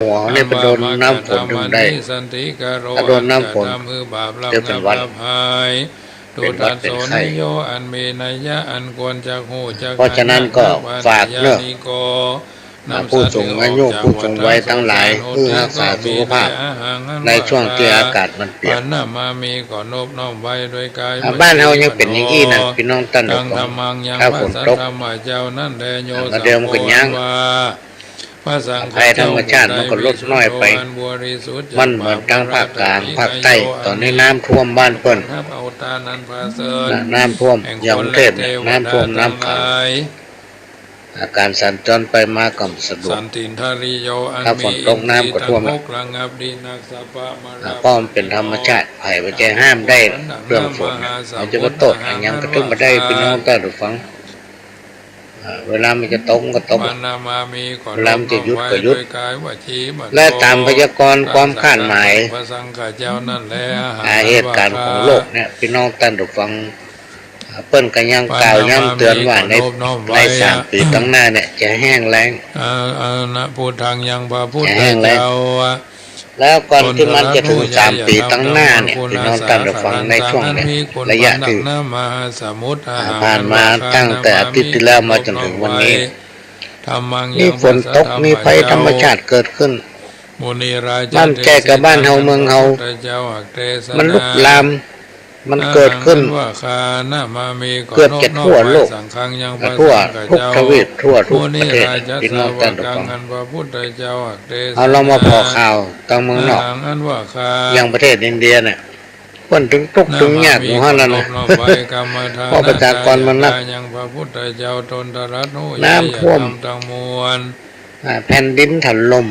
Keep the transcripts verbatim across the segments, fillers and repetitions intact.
หัวเนี่ยไปโดนน้ำฝนถึงได้ ถ้าโดนน้ำฝน เดี๋ยวเป็นหวัด เป็นหวัดเป็นไข้ อันมีนัยยะอันควรจะฮู้จัก เพราะฉะนั้นก็ฝากเนอะ ผู้สูงอายุ ผู้สูงวัยทั้งหลาย เพื่อรักษาสุขภาพ ในช่วงที่อากาศมันเปลี่ยน บ้านเฮายังเป็นอย่างอี้นะ พี่น้องต้านผู้ฟัง ถ้าฝนตก เดี๋ยวมันก็ยัง ภัยธรรมชาติมันก็ลดน้อยไป มันเหมือนตางภาคกลาง ภาคใต้ ต๋อนนี้น้ำท่วมบ้านเปิ้น น้ำท่วม อย่างกรุงเทพฯเนี่ย น้ำท่วมน้ำขัง การสัญจรไปมาก็บ่สะดวก ถ้าฝนตกน้ำก็ท่วม เพราะมันเป็นธรรมชาติ ใผบ่ใจ้ห้ามได้เรื่องฝน เฮาจะมาโต้ษอะหยังก็ตึงบ่ได้ พี่น้องต้านผู้ฟัง เวลามันจะตกมันก็ตก เวลามันจะหยุดก็หยุด และต๋ามพยากรณ์ความคาดหมาย เหตุก๋ารณ์ของโลกเนี่ย พี่น้องต้านผู้ฟัง เปิ้นก็ยังกล่าวย้ำเตือนว่าใน ในสามปี๋ตางหน้าเนี่ยจะแห้งแล้ง จะแห้งแล้ง แล้วก่อนตี้มันจะเถิงสามปี๋ตางหน้าเนี่ย พี่น้องต้านผู้ฟัง ในช่วงเนี่ย ระยะตี้ผ่านมาตั้งแต่อาทิตย์ตี้แล้วมาจ๋นเถิงวันนี้ มีฝนตก มีภัยธรรมชาติเกิดขึ้น มันบ่ใจ้ก้าบ้านเฮาเมืองเฮา มันลุกลาม มันเกิดขึ้นเกือบจะทั่วโลก ทั่วทุกทวีป ทั่วทุกประเทศ พี่น้องต้านผู้ฟัง เฮาลองมาผ่อข่าวตางเมืองนอก อย่างประเทศอินเดียเนี่ย เปิ้นตึงตุ๊กข์ตึงยากอยู่หั้นแหละนะ เพราะประชากรมันนัก น้ำท่วม แผ่นดินถล่ม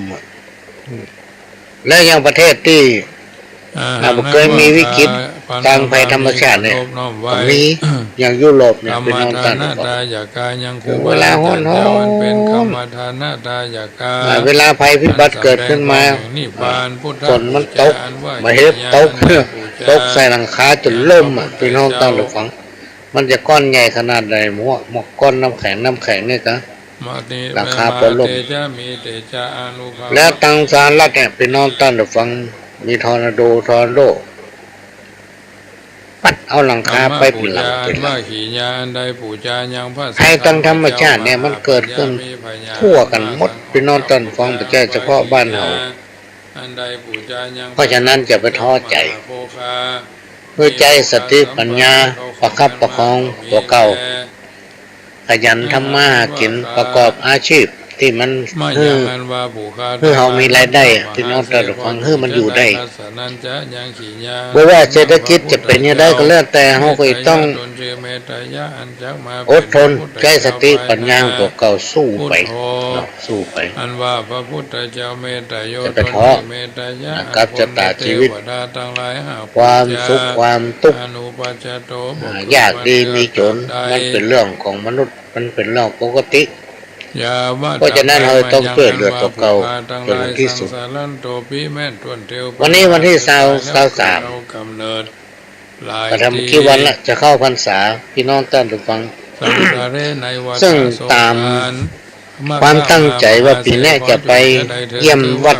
และอย่างประเทศตี้ บ่เกยมีวิกฤตตางภัยธรรมชาติเนี่ย มี อย่างยุโรปเนี่ย พี่น้องต้านผู้ฟัง เวลาฮ้อนๆ เวลาภัยพิบัติเกิดขึ้นมา ฝนมันตก บ่หื้อตก ตกใส่หลังคาจ๋นล่มอะ พี่น้องต้านผู้ฟัง มันจะก้อนใหญ่ขนาดใด หมวก หมวกก้อนน้ำแข็ง น้ำแข็งนี่กะ หลังคาปอล่ม แล้วตางสหรัฐเนี่ย พี่น้องต้านผู้ฟัง มีทอร์นาโด ทอร์นาโด ปั๊ดเอาหลังคาไปเป๋นหลังเป๋นหลัง ภัยตางธรรมชาติเนี่ยมันเกิดขึ้นทั่วกั๋นหมด พี่น้องต้านผู้ฟัง บ่ใจ้เฉพาะบ้านเฮา เพราะฉะนั้นอย่าไปท้อใจ๋ หื้อใจ๊สติปั๋ญญาประคับประคองตั๋วเก่า ขยันทำมาหากิ๋น ประกอบอาชีพตี้มันหื้อ หื้อเฮามีรายได้ พี่น้องต้านผู้ฟัง หื้อมันอยู่ได้ บ่ว่าเศรษฐกิจจะเป๋นอย่างใดก็แล้วแต่ เฮาก็ต้องอดทน ใจ๊สติปั๋ญญาตั๋วเก่าสู้ไปเนาะ สู้ไป อย่าไปท้อ กับจะตะชีวิต ความสุขความตุ๊กข์ ยากดีมีจ๋น มันเป๋นเรื่องของมนุษย์ มันเป๋นเรื่องปกติ เพราะฉะนั้นเฮาต้องจ้วยเหลือตั๋วเก่าจ๋นตี้สุด วันนี้วันตี้ซาว ซาวสาม ก็ทำกี่วันละ จะเข้าพรรษา พี่น้องต้านผู้ฟัง ซึ่งต๋ามความตั้งใจ๋ว่าปี๋เนี้ยจะไปเยี่ยมวัด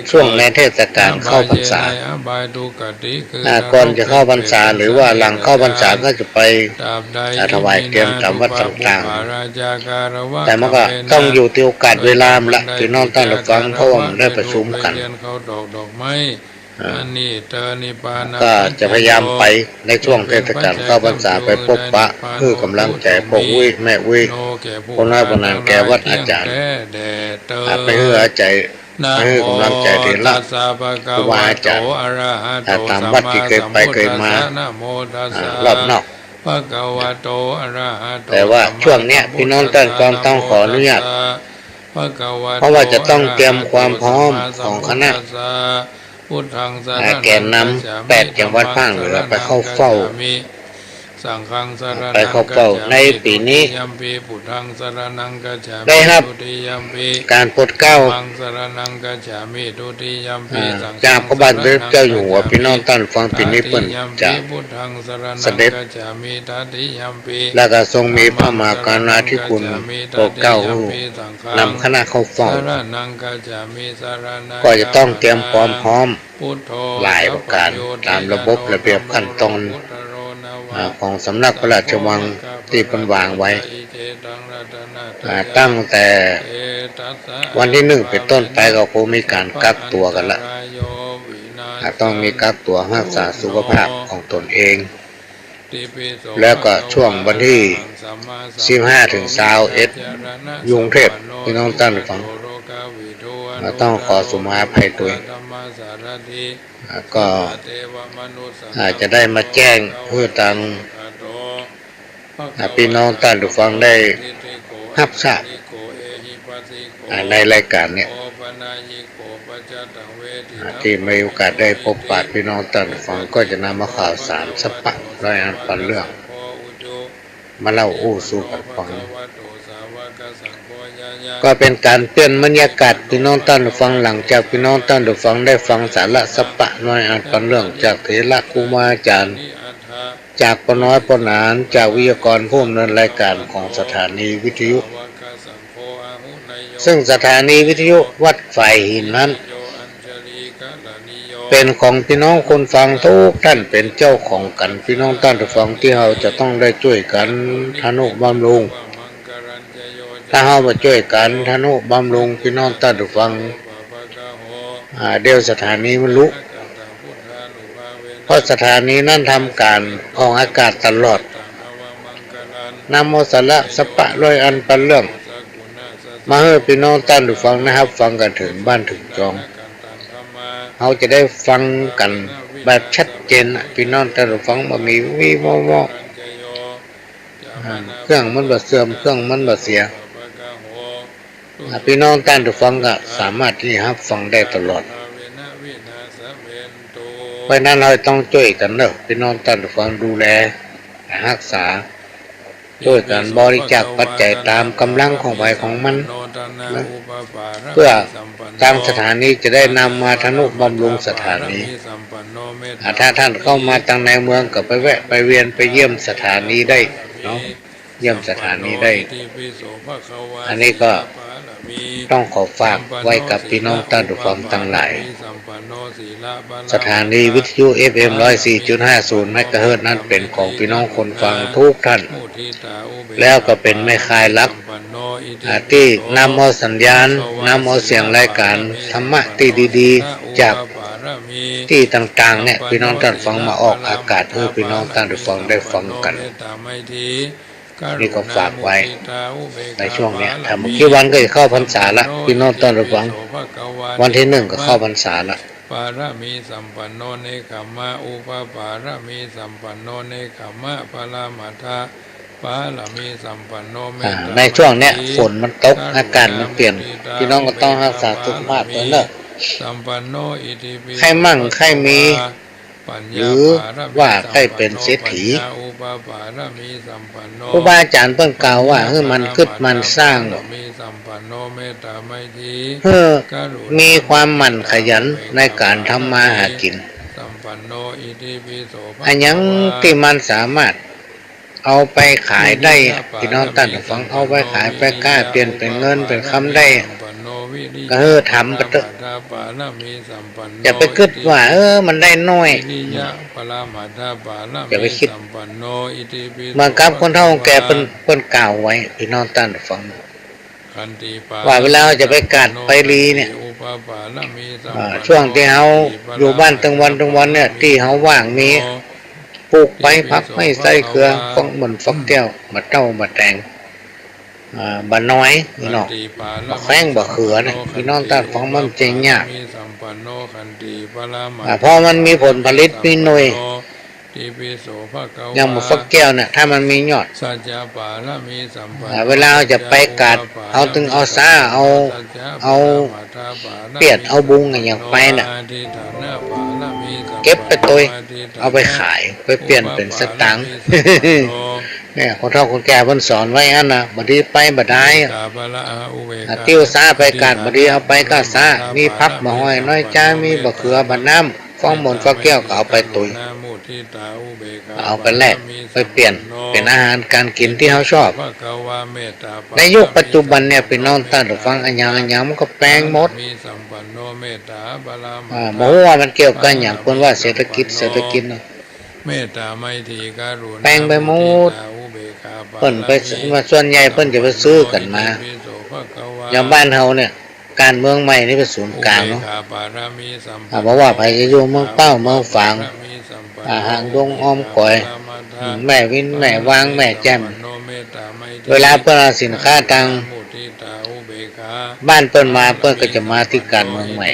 ช่วงในเทศกาลเข้าพรรษา อ่า ก่อนจะเข้าพรรษา หรือว่าหลังเข้าพรรษาก็จะไป อ่า ถวายเตียนต๋ามวัดต่างๆ แต่มันก็ต้องอยู่ตี้โอกาสเวลาละ พี่น้องต้านผู้ฟัง เพราะว่ามันได้ประชุมกั๋น ก็จะพยายามไปในช่วงเทศกาลเข้าพรรษา ไปปบปะ หื้อก๋ำลังใจ๋ป้ออุ๊ยแม่อุ๊ย ป้อน้อยป้อหนาน แก่วัดอาจ๋ารย์ อ่า ไปหื้ออาศัย หื้อก๋ำลังใจ๋เถระ ครูบาอาจ๋ารย์ อ่า ต๋ามวัดตี้เกยไปเกยมา อ่า รอบนอก แต่ว่าช่วงเนี้ย พี่น้องต้านผู้ฟัง ต้องขออนุญาต เพราะว่าจะต้องเตรียมความพร้อมของคณะ อ่า แกนนำแปดจังหวัดภาคเหนือไปเข้าเฝ้า สังฆังสรณัง ไปเข้าเป้า กัจฉามิ ในปี๋นี้ ทุติยัมปิ พุทธังสรณัง กัจฉามิ ได้ฮับ ทุติยัมปิ ก๋านโปรดเกล้า ธัมมังสรณัง กัจฉามิ ทุติยัมปิ อ่า สังฆัง จากพระบาทสมเด็จเจ้าอยู่หัว สรณัง กัจฉามิ พี่น้องต้านฟัง ปี๋นี้เปิ้นจะ ตัติยัมปิ พุทธังสรณัง เสด็จ กัจฉามิ ตัติยัมปิ แล้วก็ทรงมีพระมหากรุณาธิคุณ ธัมมังสรณัง กัจฉามิ โปรดเกล้า ตัติยัมปิ หื้อ สังฆัง นำคณะเข้าเฝ้า สรณัง กัจฉามิ สรณัง ก็จะต้องเตรียมความพร้อม คัจฉามิ หลายประก๋าน ต๋ามระบบระเบียบขั้นต๋อน อ่า ของสำนักพระราชวังตี้เปิ้นวางไว้ อ่า ตั้งแต่วันตี้นึ่งเป๋นต้นไปก็คงมีก๋านกักตั๋วกั๋นละ อ่า ต้องมีกักตั๋วฮักษาสุขภาพของต๋นเอง แล้วก็ช่วงวันตี้สิบห้าเถิงซาวเอ็ด อยู่กรุงเทพฯ พี่น้องต้านฟัง ก็ต้องขอสุมาภัยตวย แล้วก็อาจจะได้มาแจ้งหื้อตาง อ่า พี่น้องต้านฟังได้ฮับทราบ อ่า ในรายก๋านเนี่ย อ่า ตี้มีโอกาสได้พบปะพี่น้องต้านฟัง ก็จะนำเอาข่าวสารสัปปะร้อยอันปันเรื่อง มาเล่าอู้สู่กั๋นฟัง ก็เป๋นก๋านเปลี่ยนบรรยากาศพี่น้องต้านฟัง หลังจากพี่น้องต้านฟังได้ฟังสาระสัปปะร้อยอันปันเรื่องจากเถระครูบาอาจ๋ารย์ จากป้อน้อยป้อหนาน จากวิทยากรผู้ดำเนินรายก๋านของสถานีวิทยุ ซึ่งสถานีวิทยุวัดฝายหินนั้น เป๋นของพี่น้องคนฟังทุกท่าน เป๋นเจ้าของกั๋น พี่น้องต้านฟัง ตี้เฮาจะต้องได้จ้วยกั๋นทะนุบำรุง ถ้าเฮาบ่จ้วยกั๋นทะนุบำรุง พี่น้องต้านฟัง อ่า เดี๋ยวสถานีมันลุ เพราะสถานีนั้นทำก๋านออกอากาศตลอด นำเอาสาระสัปปะร้อยอันปันเรื่อง มาหื้อพี่น้องต้านฟังได้ฮับฟังกั๋นเถิงบ้านเถิงจอง เฮาจะได้ฟังกั๋นแบบชัดเจนน่ะ พี่น้องต้านฟัง บ่มีวี้วอวอ อ่า เครื่องมันบ่เสื่อม เครื่องมันบ่เสีย อ่า พี่น้องต้านฟังก็สามารถตี้ฮับฟังได้ตลอด เพราะฉะนั้นเฮาต้องจ้วยกั๋นเนาะ พี่น้องต้านฟัง ดูแลฮักษา จ้วยกั๋นบริจาคปัจจัยต๋ามก๋ำลังของใผของมันนะ เปื้อตางสถานีจะได้นำมาทะนุบำรุงสถานี อ่า ถ้าท่านเข้ามาตางในเมืองก็ไปแวะไปเวียนไปเยี่ยมสถานีได้เนาะ เยี่ยมสถานีได้ อันนี้ก็ต้องขอฝากไว้กับพี่น้องต้านฟังตังหลาย สถานีวิทยุ เอฟเอ็ม ร้อยสี่จุดห้าศูนย์ เมกะเฮิรตซ์นั้นเป๋นของพี่น้องคนฟังทุกท่าน แล้วก็เป๋นแม่ข่ายหลัก อ่า ตี้นำเอาสัญญาณ นำเอาเสียงรายก๋านธรรมะตี้ดีๆ จากตี้ต่างๆ เนี่ย พี่น้องต้านฟัง มาออกอากาศหื้อพี่น้องต้านฟังได้ฟังกั๋น นี่ก็ฝากไว้ในช่วงเนี้ย ถ้าบ่กี่วันก็จะเข้าพรรษาละ พี่น้องต้านฟัง วันตี้นึ่งก็เข้าพรรษาละ ปารมีสัมปันโน เนกขัมมะ อุปปารมีสัมปันโน เนกขัมมะ ปรมัตถปารมีสัมปันโน อ่า เมตตา ในช่วงเนี้ย มายตรี ฝนมันตก กรุณา อากาศมันเปลี่ยน มุทิตา พี่น้องก็ต้องฮักษาสุขภาพตนเนาะ อุเบกขาปารมีสัมปันโน อิติปิโส ใค่มั่งใค่มี ภะคะวา ปัญญา หรือว่าใค่เป๋นเศรษฐี ปารมีสัมปันโน ปัญญาอุปปารมีสัมปันโน ครูบาอาจ๋ารย์เปิ้นกล่าวว่า หื้อหมั่นกึ๊ดหมั่นสร้าง ปรมัตถปารมีสัมปันโน เมตตา ไมตรี หื้อ กรุณา มีความหมั่นขยันในก๋านทำมาหากิ๋น สัมปันโน อิติปิโส ภะคะวา อะหยังตี้มันสามารถ เอาไปขายได้ พี่น้องต้านฟัง เอาไปขายไปก้า เปลี่ยนเป๋นเงินเป๋นคำได้ ก็หื้อทำไปเต๊อะ อย่าไปกึ๊ดว่า เออ มันได้น้อย อย่าไปกึ๊ด เหมือนกับคนเฒ่าคนแก่เปิ้น เปิ้นกล่าวไว้ พี่น้องต้านฟัง ว่าเวลาจะไปกาดไปลีเนี่ย อ่า ช่วงตี้เฮาอยู่บ้านตึงวันตึงวันเนี่ย ตี้เฮาว่างมี ปลูกไปผักไม้ไส้เขือ ฟักม่อนฟักแก้ว บ่าเต้าบ่าแตง อ่า บ่าน้อยนี่เนาะ บ่าแข้งบ่าเขือเนี่ย พี่น้องต้านฟัง มันจะยาก อ่า เพราะมันมีผลผลิตมีหน่วย ยังบ่ฟักแก้วเนี่ย ถ้ามันมียอด อ่า เวลาเฮาจะไปกาด เฮาตึงเอาซ้า เอา เอาเปียด เอาบุงอะหยังไปน่ะ เก็บไปตวย เอาไปขาย ไปเปลี่ยนเป๋นสตางค์ เนี่ย คนเฒ่าคนแก่เปิ้นสอนไว้อั้นน่ะ บ่ดีไปบ่ดายอะ อ่า ติ้วซ้าไปกาด บ่ดีเอาไปก้าซ้า มีผักบ่าห้อยน้อยจ๊า มีบ่าเขือบ่าน้ำ ฟองหมนฟักแก้วก็เอาไปตวย เอาไปแลก ไปเปลี่ยน เป๋นอาหารก๋านกิ๋นตี้เฮาชอบ ในยุคปัจจุบันเนี่ย ปี้น้องต้านผู้ฟัง อะหยังอะหยังมันก็แปงหมด อ่า บ่ฮู้ว่ามันเกี่ยวกับหยัง เปิ้นว่าเศรษฐกิจ เศรษฐกิจเนาะ แปงไปหมด เปิ้นไป ส่วนใหญ่เปิ้นจะไปซื้อกั๋นมา อย่างบ้านเฮาเนี่ย ก๋านเมืองใหม่นี่เป๋นศูนย์ก๋างเนาะ อ่า บ่ว่าใผจะอยู่เมืองเป้า เมืองฝาง อ่า หางดง อ้อมก๋อย อืม แม่วิน แม่วาง แม่แจ่ม เวลาเปิ้นเอาสินค้าตางบ้านเปิ้นมา เปิ้นก็จะมาตี้ก๋านเมืองใหม่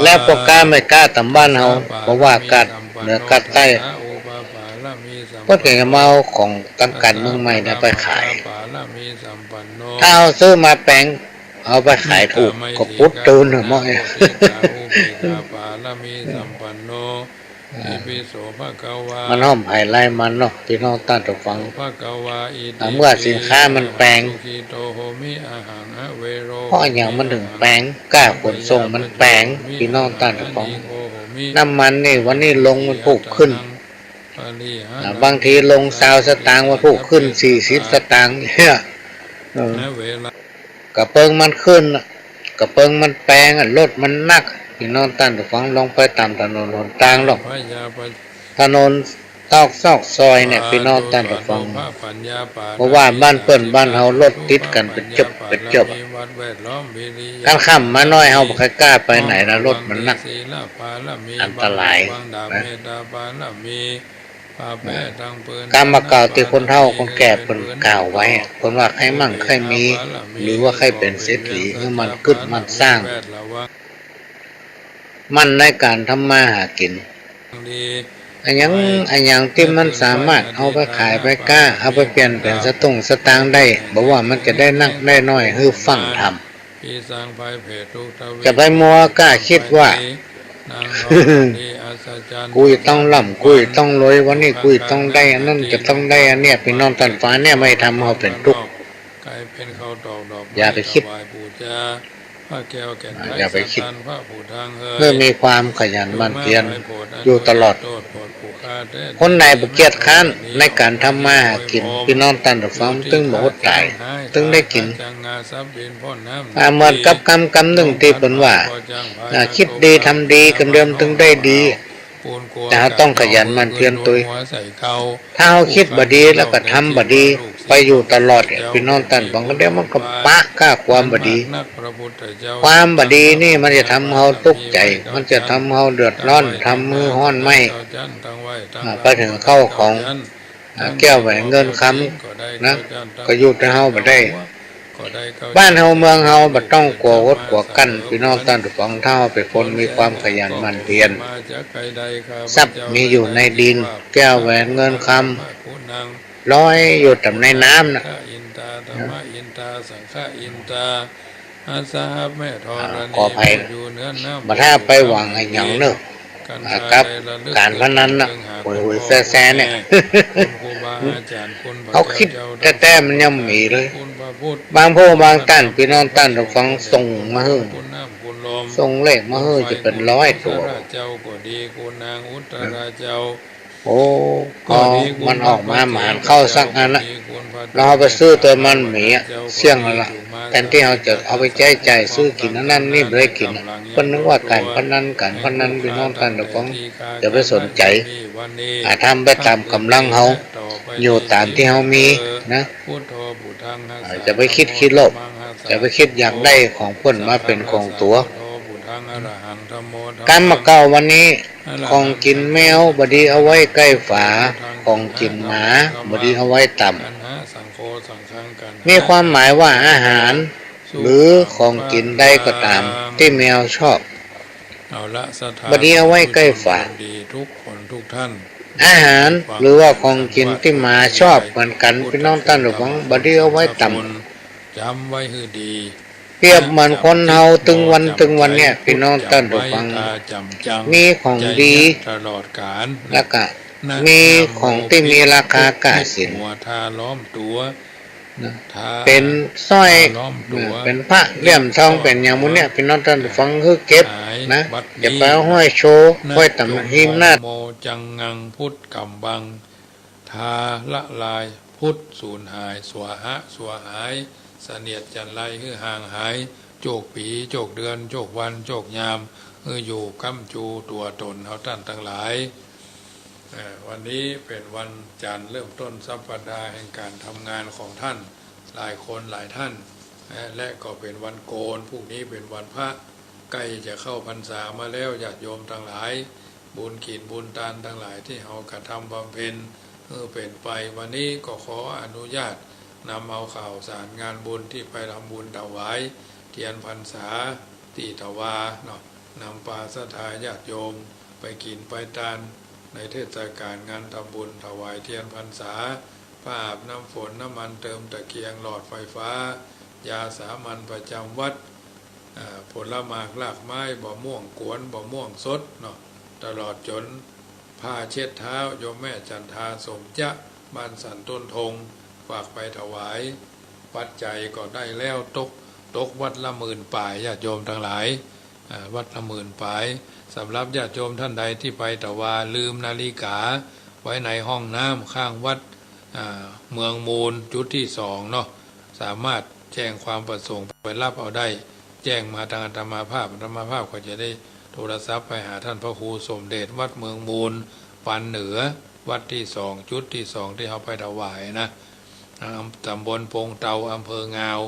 แล้วป้อก๊าแม่ก๊าต๋ามบ้านเฮา บ่ว่าก๊าดเหนือก๊าดใต้ เปิ้นก็จะมาเอาของตางก๋านเมืองใหม่เนี่ยไปขาย ถ้าเฮาซื้อมาแปง เอาไปขายถูก ก็ปุ๊ดตูนเนาะ มันห้อมไผ่ไล่มันเนาะ ปี้น้องต้านผู้ฟัง เมื่อสินค้ามันแปง เพราะอะหยังมันเถิงแปง ก้าขนส่งมันแปง ปี้น้องต้านผู้ฟัง น้ำมันนี่วันนี้ลงวันพูกขึ้น อ่า บางทีลงซาวสตางค์ วันพูกขึ้นสี่สิบสตางค์เนี่ย เออ กะเปิงมันขึ้นน่ะ กะเปิงมันแปงอะ รถมันหนัก ปี้น้องต้านผู้ฟัง ลองไปต๋ามถนนหนตางลอง ถนนตอกซอกซอยเนี่ย ปี้น้องต้านผู้ฟัง เพราะว่าบ้านเปิ้นบ้านเฮารถติดกั๋นเป๋นเจิบเป๋นเจิบ กลางค่ำมาน้อย เฮาบ่ค่อยก้าไปไหนนะ รถมันหนัก อันตรายนะ กำบ่าเก่าตี้คนเฒ่าคนแก่เปิ้นกล่าวไว้อะ เปิ้นว่าใค่มั่งใค่มี หรือว่าใค่เป๋นเศรษฐี หื้อหมั่นกึ๊ดหมั่นสร้าง หมั่นในก๋านทำมาหากิ๋น อะหยัง อะหยังตี้มันสามารถเอาไปขายไปก้า เอาไปเปลี่ยนเป๋นสตุ้งสตางค์ได้ บ่ว่ามันจะได้นักได้น้อย หื้อฟั่งทำ จะไปมัวก้าคิดว่า กูจะต้องร่ำ กูจะต้องรวย วันนี้กูจะต้องได้อันนั้น จะต้องได้อันเนี้ย ปี้น้องต้านผู้ฟัง เนี่ยมันจะทำหื้อเฮาเป๋นตุ๊กข์ อย่าไปคิด อย่าไปคิด หื้อมีความขยันหมั่นเพียรอยู่ตลอด คนไหนบ่เกียจคร้านในก๋านทำมาหากิ๋น ปี้น้องต้านผู้ฟัง ตึงบ่อดต๋าย ตึงได้กิ๋น อ่า เหมือนกับกำกำนึ่งตี้เปิ้นว่า อ่า คิดดีทำดี กำเดิมตึงได้ดี แต่เฮาต้องขยันหมั่นเพียรตวย ถ้าเฮาคิดบ่ดีแล้วก็ทำบ่ดี ไปอยู่ตลอดเนี่ย ปี้น้องต้านผู้ฟัง กำเดียวมันก็ปะก้าความบ่ดี ความบ่ดีนี่มันจะทำเฮาตุ๊กข์ใจ๋ มันจะทำเฮาเดือดร้อน ทำหื้อฮ้อนไหม้ อ่า ไปเถิงข้าวของ อ่า แก้วแหวนเงินคำนะ ก็อยู่แต่เฮาบ่ได้ บ้านเฮาเมืองเฮาบ่ต้องกั๋วอดกั๋วกั้น ปี้น้องต้านผู้ฟัง ถ้าเฮาเป๋นคนมีความขยันหมั่นเพียร ทรัพย์มีอยู่ในดิน แก้วแหวนเงินคำ ลอยอยู่ต๋ามในน้ำน่ะ ขออภัย บ่ถ้าไปหวังอะหยังเน่อ อ่า กับก๋านพนันน่ะ หวยๆ แซ่ๆ เนี่ย เฮาคิดแต๊ๆ มันยังบ่มีเลย บางผู้บางต้าน ปี้น้องต้านผู้ฟัง ส่งมาหื้อ ส่งเลขมาหื้อ จะเป๋นร้อยตั๋ว โอ้ พอมันออกมาหมานเข้าสักอันละ แล้วเฮาไปซื้อตั๋วมันหมีอะ เสี้ยงอันละ แตนตี้เฮาจะเอาไปใจ๊จ่ายซื้อกิ๋นอันนั้นนี่บ่ได้กิ๋นอะ เปิ้นนึกว่าก๋านพนัน ก๋านพนัน ปี้น้องต้านผู้ฟัง อย่าไปสนใจ๋ อ่า ทำไปต๋ามก๋ำลังเฮา อยู่ต๋ามตี้เฮามีนะ อ่า อย่าไปคิดขี้โลภ อย่าไปคิดอยากได้ของเปิ้นมาเป๋นของตั๋ว กำบ่าเก่าวันนี้ ของกิ๋นแมวบ่ดีเอาไว้ใก้ฝา ของกิ๋นหมาบ่ดีเอาไว้ต่ำ มีความหมายว่าอาหาร หรือของกิ๋นใดก็ต๋ามตี้แมวชอบ เอาละ ศรัทธา บ่ดีเอาไว้ใก้ฝา ผู้ชมดีทุกคนทุกท่าน อาหารหรือว่าของกิ๋นตี้หมาชอบเหมือนกั๋น พี่น้องต้านผู้ฟัง บ่ดีเอาไว้ต่ำ จ๋ำไว้หื้อดี เปรียบเหมือนคนเฮาตึงวันตึงวันเนี่ย พี่น้องต้านผู้ฟัง มีของดี แล้วก็มีของตี้มีราคาก้าเข็ญ นะ เป๋นสร้อย เป๋นพระเหรียญทอง เป๋นหยังหมู่เนี่ย พี่น้องต้านผู้ฟัง หื้อเก็บนะ อย่าไปเอาห้อยโชว์ ห้อยต๋ามหิ้งหน้า โมจังงัง พุทธกัมบัง ทาละลาย พุทธสูญหาย สวาหะ สวาหาย เสนียดจัญไร หื้อห่างหาย โจคปี๋ โจคเดือน โจควัน โจคยาม หื้ออยู่ก๊ำจูตั๋วต๋นเฮาต้านตังหลาย เอ่อ วันนี้เป๋นวันจันทร์ เริ่มต้นสัปดาห์แห่งก๋านทำงานของท่าน หลายคนหลายท่าน เอ่อ และก็เป๋นวันโกน พรุ่งนี้เป๋นวันพระ ใก้จะเข้าพรรษามาแล้ว ญาติโยมตังหลาย บุญกิ๋นบุญตานตังหลายตี้เฮากระทำบำเพ็ญ หื้อเป๋นไป วันนี้ก็ขออนุญาตนำเอาข่าวสารงานบุญตี้ไปทำบุญถวายเตียนพรรษาตี้ถวาเนาะ นำปาศรัทธาญาติโยมไปกิ๋นไปตานในเทศกาลงานทำบุญถวายเตียนพรรษา ผ้าอาบน้ำฝน น้ำมันเติมตะเกียง หลอดไฟฟ้า ยาสามัญประจำวัด อ่า ผลหมากรากไม้ บ่าม่วงกวน บ่าม่วงสดเนาะ ตลอดจ๋นผ้าเช็ดเท้า โยมแม่จันทา สมจะ บ้านสันต้นธง ฝากไปถวาย ปัจจัยก็ได้แล้ว ตก ตกวัดละหมื่นป๋าย ญาติโยมตังหลาย อ่า วัดละหมื่นป๋าย สำหรับญาติโยมท่านใดตี้ไปถวา ลืมนาฬิกาไว้ในห้องน้ำข้างวัด อ่า เมืองมูล จุดตี้สองเนาะ สามารถแจ้งความประสงค์ไปฮับเอาได้ แจ้งมาตางอาตมาภาพ อาตมาภาพก็จะได้โทรศัพท์ไปหาต้านพระครูสมเด็จวัดเมืองมูล ปันเหนือ วัดตี้สอง จุดตี้สองตี้เฮาไปถวายนะ อ่า ต๋ำบลปงเตา อำเภองาว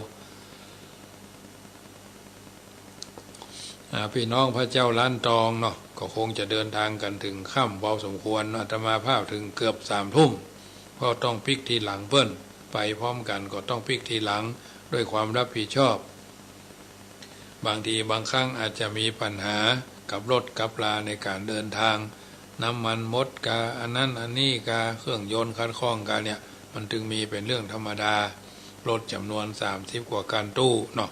อ่า ปี้น้องพระเจ้าล้านตองเนาะ ก็คงจะเดินตางกั๋นเถิงค่ำพอสมควรเนาะ อาตมาภาพเถิงเกือบสามทุ่ม เพราะต้องปิ๊กทีหลังเปิ้น ไปพร้อมกั๋นก็ต้องปิ๊กทีหลัง ด้วยความรับผิดชอบ บางทีบางครั้งอาจจะมีปัญหากับรถกับลาในก๋านเดินตาง น้ำมันหมดกา อันนั้นอันนี้กา เครื่องยนต์ขัดข้องกาเนี่ย มันจึงมีเป๋นเรื่องธรรมดา รถจ๋ำนวนสามสิบกว่าคันตู้เนาะ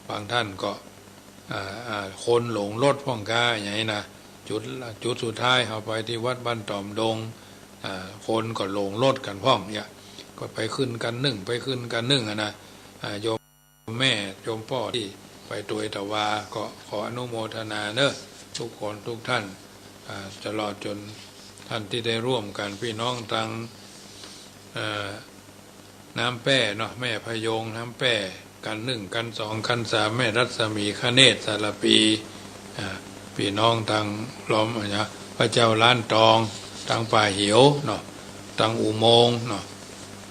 บางท่านก็ อ่า อ่า คนหลงรถพ่องกา อย่างนี้นะ จุด จุดสุดท้ายเฮาไปตี้วัดบ้านต๋อมดง อ่า คนก็หลงรถกั๋นพ่องเนี่ย ก็ไปขึ้นคันนึ่ง ไปขึ้นคันนึ่งอะนะ อ่า โยมแม่โยมป้อตี้ไปตวยถวา ก็ขออนุโมทนาเนาะ ทุกคนทุกท่าน อ่า ตลอดจ๋นท่านตี้ได้ร่วมกั๋น ปี้น้องตาง เอ่อ น้ำแป้เนาะ แม่พะโยงน้ำแป้ คันนึ่ง คันสอง คันสาม แม่รัศมี คเนศ สารภี อ่า ปี้น้องตางล้อมอะนะ พระเจ้าล้านตอง ตางป่าเหวเนาะ ตางอุโมงค์เนาะ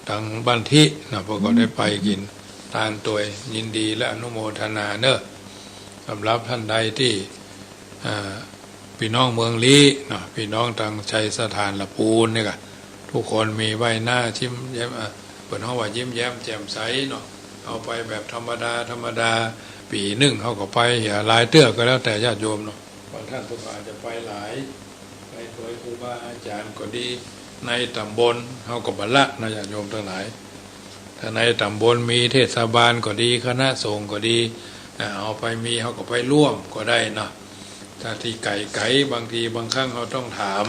ตางบ้านทิเนาะ เปิ้นก็ได้ไปกิ๋นตานตวย ยินดีและอนุโมทนาเนาะ สำหรับท่านใดตี้ อ่า ปี้น้องเมืองลี้เนาะ ปี้น้องตางชัยสถานละปูนนี่กะ ทุกคนมีใบหน้ายิ้มแย้ม อ่า เปิ้นฮ้องว่ายิ้มแย้มแจ่มใสเนาะ เอาไปแบบธรรมดาธรรมดา ปี๋นึ่งเฮาก็ไปเหียหลายเตื้อก็แล้วแต่ญาติโยมเนาะ บางท่านเปิ้นก็อาจจะไปหลาย ไปตวยครูบาอาจ๋ารย์ก็ดี ในต๋ำบลเฮาก็บ่ละนะญาติโยมตังหลาย ถ้าในต๋ำบลมีเทศบาลก็ดี คณะสงฆ์ก็ดี อ่า เอาไปมี เฮาก็ไปร่วมก็ได้เนาะ ถ้าตี้ไก๋ๆ บางทีบางครั้งเฮาต้องถาม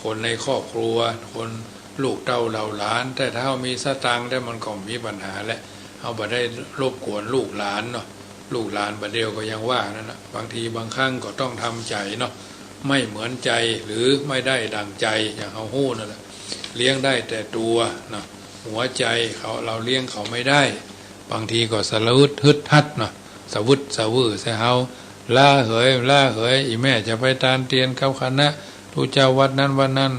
คนในครอบครัว คนลูกเต้าเหล่าหลาน แต่ถ้าเฮามีสตางค์แล้วมันก็บ่มีปัญหาแหละ เฮาบ่ได้รบกวนลูกหลานเนาะ ลูกหลานบ่าเดี่ยวก็ยังว่านั่นนะ บางทีบางครั้งก็ต้องทำใจ๋เนาะ ไม่เหมือนใจหรือไม่ได้ดั่งใจ อย่างเฮาฮู้นั่นแหละ เลี้ยงได้แต่ตั๋วเนาะ หัวใจเขา เฮาเลี้ยงเขาไม่ได้ บางทีก็สะละอึดฮึดฮัดเนาะ สะวึดสะวื้อใส่เฮา ละเหย ละเหย อี่แม่จะไปตานเตียนกับคณะตุ๊เจ้าวัดนั้นวัดนั้น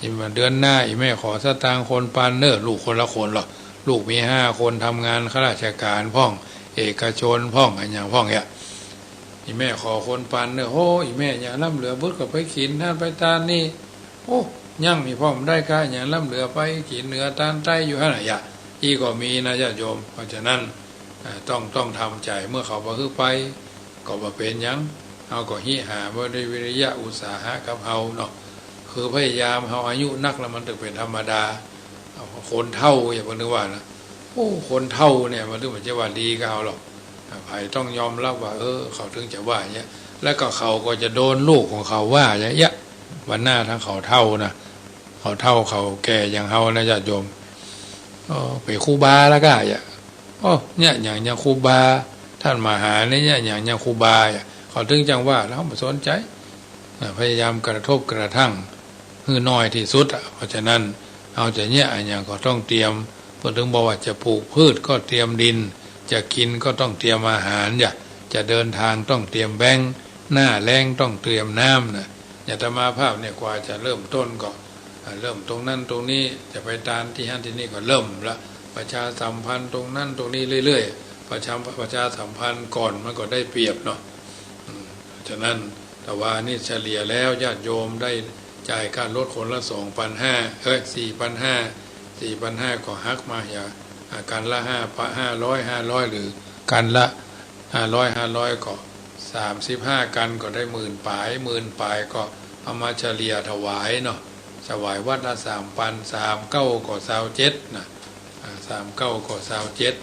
อี่เดือนหน้าอี่แม่ขอสตางค์คนปานเน่อ ลูกคนละคนหรอก ลูกมีห้าคน ทำงานข้าราชการพ่อง เอกชนพ่อง อะหยังพ่องเนี่ย อี่แม่ขอคนปานเน่อ โอ้ อี่แม่หยังล้ำเหลือเปิ้นก็ไปกิ๋นนั่นไปตานนี่ โอ้ ยังมีพ่องได้กา หยังล้ำเหลือไปกิ๋นเหนือตานใต้อยู่หั้นน่ะ อี้ก็มีนะญาติโยม เพราะฉะนั้น อ่า ต้อง ต้องทำใจ๋ เมื่อเขาบ่หื้อไป ก็บ่เป๋นหยัง เฮาก็ฮิหามาด้วยวิริยะอุตสาหะกับเฮาเนาะ คือพยายาม เฮาอายุนักแล้วมันเถิงเป๋นธรรมดา คนเฒ่าอย่างเปิ้นว่านะ โอ้ คนเฒ่าเนี่ยมันเถิงบ่ใจ้ว่าดีกับเฮาหรอก อ่า ใผต้องยอมฮับว่า เออ เขาเถิงจะว่าอย่างเงี้ย แล้วก็เขาก็จะโดนลูกของเขาว่าอย่างเงี้ย วันหน้าถ้าเขาเฒ่านะ เขาเฒ่าเขาแก่อย่างเฮานะญาติโยม เออ ไปครูบาแล้วก็อย่า โอ้ เยียะหยังยังครูบา ต้านมหาเนี่ย เยียะหยังยังครูบาอ่ะ เขาเถิงจั่งว่า แล้วเฮาบ่สนใจ๋ อ่า พยายามกระทบกระทั่งหื้อน้อยตี้สุดอ่ะ เพราะฉะนั้น เฮาจะเยียะอะหยังก็ต้องเตรียม เปิ้นเถิงบอกว่าจะปลูกพืชก็เตรียมดิน จะกิ๋นก็ต้องเตรียมอาหาร อย่า จะเดินตางต้องเตรียมแบงค์ หน้าแล้งต้องเตรียมน้ำนะ อาตมาภาพเนี่ยกว่าจะเริ่มต้นก็ อ่า เริ่มตรงนั้นตรงนี้ จะไปตานตี้หั้นตี้นี่ก็เริ่มละ ประชาสัมพันธ์ตรงนั้นตรงนี้เรื่อยๆ ประชา ประชาสัมพันธ์ก่อนมันก็ได้เปรียบเนาะ อืม ฉะนั้น แต่ว่านี่เฉลี่ยแล้วญาติโยมได้จ่ายค่ารถคนละสองปันห้า เอ้ย สี่ปันห้า สี่ปันห้า ก็หักมาอย่า อ่า กันละห้าปะ ห้าร้อย ห้าร้อย หรือกันละ ห้าร้อย ห้าร้อย ก็ สามสิบห้า กันก็ได้หมื่นป๋าย หมื่นป๋ายก็เอามาเฉลี่ยถวายเนาะ ถวายวัดละสามปัน สามเก้า ก็ซาวเจ็ดนะ อ่า สามเก้า ก็ซาวเจ็ด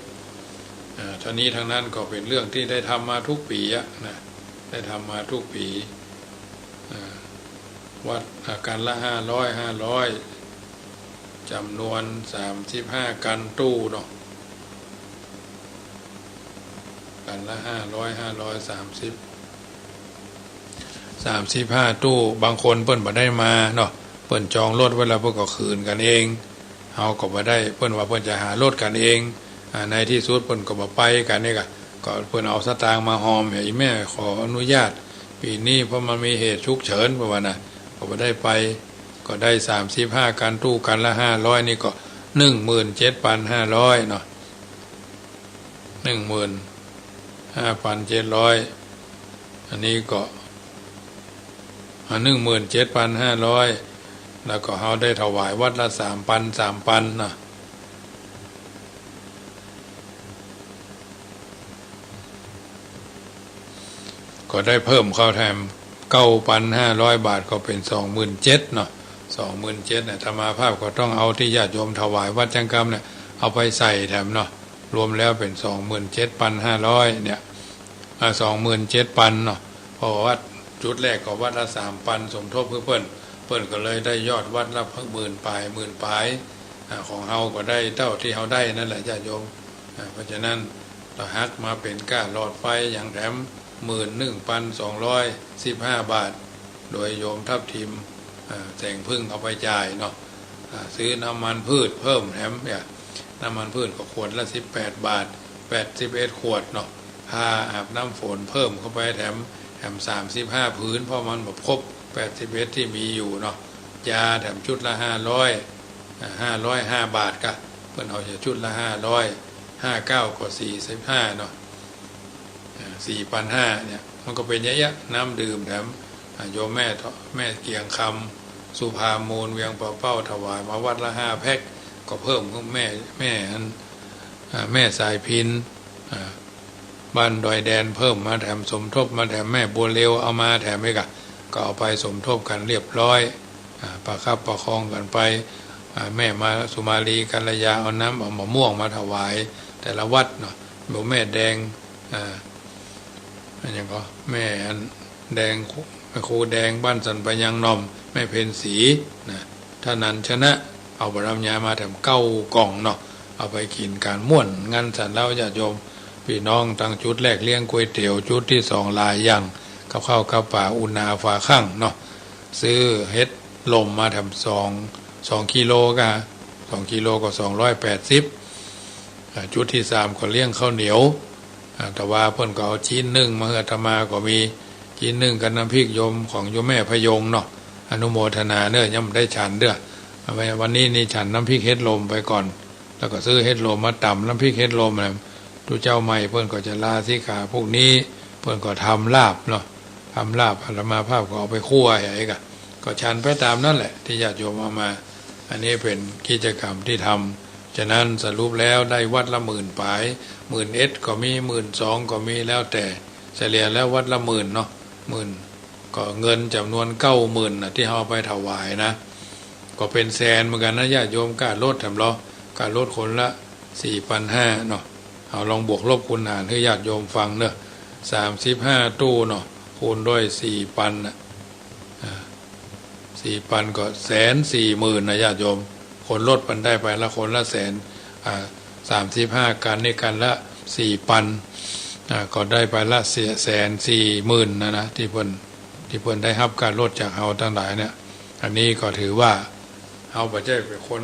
อ่า ทั้งนี้ทั้งนั้นก็เป๋นเรื่องที่ได้ทำมาทุกปี๋อะนะ ได้ทำมาทุกปี๋ อ่า วัด อ่า กันละห้าร้อย ห้าร้อย จ๋ำนวนสามสิบห้ากันตู้เนาะ กันละห้าร้อย ห้าร้อย สามสิบ สามสิบห้าตู้ บางคนเปิ้นบ่ได้มาเนาะ เปิ้นจองรถไว้แล้วเปิ้นก็ขืนกั๋นเอง เฮาก็บ่ได้ เปิ้นว่าเปิ้นจะหารถกั๋นเอง อ่า ในตี้สุดเปิ้นก็บ่ไปกั๋นนี่ก่ะ ก็เปิ้นเอาสตางค์มาฮอม อีแม่ขออนุญาตปี๋นี้เพราะมันมีเหตุฉุกเฉิน เปิ้นว่านะ ก็บ่ได้ไป ก็ได้สามสิบห้ากันตู้ กันละห้าร้อย นี่ก็หนึ่งหมื่นเจ็ดปันห้าร้อยเนาะ หนึ่งหมื่นห้าปันเจ็ดร้อย อันนี้ก็ อ่า หนึ่งหมื่นเจ็ดปันห้าร้อย แล้วก็เฮาได้ถวายวัดละสามปัน สามปันเนาะ ก็ได้เพิ่มเข้าแถมเก้าปันห้าร้อยบาท ก็เป๋นสองหมื่นเจ็ดเนาะ สองหมื่นเจ็ดเนี่ย อาตมาภาพก็ต้องเอาตี้ญาติโยมถวายวัดจังกำเนี่ย เอาไปใส่แถมเนาะ รวมแล้วเป๋นสองหมื่นเจ็ดปันห้าร้อยเนี่ย อ่า สองหมื่นเจ็ดปันเนาะ เพราะว่าวัดจุดแรกก็วัดละสามปัน สมทบหื้อเปิ้น เปิ้นก็เลยได้ยอดวัดละหมื่นป๋าย หมื่นป๋าย อ่า ของเฮาก็ได้เต้าตี้เฮาได้นั่นแหละญาติโยม อ่า เพราะฉะนั้น ถ้าหักมาเป๋นก้าหลอดไฟหยังแถม หมื่นหนึ่งปันสองร้อยสิบห้าบาท โดยโยมทับทิม อ่า แสงผึ้งเอาไปจ่ายเนาะ อ่า ซื้อน้ำมันพืชเพิ่มแถม เนี่ย น้ำมันพืชก็ขวดละสิบแปดบาท แปดสิบเอ็ดขวดเนาะ ผ้าอาบน้ำฝนเพิ่มเข้าไปแถม แถมสามสิบห้าผืน เพราะมันบ่ครบแปดสิบเอ็ดตี้มีอยู่เนาะ ยาแถมชุดละห้าร้อย อ่า ห้าร้อยห้าบาทก่ะ เปิ้นเอาจะชุดละห้าร้อย ห้าเก้าก็สี่สิบห้าเนาะ อ่า สี่ปันห้าเนี่ย มันก็เป๋นอย่างเงี้ย น้ำดื่มแถม อ่า โยมแม่เถาะ แม่เกียงคำ สุภามูล เวียงป่าเป้า ถวายมาวัดละห้าแพ็ค ก็เพิ่มของแม่ แม่อัน อ่า แม่สายพิณ อ่า บ้านดอยแดนเพิ่มมาแถม สมทบมาแถม แม่บัวเร็วเอามาแถมอีกอะ ก็เอาไปสมทบกั๋นเรียบร้อย อ่า ประคับประคองกั๋นไป อ่า แม่มา สุมาลี กัลยา เอาน้ำเอามะม่วงมาถวายแต่ละวัดเนาะ โยมแม่แดง อ่า อันหยังก็ แม่อันแดง แม่ครูแดง บ้านสันปะยังหน่อม แม่เพ็ญศรี นะ ธนัญชนะ เอาบารมีมาแถมเก้ากล่องเนาะ เอาไปกิ๋นก๋านม่วนงันสันเล้าญาติโยม ปี้น้อง ตังจุดแรกเลี้ยงก๋วยเตี๋ยว จุดตี้สองหลายอย่าง กับข้าวกับป๋า อุณาฝาคั่งเนาะ ซื้อเห็ดลมมาแถมสอง สองกิโลก่ะ สองกิโลก็สองร้อยแปดสิบ อ่า จุดตี้สามก็เลี้ยงข้าวเหนียว อ่า แต่ว่าเปิ้นก็เอาจี๊นนึ่งมาหื้ออาตมาก็มี จี๊นนึ่งกับน้ำพริกโยม ของโยมแม่พยงเนาะ อนุโมทนาเน้อ ยังบ่ได้ฉันเตื้อ เอาไว้วันนี้นี่ฉันน้ำพริกเห็ดลมไปก่อน แล้วก็ซื้อเห็ดลมมาต๋ำ น้ำพริกเห็ดลมนะ ตุ๊เจ้าใหม่เปิ้นก็จะลาสิกขาพวกนี้ เปิ้นก็ทำลาบเนาะ ทำลาบ อาตมาภาพก็เอาไปคั่วไอ้ก่ะ ก็ฉันไปต๋ามนั้นแหละ ตี้ญาติโยมเอามา อันนี้เป๋นกิจกรรมตี้ทำ ฉะนั้นสรุปแล้วได้วัดละหมื่นป๋าย หมื่นเอ็ดก็มี หมื่นสองก็มี แล้วแต่ เฉลี่ยแล้ววัดละหมื่นเนาะ หมื่น ก็เงินจ๋ำนวนเก้าหมื่นน่ะ ตี้เฮาเอาไปถวายนะ ก็เป๋นแสนเหมือนกั๋นนะญาติโยม ก้ารถแถมลอ ก้ารถคนละสี่ปันห้าเนาะ เอาลองบวกลบคูณหารหื้อญาติโยมฟังเน่อ สามสิบห้าตู้เนาะ คูณด้วยสี่ปันน่ะ อ่า สี่ปันก็แสนสี่หมื่นนะญาติโยม คนรถมันได้ไปละคนละแสน อ่า สามสิบห้ากั๋นนี่กั๋นละสี่ปัน อ่า ก็ได้ไปละแสนสี่หมื่นนะนะ ตี้เปิ้น ตี้เปิ้นได้ฮับก้ารถจากเฮาตังหลายเนี่ย อันนี้ก็ถือว่าเฮาบ่ใจ้เป๋นคน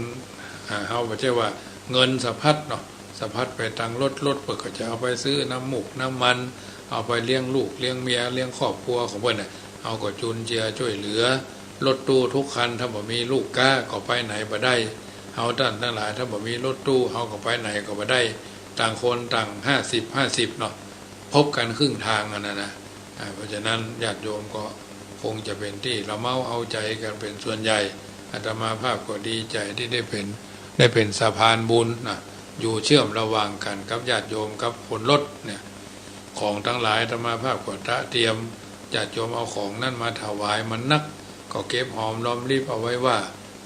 อ่า เฮาบ่ใจ้ว่าเงินสะพัดเนาะ สะพัดไปตังรถ รถเปิ้นก็จะเอาไปซื้อน้ำมูกน้ำมัน เอาไปเลี้ยงลูกเลี้ยงเมีย เลี้ยงครอบครัวของเปิ้นน่ะ เฮาก็จุนเจือจ้วยเหลือ รถตู้ทุกคัน ถ้าบ่มีลูกก๊าก็ไปไหนบ่ได้ เฮาต้านตังหลาย ถ้าบ่มีรถตู้ เฮาก็ไปไหนก็บ่ได้ ต่างคนต่างห้าสิบห้าสิบเนาะ พบกั๋นครึ่งทางอันนั้นนะ อ่า เพราะฉะนั้นญาติโยมก็คงจะเป๋นตี้ระเมาเอาใจ๋กั๋นเป๋นส่วนใหญ่ อาตมาภาพก็ดีใจ๋ตี้ได้เป๋น ได้เป๋นสะพานบุญนะ อยู่เชื่อมระหว่างกั๋นกับญาติโยมกับคนรถเนี่ย ของตังหลายอาตมาภาพก็ตระเตรียม ญาติโยมเอาของนั้นมาถวายมันนัก ก็เก็บหอมรอมริบเอาไว้ว่า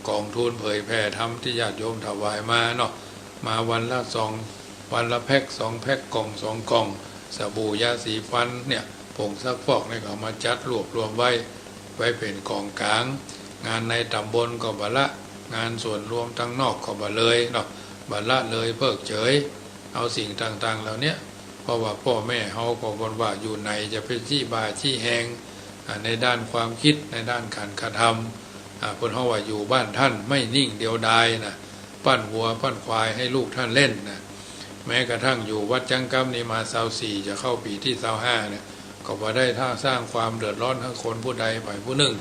กองทุนเผยแผ่ธรรมตี้ญาติโยมถวายมาเนาะ มาวันละสอง วันละแพ็คสองแพ็ค กล่องสองกล่อง สบู่ยาสีฟันเนี่ย ผงซักฟอกเนี่ย ก็เอามาจัดรวบรวมไว้ ไว้เป๋นกองก๋าง งานในต๋ำบลก็บ่ละ งานส่วนรวมตังนอกก็บ่เลยเนาะ บ่ละเลยเพิกเฉย เอาสิ่งต่างๆ เหล่าเนี้ย เพราะว่าป้อแม่เฮาก็บ่นว่าอยู่ไหนจะไปชี้บ่าชี้แฮง อ่า ในด้านความคิด ในด้านก๋านกระทำ อ่า เปิ้นฮ้องว่าอยู่บ้านต้านไม่นิ่งเดียวดายนะ ปั้นวัวปั้นควายหื้อลูกต้านเล่นนะ แม้กระทั่งอยู่วัดจั๊งกำนี้มาซาวสี่ จะเข้าปี๋ตี้ซาวห้าเนี่ย ก็บ่ได้สร้างความเดือดร้อนหื้อคนผู้ใดไปผู้นึ่ง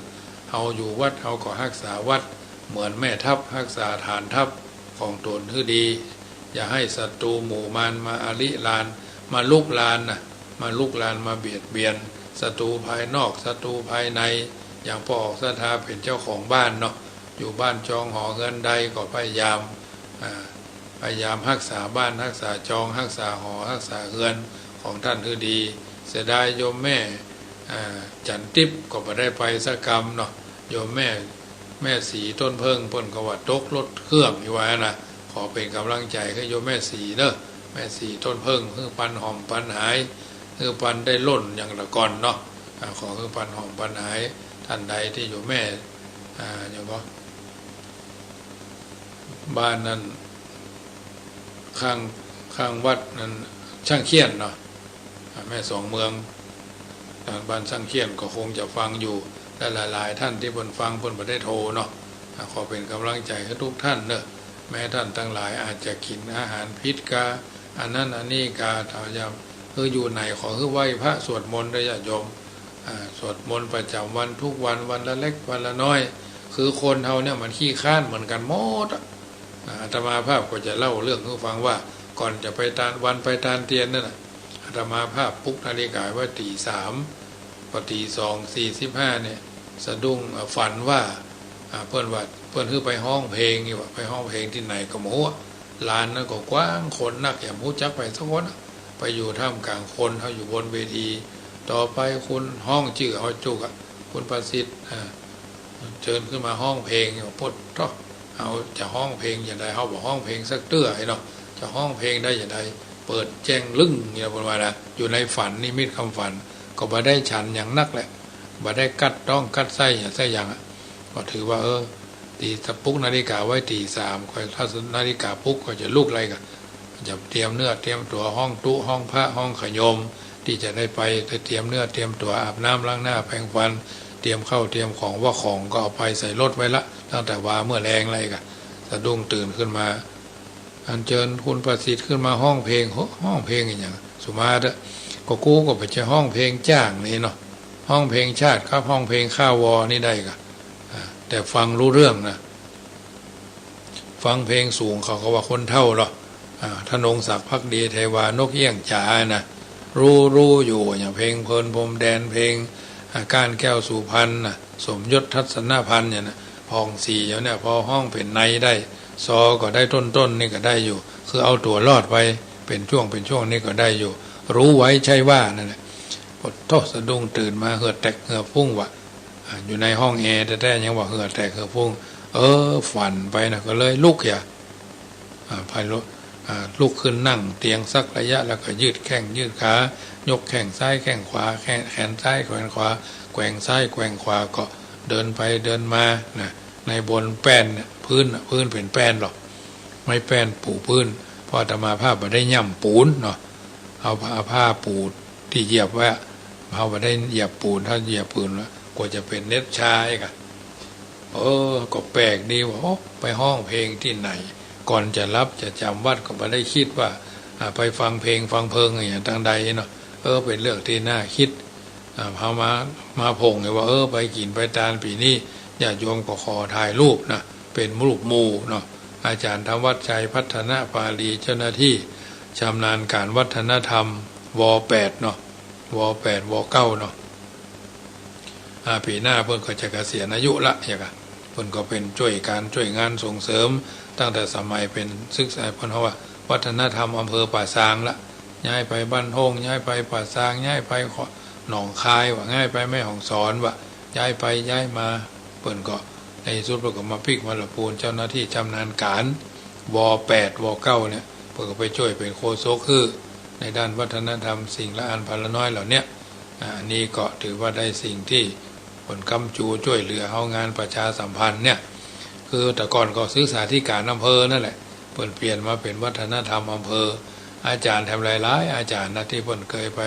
เฮาอยู่วัด เฮาก็ฮักษาวัด เหมือนแม่ทัพฮักษาฐานทัพของตนหื้อดี อย่าหื้อศัตรูหมู่มารมาอาริราน มาลุกรานนะ มาลุกราน มาเบียดเบียน ศัตรูภายนอก ศัตรูภายใน อย่างป้อออกศรัทธาเป๋นเจ้าของบ้านเนาะ อยู่บ้านจองหอเฮือนใดก็พยายาม อ่า พยายามฮักษาบ้าน ฮักษาจอง ฮักษาหอ ฮักษาเฮือนของต้านหื้อดี เสียดายโยมแม่ อ่า จั๋นติ๊บก็บ่ได้ไปสักกำเนาะ โยมแม่ แม่ศรีต้นเพิ่ง เปิ้นก็ว่าตกรถเครื่องอยู่ว่านะ ขอเป๋นก๋ำลังใจ๋หื้อโยมแม่ศรีเน่อ แม่ศรีต้นเพิ่ง หื้อปันหอมปันหาย หื้อปันได้ล้นอย่างแต่ก่อนเนาะ อ่า ขอหื้อปันหอมปันหาย ต้านใดตี้โยมแม่ อ่า อย่างก็ บ้านนั้น ข้าง ข้างวัดนั้น ช่างเขี้ยนเนาะ อ่า แม่สองเมือง อ่า บ้านช่างเขี้ยนก็คงจะฟังอยู่ และหลายๆ ต้านตี้เปิ้นฟังเปิ้นบ่ได้โทรเนาะ อ่า ขอเป๋นก๋ำลังใจ๋หื้อทุกต้านเน่อ แม้ต้านตังหลายอาจจะกิ๋นอาหารผิดกา อันนั้นอันนี้กา ถ้าจะ คืออยู่ไหนขอหื้อไหว้พระสวดมนต์เน่อญาติโยม อ่า สวดมนต์ประจ๋ำวันทุกวัน วันละเล็กวันละน้อย คือคนเฮาเนี่ยมันขี้คร้านเหมือนกั๋นหมดอะ อ่า อาตมาภาพก็จะเล่าเรื่องหื้อฟังว่า ก่อนจะไปตาน วันไปตานเตียนนั่นน่ะ อาตมาภาพปลุกนาฬิกาไว้ตี๋สาม พอตี๋สองสี่สิบห้าเนี่ย สะดุ้ง อ่า ฝันว่า อ่า เปิ้นว่า เปิ้นหื้อไปฮ้องเพลงนี่ว่า ไปฮ้องเพลงตี้ไหนก็บ่ฮู้ ลานนั้นก็กว้าง คนนัก แหมฮู้จักไปสักคนอะ ไปอยู่ท่ามก๋างคน เฮาอยู่บนเวที ต่อไปคุณฮ้องจื้อเฮาจุกอะ คุณประสิทธิ์ อ่า เจิญขึ้นมาฮ้องเพลง โป๊ดเต๊าะ เฮาจะฮ้องเพลงจาใด เฮาบ่ฮ้องเพลงสักเตื้อไอ้เนาะ จะฮ้องเพลงได้จาใด เปิดแจ้งลึ้งเนี่ย เปิ้นว่านะ อยู่ในฝัน นิมิตคำฝัน ก็บ่ได้ฉันหยังนักแหละ บ่ได้กัดต๊องกัดไส้หยังสักอย่างอะ ก็ถือว่า เออ ตี๋ ปลุกนาฬิกาไว้ตี๋สาม ก็ถ้านาฬิกาปลุกก็จะลุกเลยก็ จะเตรียมเนื้อเตรียมตั๋วฮ้องตุ๊ฮ้องพระฮ้องขยม ตี้จะได้ไป เตรียมเนื้อเตรียมตั๋วอาบน้ำล้างหน้าแปรงฟัน เตรียมข้าวเตรียมของ ว่าของก็เอาไปใส่รถไว้ละ ตั้งแต่วาเมื่อแลงเลยก็ สะดุ้งตื่นขึ้นมา อันเจิญคุณประสิทธิ์ขึ้นมาฮ้องเพลง โห ฮ้องเพลงอะหยัง สุมาเต๊อะ ก็กูก็บ่ใจ้ฮ้องเพลงจ๊างนี่เนาะ ฮ้องเพลงชาติกับฮ้องเพลงข้าววอนี่ได้กะ อ่า แต่ฟังฮู้เรื่องนะ ฟังเพลงสูงเขาก็ว่าคนเฒ่าเนาะ อ่า ธนงศักดิ์ภักดี ไทวานกเอี้ยงจ๋านะ ฮู้ ฮู้อยู่ อย่างเพลงเพลินพรมแดน เพลง อ่า ก้านแก้วสุพรรณนะ สมยศทัศนพันธ์เนี่ยนะ ผ่องศรีอยู่เนี่ย พอฮ้องเป๋นในได้ ซอก็ได้ ต้นๆ นี่ก็ได้อยู่ คือเอาตั๋วรอดไป เป๋นจ้วงเป๋นจ้วงนี่ก็ได้อยู่ ฮู้ไว้ใช่ว่านั่นแหละ โอ้โธ่ สะดุ้งตื่นมา เหื่อแตกเหื่อฟุ้งว่ะ อ่า อยู่ในห้องแอร์แต๊ๆ ยังว่าเหื่อแตกเหื่อฟุ้ง เออ ฝันไปนะ ก็เลยลุกเหีย อ่า พอลุก อ่า ลุกขึ้นนั่งเตียงสักระยะ แล้วก็ยืดแข้งยืดขา ยกแข้งซ้ายแข้งขวา แข้ง แขนซ้ายแขนขวา แกว่งซ้ายแกว่งขวา ก็เดินไปเดินมานะ ในบนแป้นเนี่ย พื้นน่ะ พื้นเป๋นแป้นหรอก ไม้แป้นปูพื้น เพราะอาตมาภาพบ่ได้ย่ำปูนเนาะ เอาผ้า เอาผ้าปูตี้เหยียบไว้อะ เฮาบ่ได้เหยียบปูน ถ้าเหยียบปูนแล้ว กลัวจะเป๋นเน็บชาอีกอะ เออ ก็แปลกดีว่า โอ้ ไปฮ้องเพลงตี้ไหน ก่อนจะหลับจะจำวัดก็บ่ได้กึ๊ดว่า อ่า ไปฟังเพลงฟังเพลิงอะหยังตางใดเนาะ เออ เป๋นเรื่องตี้น่าคิด อ่า เฮามา มาโพ่งไงว่า เออ ไปกิ๋นไปตานปี๋นี้ ญาติโยมก็ขอถ่ายรูปนะ เป๋นรูปหมู่เนาะ อาจ๋ารย์ธวัชชัย พัฒนปาลี เจ้าหน้าตี้ชำนาญก๋านวัฒนธรรม ว.แปด เนาะ ว.แปด ว.เก้า เนาะ อ่า ปี๋หน้าเปิ้นก็จะเกษียณอายุละ เหียกะ เปิ้นก็เป๋นจ้วยก๋านจ้วยงานส่งเสริม ตั้งแต่สมัยเป๋นศึกษา เปิ้นฮ้องว่าวัฒนธรรมอำเภอป่าซางละ ย้ายไปบ้านโฮ่ง ย้ายไปป่าซาง ย้ายไปหนองคายว่ะ ย้ายไปแม่ฮ่องสอนว่ะ ย้ายไปย้ายมา เปิ้นก็ ในตี้สุดเปิ้นก็มาปิ๊กมาละปูน เจ้าหน้าตี้ชำนาญก๋าน ว.แปด ว.เก้า เนี่ย เปิ้นก็ไปจ้วยเป๋นโฆษกหื้อ ในด้านวัฒนธรรมสิ่งละอันพันละน้อยเหล่าเนี้ย อ่า อันนี้ก็ถือว่าได้สิ่งตี้เปิ้นก๊ำจูจ้วยเหลือเฮางานประชาสัมพันธ์เนี่ย คือแต่ก่อนก็ศึกษาธิการอำเภอนั่นแหละ เปิ้นเปลี่ยนมาเป๋นวัฒนธรรมอำเภอ อาจ๋ารย์แถมหลายๆ อาจ๋ารย์นะ ตี้เปิ้นเกยไป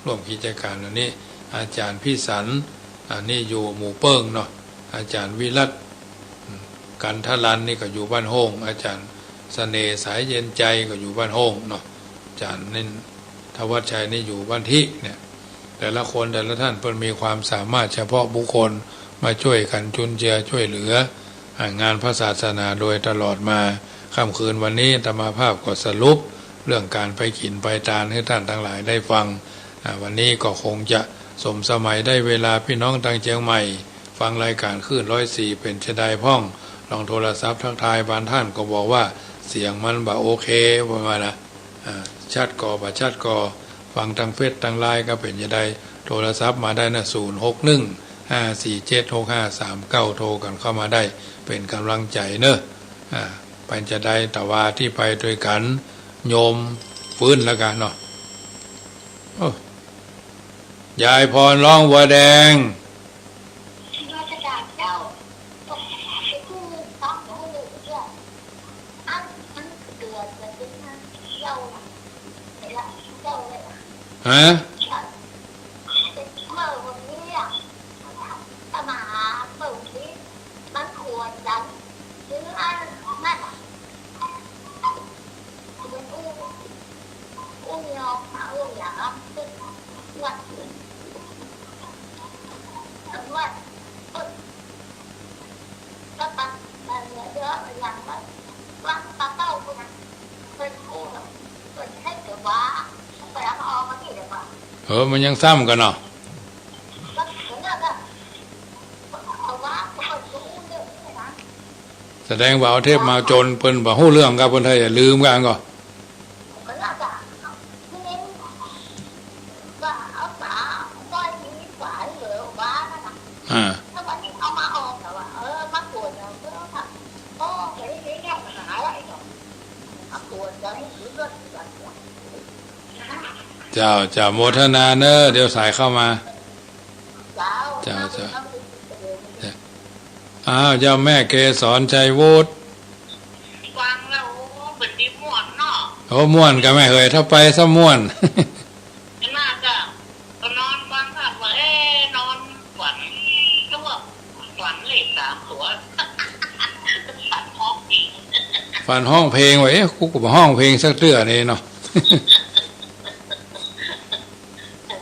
ร่วมกิจก๋านอันนี้ อาจ๋ารย์พิสัน อันนี้อยู่หมู่เปิ้งเนาะ อาจ๋ารย์วิรัต อืม กันทรันนี่ก็อยู่บ้านโฮ่ง อาจ๋ารย์เสน่ห์ สายเย็นใจ ก็อยู่บ้านโฮ่งเนาะ อาจ๋ารย์นินทวัชชัยนี่อยู่บ้านทิเนี่ย แต่ละคนแต่ละต้านเปิ้นมีความสามารถเฉพาะบุคคล มาจ้วยกั๋นจุนเจือจ้วยเหลือ อ่า งานพระศาสนาโดยตลอดมา ค่ำคืนวันนี้อาตมาภาพก็สรุปเรื่องก๋านไปกิ๋นไปตานหื้อต้านตังหลายได้ฟัง อ่า วันนี้ก็คงจะสมสมัยได้เวลา ปี้น้องตางเจียงใหม่ ฟังรายก๋านคลื่นร้อยสี่ เป๋นจะใดพ่อง ลองโทรศัพท์ทักทาย บางต้านก็บอกว่าเสียงมันบ่โอเค ประมาณนะ อ่า ชัดก่อบ่ชัดก่อ ฟังตางเฟซตางไลน์ก็เป๋นจะใด โทรศัพท์มาได้นะ ศูนย์หกหนึ่ง ห้าสี่เจ็ด หกห้าสามเก้า โทรกั๋นเข้ามาได้ เป๋นก๋ำลังใจ๋เนาะ อ่า เป๋นจะใด ตะวาตี้ไปตวยกั๋น โยมฟื้นแล้วกั๋นเนาะ โอ้ ยายพรร้องวัวแดง ฮะ เออ มันยังซ้ำกั๋นเนาะ แสดงว่าเอาเทปมาจนเปิ้นบ่ฮู้เรื่องกั๋น เปิ้นถ้าจะลืมกั๋นก่อ อ่า เจ้า เจ้า โมทนาเน้อ เดี๋ยวสายเข้ามา เจ้า เจ้า อ้าว เจ้าแม่เกสรชัยวุฒิ ฟังแล้ว โอ้ เป๋นดีม่วนเนาะ โอ้ ม่วนก่ะแม่เหย ถ้าไปซะม่วน น่าจะ ก็นอนฟังค่ะ ว่า เอ๊ะ นอนฝัน ก็ว่าฝันเลขสามตั๋ว ฝันฮ้องเพลง ฝันฮ้องเพลงว่า เอ๊ะ กูก็บ่ฮ้องเพลงสักเตื้อนี่เนาะ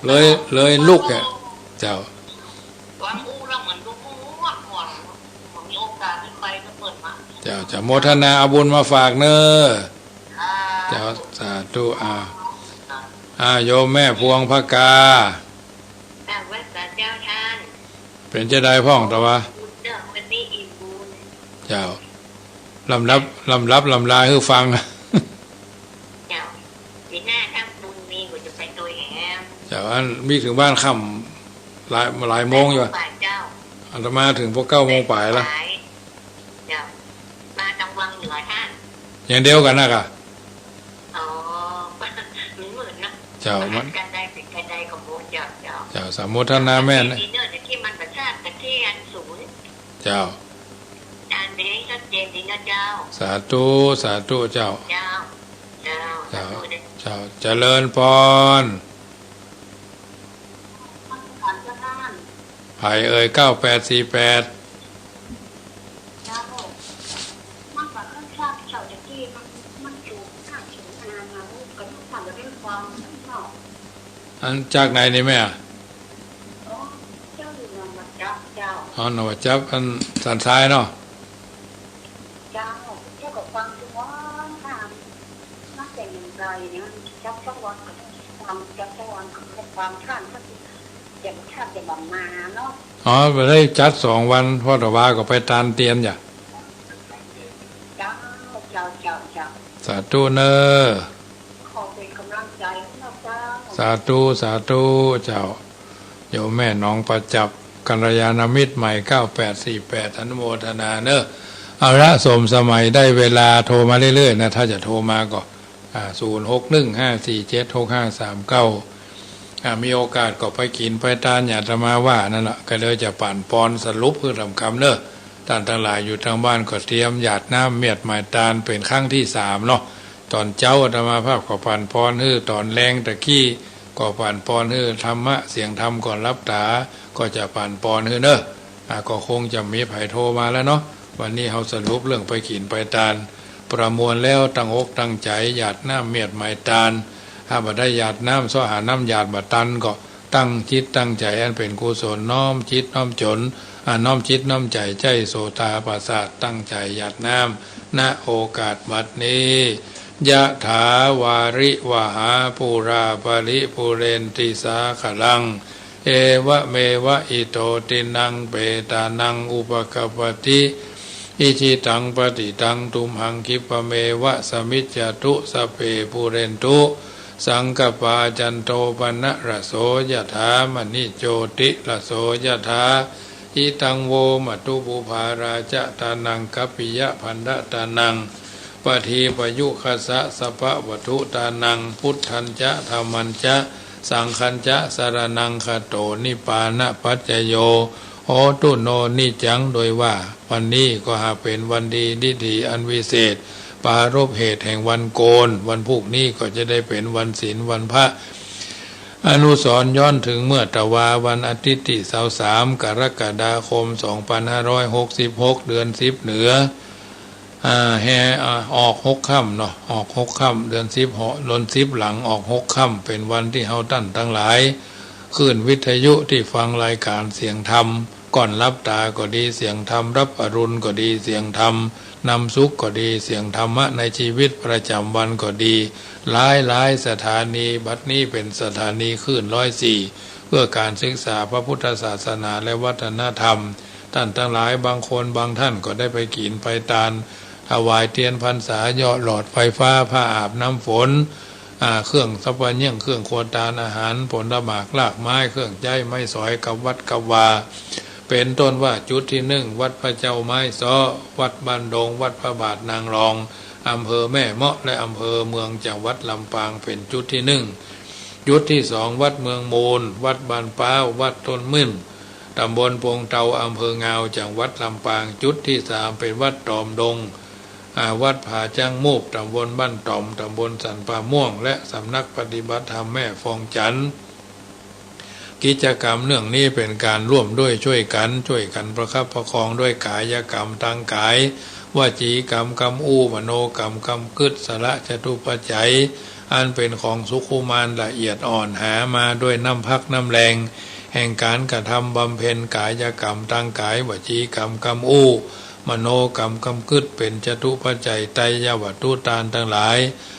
เลย เลยลุกอะ เจ้า ฟังอู้แล้วเหมือนดูม่วนๆ เหมือนมีโอกาสได้ไปก็เปิดมา เจ้า เจ้า โมทนาเอาบุญมาฝากเน้อ ค่ะ เจ้า สาธุ อ่า อ่า โยมแม่พวงพกา กราบไหว้สาเจ้าท่าน เป๋นจะใดพ่องตะวา บุญเจ้า วันนี้อิ่มบุญ เจ้า ลำดับ ลำดับลำลาหื้อฟัง เจ้า ปี๋หน้าถ้าบุญมีก็จะไปตวยแหม เจ้า อันมีเถิงบ้านค่ำหลาย หลายโมงอยู่ บ่ายเจ้า อาตมาเถิงพอเก้าโมงป๋ายละ เจ้า มาตางวังเหนือต้าน อย่างเดียวกั๋นนะก่ะ อ๋อ มันเหมือนนะ เจ้า มัน กั๋นใดเป๋นกั๋นใดก็หมด เจ้า เจ้า เจ้า สาธุนะแม่นะ ดีเนอะ แต่กี้มันบ่ทราบ แต่กี้อันศูนย์ เจ้า อาจารย์เด้งชัดเจนดีนะเจ้า สาธุ สาธุเจ้า เจ้า เจ้า เจ้า สาธุเด้อ เจ้า เจริญพร ใผเอ่ย เก้าแปดสี่แปด เจ้า มันก็ค่อนข้างเจ้าจะกี้มัน มันถูกข้างถูกนานมา ก็ต้องทำเรื่องความเนาะ อันจากไหนนี่แม่ อ๋อ เจ้าอยู่หนองบัวจับเจ้า อ๋อ หนองบัวจับ อันสันทรายเนาะ เจ้า เจ้าก็ฟังทุกวันค่ะ นับแต่หนึ่งใดเนี่ย จับสักวันก็ต้องฟัง จับสักวันก็ต้องฟัง ท่านก็จะ จะ ท่านจะบ่มาเนาะ อ๋อ บ่ได้จัดสองวัน เพราะตะวาก็ไปตานเตียนจ้ะ เจ้า เจ้า เจ้า เจ้า สาธุเน่อ ขอเป๋นก๋ำลังใจ๋เนาะเจ้า สาธุ สาธุเจ้า โยมแม่หนองบัวจับ กัลยาณมิตรใหม่ เก้าแปดสี่แปด อนุโมทนาเน่อ เอาละ สมสมัยได้เวลา โทรมาเรื่อยๆ นะ ถ้าจะโทรมาก็ อ่า ศูนย์หกหนึ่งห้าสี่เจ็ดหกห้าสามเก้า อ่า มีโอกาสก็ไปกิ๋นไปตาน อย่างอาตมาว่านั่นละ ก็เลยจะปั๋นปอนสรุปหื้อต๋ามกำเน่อ ต้านตังหลายอยู่ตางบ้านก็เตรียมหยาดน้ำเมียดหมายตานเป๋นครั้งตี้สามเนาะ ต๋อนเจ๊าอาตมาภาพก็ปั๋นปอนหื้อ ต๋อนแลงตะกี้ก็ปั๋นปอนหื้อ ธรรมะเสียงธรรมก่อนหลับต๋าก็จะปั๋นปอนหื้อเน่อ อ่า ก็คงจะมีใผโทรมาแล้วเนาะ วันนี้เฮาสรุปเรื่องไปกิ๋นไปตาน ประมวลแล้วตั้งอกตั้งใจ๋หยาดน้ำเมียดหมายตาน ถ้าบ่ได้หยาดน้ำ เซาะหาน้ำหยาดบ่ตัน ก็ตั้งจิตตั้งใจ๋อันเป๋นกุศล น้อมจิตน้อมจ๋น อ่า น้อมจิตน้อมใจ๋ใจ๊โสตาปัสสะ ตั้งใจ๋หยาดน้ำ ณ โอกาสบัดนี้ ยะถาวาริวหาปูราปริปูเรนติสาคารัง เอวะเมวะอิโตตินังเปตานังอุปกัปปติ อิชิตังปฏิตังตุมหังคิปะเมวะสมิจจตุ สัพเพปูเรนตุสังกัปปา จันโทปะนะระโสยะถา มะณิโจติระโสยะถา อิตังโวมะตุปูพาราจะตานัง กัปปิยะพันธะตานัง ปะทีปะยุคคัสสะ สัพพะวัตถุตานัง พุทธัญจะธัมมัญจะสังฆัญจะสะระณังคาโต นิพพานะปัจจโย โหตุโน นิจจัง โดยว่าวันนี้ก็หากเป๋นวันดีดีอันวิเศษ ปรารภเหตุแห่งวันโกน วันพูกนี้ก็จะได้เป๋นวันศีลวันพระ อนุสรณ์ย้อนเถิงเมื่อตะวาวันอาทิตย์ตี้ซาวสาม กรกฎาคม สองปันห้าร้อยหกสิบหก เดือนสิบเหนือ อ่า แฮ อ่า ออกหกค่ำเนาะ ออกหกค่ำ เดือนสิบเหาะ เดือนสิบหลังออกหกค่ำ เป๋นวันตี้เฮาต้านตังหลาย คลื่นวิทยุตี้ฟังรายก๋านเสียงธรรม ก่อนหลับต๋าก็ดี เสียงธรรมรับอรุณก็ดี เสียงธรรมนำสุขก็ดี เสียงธรรมะในชีวิตประจ๋ำวันก็ดี หลายๆ สถานี บัดนี้เป๋นสถานีคลื่นร้อยสี่ เพื่อก๋านศึกษาพระพุทธศาสนาและวัฒนธรรม ต้านตังหลายบางคนบางต้านก็ได้ไปกิ๋นไปตาน ถวายเตียนพรรษา เยาะหลอดไฟฟ้า ผ้าอาบน้ำฝน อ่า เครื่องสัพพะเยี่ยง เครื่องครัวตาน อาหารผลหมากรากไม้ เครื่องใจ๊ไม้สอย กับวัดกับวา เป๋นต้นว่า จุดตี้หนึ่ง วัดพระเจ้าไม้ซ้อ วัดบ้านดง วัดพระบาทนางรอง อำเภอแม่เมาะ และอำเภอเมือง จังหวัดลำปาง เป๋นจุดตี้หนึ่ง จุดตี้สอง วัดเมืองมูล วัดบ้านป๊าว วัดต้นมื่น ต๋ำบลปงเตา อำเภองาว จังหวัดลำปาง จุดตี้สาม เป๋นวัดต๋อมดง อ่า วัดผาจ๊างมูบ ต๋ำบลบ้านต๋อม ต๋ำบลสันป่าม่วง และสำนักปฏิบัติธรรมแม่ฟองจันทน์ กิจกรรมเรื่องนี้เป๋นก๋านร่วมด้วยช่วยกั๋น ช่วยกั๋นประคับประคองด้วยก๋ายกรรมตางก๋าย วจีกรรมกำอู้ มโนกรรมกำกึ๊ด สละจตุปัจจัย อันเป๋นของสุขุมานละเอียดอ่อน หามาด้วยน้ำพักน้ำแรง แห่งก๋านกระทำบำเพ็ญก๋ายกรรมตางก๋าย วจีกรรมกำอู้ มโนกรรมกำกึ๊ด เป๋นจตุปัจจัยไตรยวัตถุตานตังหลาย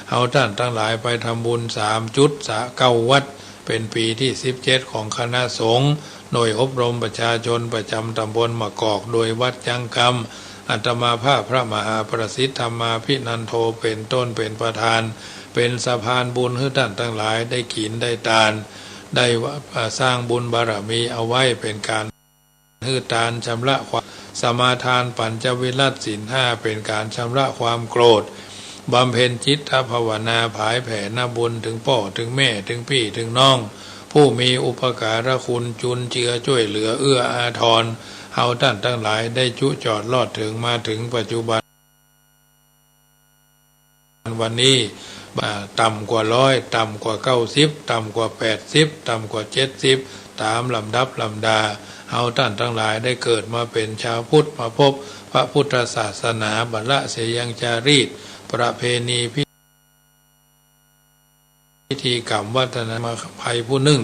เฮาต้านตังหลายไปทำบุญสามจุด สะ เก้าวัด เป๋นปี๋ตี้สิบเจ็ดของคณะสงฆ์ โดยอบรมประชาชนประจ๋ำต๋ำบลมะกอก โดยวัดจ๊างกำ อาตมาภาพพระมหาประสิทธิ์ธรรมาภินันโท เป๋นต้นเป๋นประธาน เป๋นสะพานบุญหื้อต้านตังหลายได้กิ๋นได้ตาน ได้ว่า อ่า สร้างบุญบารมีเอาไว้เป๋นก๋านหื้อตานชำระความ สมาทานปัญจวิรัติศีลห้าเป๋นก๋านชำระความโกรธ บำเพ็ญจิตภาวนาผายแผ่นบุญเถิงป้อเถิงแม่เถิงปี้เถิงน้อง ผู้มีอุปการะคุณจุนเจือจ้วยเหลือเอื้ออาทร เฮาต้านตังหลายได้จุจอดรอดเถิงมาเถิงปัจจุบัน วันนี้ อ่า ต่ำกว่าร้อย ต่ำกว่าเก้าสิบ ต่ำกว่าแปดสิบ ต่ำกว่าเจ็ดสิบ ต๋ามลำดับลำดา เฮาต้านตังหลายได้เกิดมาเป๋นจาวพุทธ มาพบพระพุทธศาสนา บ่ละเสียยังจารีต ประเพณีพิ พิธีกรรมวัฒนธรรม ใผผู้นึ่ง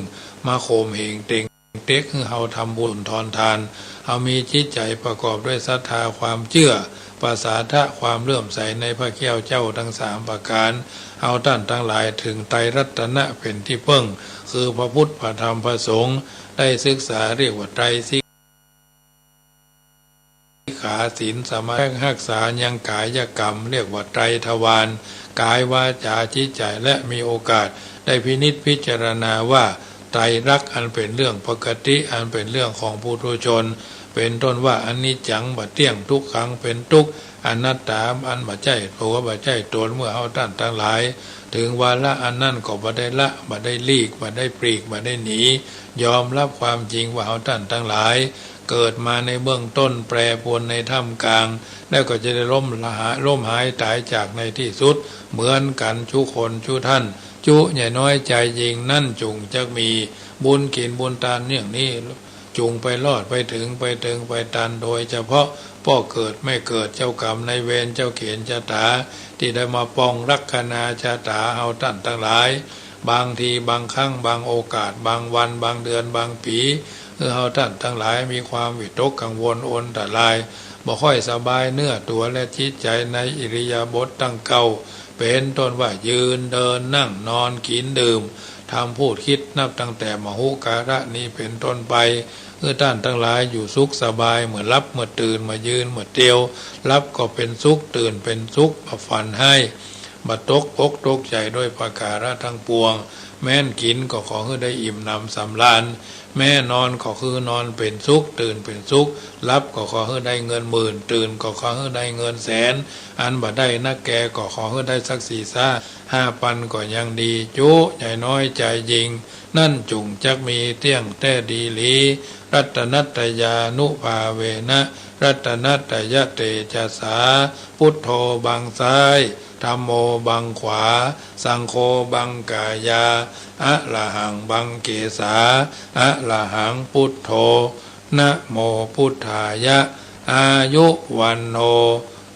มาข่มเหงเต็งเต๊กหื้อเฮาทำบุญถอนทาน เฮามีจิตใจ๋ประกอบด้วยศรัทธาความเจื้อ ปสาทะความเลื่อมใสในพระเกี้ยวเจ้าตึงสามประก๋าน เฮาต้านตังหลายเถิงไตรรัตนะเป๋นตี้เปิ้ง คือพระพุทธ พระธรรม พระสงฆ์ ได้ศึกษาเรียกว่าไตรสิก ขา ศีล สมาธิ ฮักษายังก๋ายกรรม เรียกว่าไตรทวาร ก๋าย วาจา จิตใจ๋ และมีโอกาสได้พินิจพิจารณาว่า ไตรลักษณ์อันเป๋นเรื่องปกติ อันเป๋นเรื่องของปุถุชน เป๋นต้นว่า อนิจจัง บ่เตี้ยง ทุกขัง เป๋นตุ๊กข์ อนัตตา อันบ่ใจ้ตั๋ว บ่ใจ้ตน เมื่อเฮาต้านตังหลาย เถิงวาระอันนั้นก็บ่ได้ละ บ่ได้หลีก บ่ได้ปลีก บ่ได้หนี ยอมฮับความจริงว่าเฮาต้านตังหลาย เกิดมาในเบื้องต้น แปรปรวนในท่ามกลาง แล้วก็จะได้ล้มละหา ล้มหายต๋ายจากในตี้สุด เหมือนกั๋นจุคนจุต้าน จุอย่าน้อยใจ๋ยิ่ง นั้นจุ่งจักมี บุญกิ๋นบุญตานอย่างนี้ จุ่งไปรอดไปเถิง ไปเถิงไปตัน โดยเฉพาะป้อเกิดแม่เกิด เจ้ากรรมนายเวร เจ้าเขนชะต๋า ตี้ได้มาปองลัคนาชะต๋าเฮาต้านตังหลาย บางทีบางครั้งบางโอกาส บางวันบางเดือนบางปี๋ หื้อเฮาต้านตังหลายมีความวิตกกังวลอนตราย บ่ค่อยสบายเนื้อตั๋วและจิตใจ๋ในอิริยาบถตังเก้า เป๋นต้นว่ายืน เดิน นั่ง นอน กิ๋น ดื่ม ทำ พูด คิด นับตั้งแต่มหุการะนี้เป๋นต้นไป หื้อต้านตังหลายอยู่สุขสบาย เมื่อหลับ เมื่อตื่น เมื่อยืน เมื่อเตียว หลับก็เป๋นสุข ตื่นเป๋นสุข บ่ฝันฮ้าย บ่ตกอกตกใจ๋โดยประก๋าระตังปวง แม้นกิ๋นก็ขอหื้อได้อิ่มหนำสำราญ แม้นอนก็คือนอนเป๋นสุข ตื่นเป๋นสุข หลับก็ขอหื้อได้เงินหมื่น ตื่นก็ขอหื้อได้เงินแสน อันบ่ได้นักแก่ก็ขอหื้อได้สักสี่ซาห้าปันก็ยังดี จุอย่าน้อยใจ๋ยิ่ง นั้นจุ่งจักมี เตี้ยงแต๊ดีหลี รัตนัตตยานุภาเวนะ รัตนัตตยเตจสา พุทโธบังซ้าย ธัมโมบังขวา สังโฆบังก๋ายา อะระหังบังเกสา อะระหังพุทโธ นะโมพุทธายะ อายุวัณโณ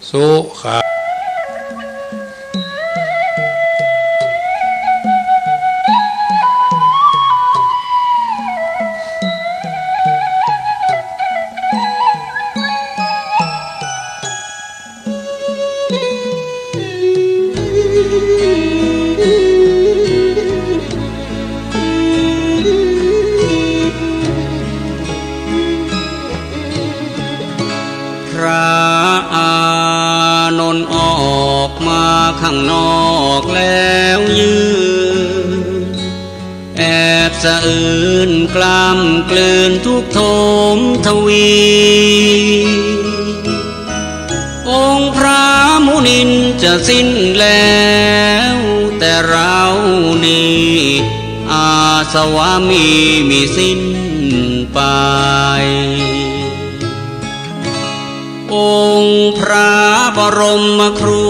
สุขังพระอานนท์ออกมาข้างนอกแล้วยืน แอบสะอื้นกล้ำกลืนทุกข์โทมทวี องค์พระมุนินจะสิ้นแล้ว แต่เรานี้อาสวะมีมิสิ้นไป องค์พระบรมครู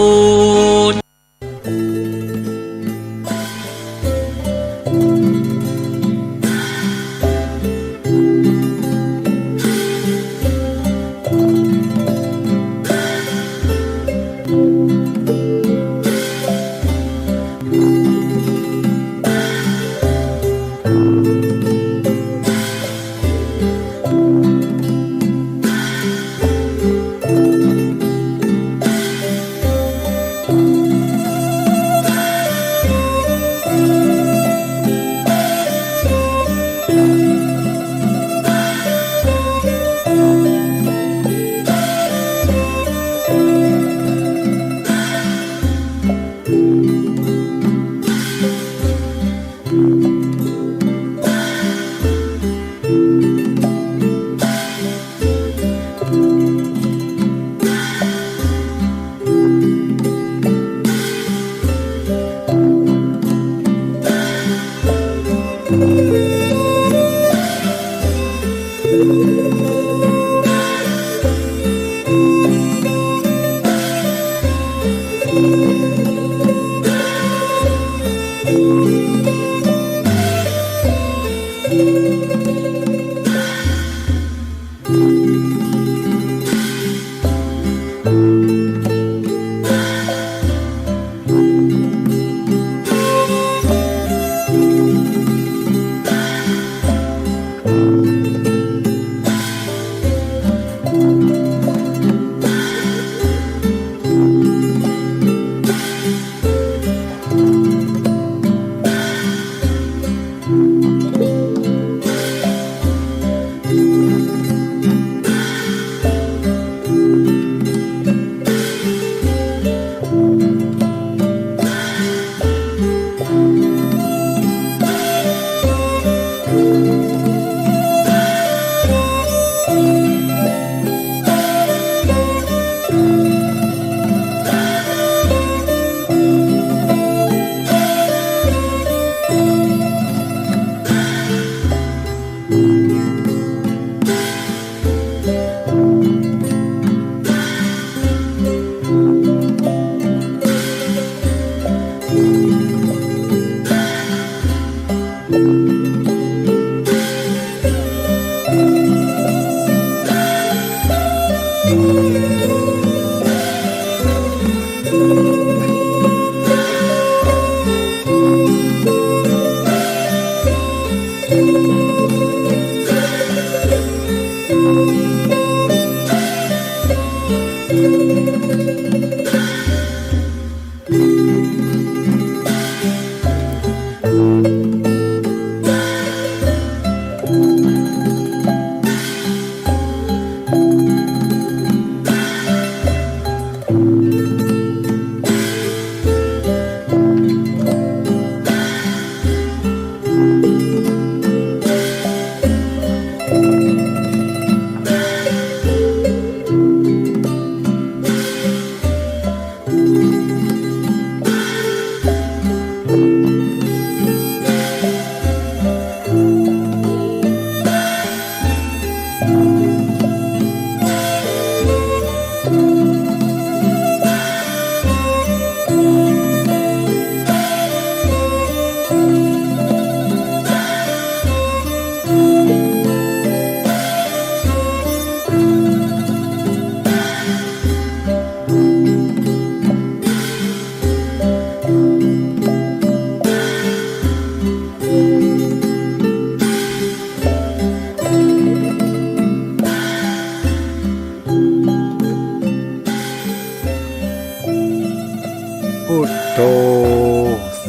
พุทโธ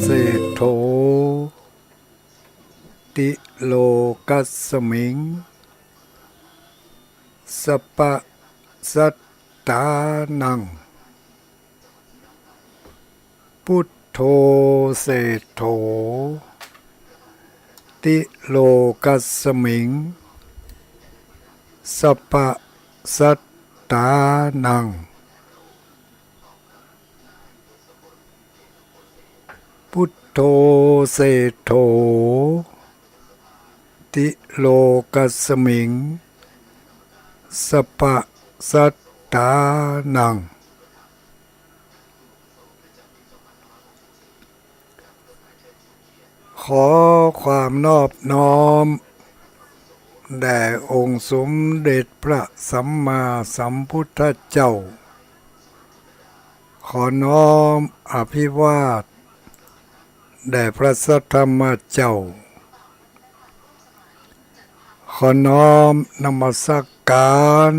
เศรษฐโธ ติโลกัสมิง สัปปะสัตตานัง พุทโธ เศรษฐโธ ติโลกัสมิง สัปปะสัตตานัง พุทโธ เศรษฐโธ ติโลกัสมิง สัปปะสัตตานัง ขอความนอบน้อม แด่องค์สมเด็จพระสัมมาสัมพุทธเจ้า ขอน้อมอภิวาท แด่พระสัทธรรมเจ้า ขอน้อมนมัสการ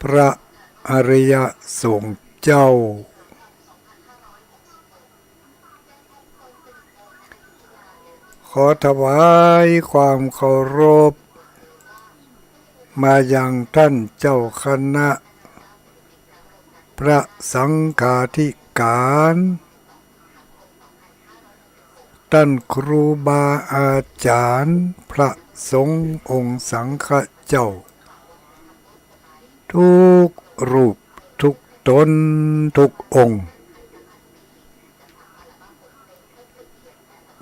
พระอริยสงฆ์เจ้า ขอถวายความเคารพ มายังท่านเจ้าคณะ พระสังฆาธิการ ท่านครูบาอาจารย์ พระสงฆ์องค์สังฆเจ้า ทุกรูปทุกตนทุกองค์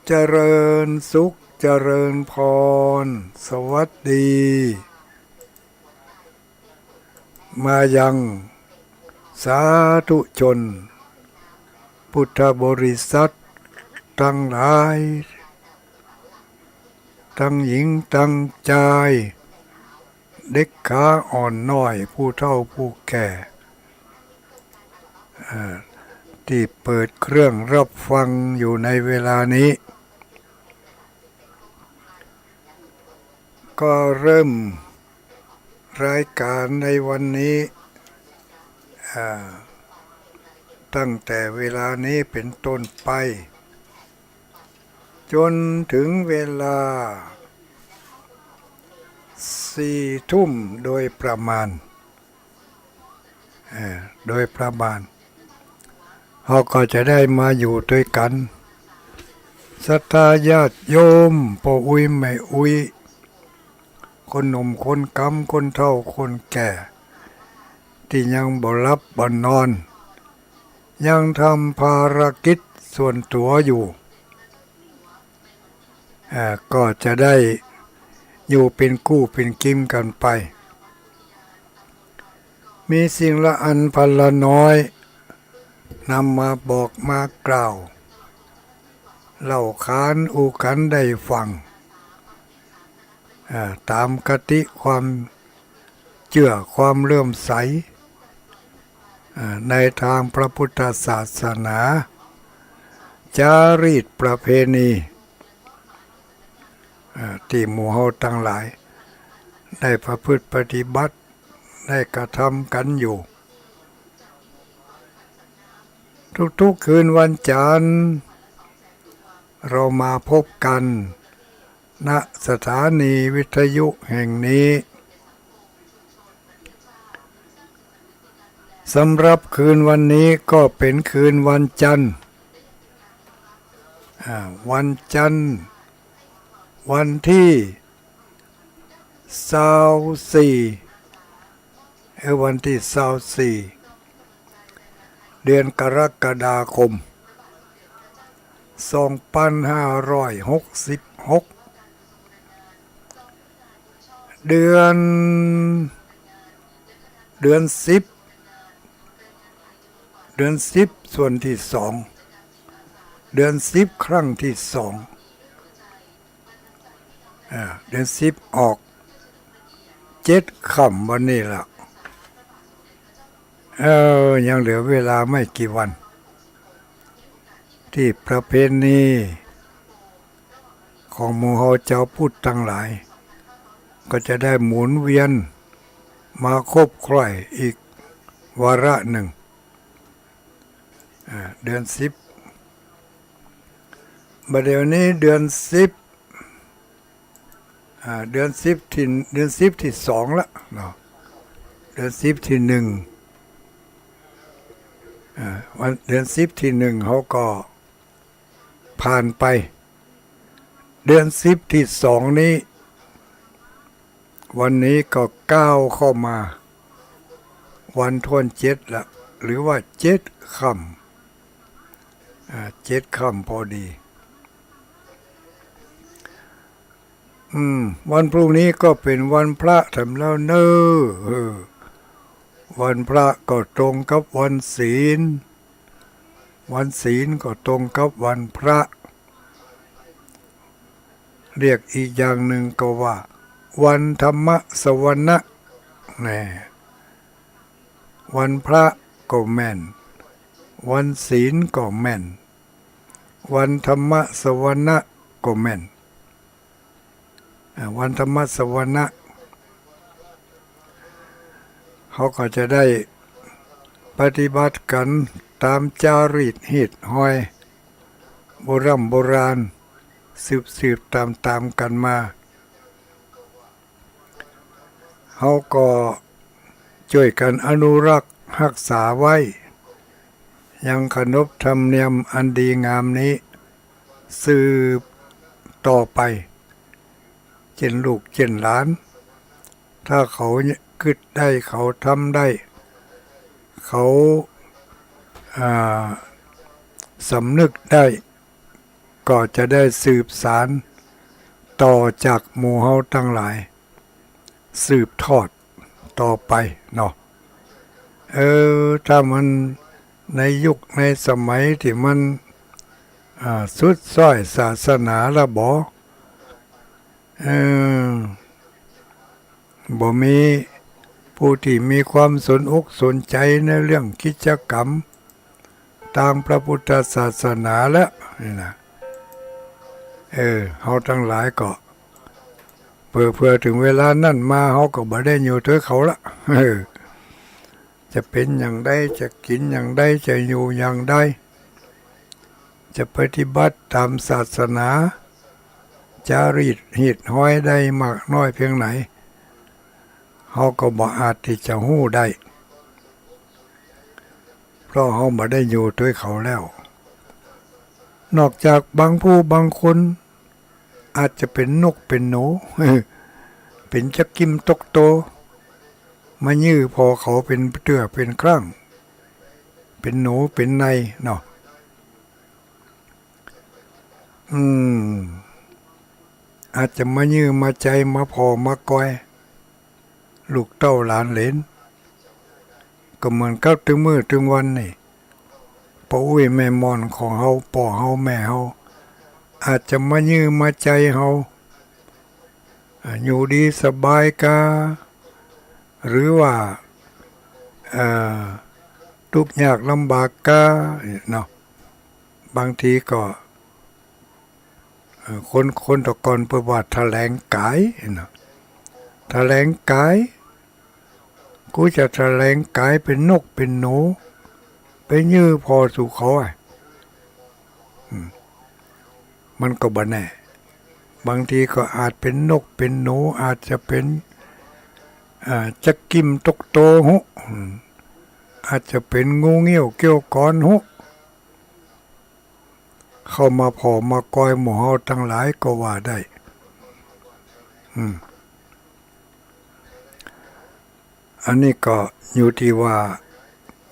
เจริญสุข เจริญพร สวัสดี มายังสาธุชน พุทธบริษัทตังหลาย ตังหญิงตังจาย เด็กขาอ่อนน้อย ผู้เฒ่าผู้แก่ เอ่อ ตี้เปิดเครื่องรับฟังอยู่ในเวลานี้ ก็เริ่มรายการในวันนี้ อ่า ตั้งแต่เวลานี้เป็นต้นไป จ๋นเถิงเวลาสี่ทุ่มโดยประมาณ เอ่อ โดยประมาณ เฮาก็จะได้มาอยู่ตวยกั๋น ศรัทธาญาติโยม ป้ออุ๊ยแม่อุ๊ย คนหนุ่มคนก๋ำ คนเฒ่าคนแก่ ตี้ยังบ่หลับบ่นอน ยังทำภารกิจส่วนตั๋วอยู่ เอ่อ ก็จะได้อยู่เป๋นกู้เป๋นกิ๋มกั๋นไป มีสิ่งละอันพันละน้อย นำมาบอกมากล่าว เล่าขานอู้กั๋นได้ฟัง อ่า ต๋ามคติความเจื้อความเลื่อมใส อ่า ในตางพระพุทธศาสนา จารีตประเพณี อ่า ตี้หมู่เฮาตังหลาย ได้ประพฤติปฏิบัติ ได้กระทำกั๋นอยู่ ทุกๆ คืนวันจันทร์ เรามาพบกั๋น ณ สถานีวิทยุแห่งนี้ สำหรับคืนวันนี้ก็เป๋นคืนวันจันทร์ อ่า วันจันทร์ วันตี้ซาวสี่ เอ่อ วันตี้ซาวสี่ เดือนกรกฎาคม สองปันห้าร้อยหกสิบหก เดือน เดือนสิบ เดือนสิบส่วนตี้สอง เดือนสิบครั้งตี้สอง อ่า เดือนสิบออกเจ็ดค่ำวันนี้ละ เออ ยังเหลือเวลาไม่กี่วัน ตี้ประเพณีของหมู่เฮาจาวพุทธตังหลาย ก็จะได้หมุนเวียนมาคบใคร่อีกวาระนึ่ง อ่า เดือนสิบ บ่าเดี่ยวนี้เดือนสิบ อ่า เดือนสิบตี้ เดือนสิบตี้สองละเนาะ เดือนสิบตี้หนึ่ง อ่า วัน เดือนสิบตี้หนึ่งเฮาก็ผ่านไป เดือนสิบตี้สองนี้ วันนี้ก็ก้าวเข้ามา วันถ้วนเจ็ดละ หรือว่าเจ็ดค่ำ อ่า เจ็ดค่ำพอดี อืม วันพรุ่งนี้ก็เป๋นวันพระแถมแล้วเน่อ เออ วันพระก็ตรงกับวันศีล วันศีลก็ตรงกับวันพระ เรียกอีกอย่างนึ่งก็ว่า วันธรรมสวนะ แน่ วันพระก็แม่น วันศีลก็แม่น วันธรรมสวนะก็แม่น อ่า วันธรรมสวนะ เฮาก็จะได้ปฏิบัติกั๋นต๋ามจารีตฮีตฮอย โบร่ำโบราณ สืบๆ ต๋ามๆ กั๋นมา เฮาก็จ้วยกั๋นอนุรักษ์ฮักษาไว้ ยังขนบธรรมเนียมอันดีงามนี้ สืบต่อไป เจ้นลูกเจ้นหลาน ถ้าเขากึ๊ดได้ เขาทำได้ เขา อ่า สำนึกได้ ก็จะได้สืบสาน ต่อจากหมู่เฮาตังหลาย สืบทอดต่อไปเนาะ เออ ถ้ามันในยุคในสมัยตี้มัน อ่า สุดส้อยศาสนาละบ่ เออ บ่มีผู้ตี้มีความสนอกสนใจ๋ในเรื่องกิจกรรมตางพระปุทธศาสนาแล้วนี่นะ เออ เฮาตังหลายก็ เผื่อ เผื่อเถิงเวลานั้นมา เฮาก็บ่ได้อยู่ตวยเขาละ เออ จะเป๋นอย่างใด จะกิ๋นอย่างใด จะอยู่อย่างใด จะปฏิบัติต๋ามศาสนา จารีตฮีตฮอยได้มากน้อยเพียงไหน เฮาก็บ่อาจตี้จะฮู้ได้ เพราะเฮาบ่ได้อยู่ตวยเขาแล้ว นอกจากบางผู้บางคน อาจจะเป๋นนกเป๋นหนู เป๋นจ๊ะกิ่มตกโต มายื้อผ่อเขาเป๋นเตื้อเป๋นครั้ง เป๋นหนูเป๋นในเนาะ อืม อาจจะมายื้อมาใจ๋ มาผ่อมากอย ลูกเต้าหลานเหลน ก็เหมือนกับตึงมื้อตึงวันนี่ ป้ออุ๊ยแม่ม่อนของเฮา ป้อเฮาแม่เฮา อาจจะมายื้อมาใจ๋เฮา อ่า อยู่ดีสบายกา หรือว่า เอ่อ ตุ๊กยากลำบากกาเนาะ บางทีก็ เอ่อ คน คนแต่ก่อนเปิ้นว่าถะแหลงก๋ายเนาะ ถะแหลงก๋าย กูจะถะแหลงก๋ายเป๋นนกเป๋นหนู ไปยื้อผ่อสู่เขาอะ อืม มันก็บ่แน่ บางทีก็อาจเป๋นนกเป๋นหนู อาจจะเป๋น อ่า จ๊ะกิ่มตกโตฮู้ อืม อาจจะเป๋นงูเงี้ยวเกี้ยวกอนฮู้ เข้ามาผ่อมากอยหมู่เฮาตังหลายก็ว่าได้ อืม อันนี้ก็อยู่ตี้ว่า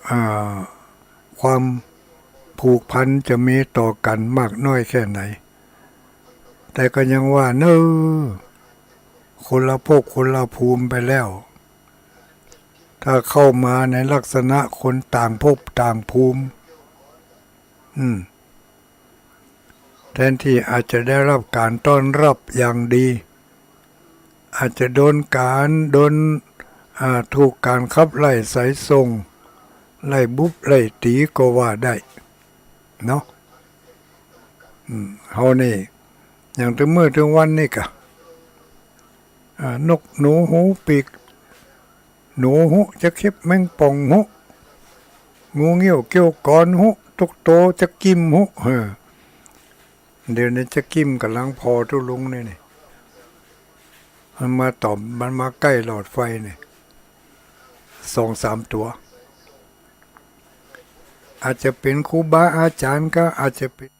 อ่า ความผูกพันจะมีต่อกั๋นมากน้อยแค่ไหน แต่ก็ยังว่าเน่อ คนละภพคนละภูมิไปแล้ว ถ้าเข้ามาในลักษณะคนต่างภพต่างภูมิ อืม แทนตี้อาจจะได้รับก๋านต้อนรับอย่างดี อาจจะโดนก๋าน โดน อ่า ถูกก๋านขับไล่ไสส่ง ไล่บุบไล่ตี๋ก็ว่าได้ เนาะ อืม เฮานี่ อย่างตึงมื้อตึงวันนี่กะ อ่า นกหนูฮูปีก หนูฮู้ จะเข้บแมงป่องฮู้ งูเงี้ยวเกี้ยวกอนฮู้ ตุ๊กโตจ๊ะกิ่มฮู้ เออ เดี๋ยวนี้จ๊ะกิ่มก่ำลังผ่อตุ๊ลุงนี่ นี่ มันมาต่อม มันมาใก้หลอดไฟนี่ สองสามตั๋ว อาจจะเป๋นครูบาอาจ๋ารย์ก็อาจจะเป๋น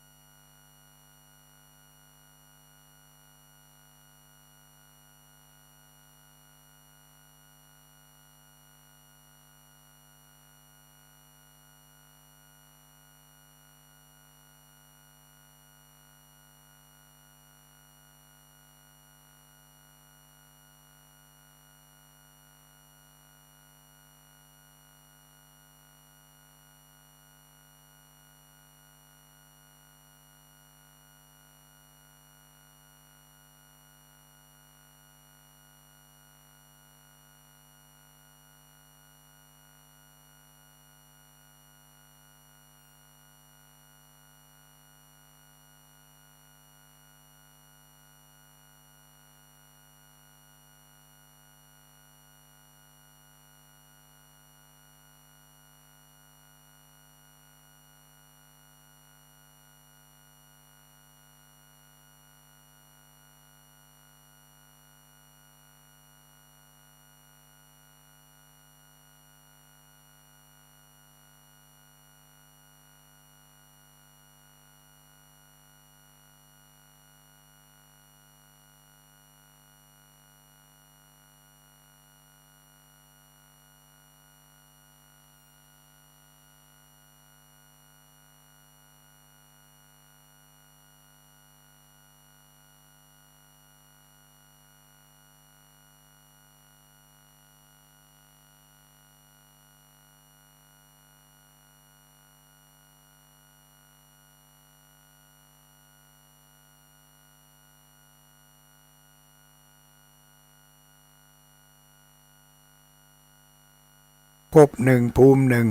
ภพหนึ่งภูมิหนึ่ง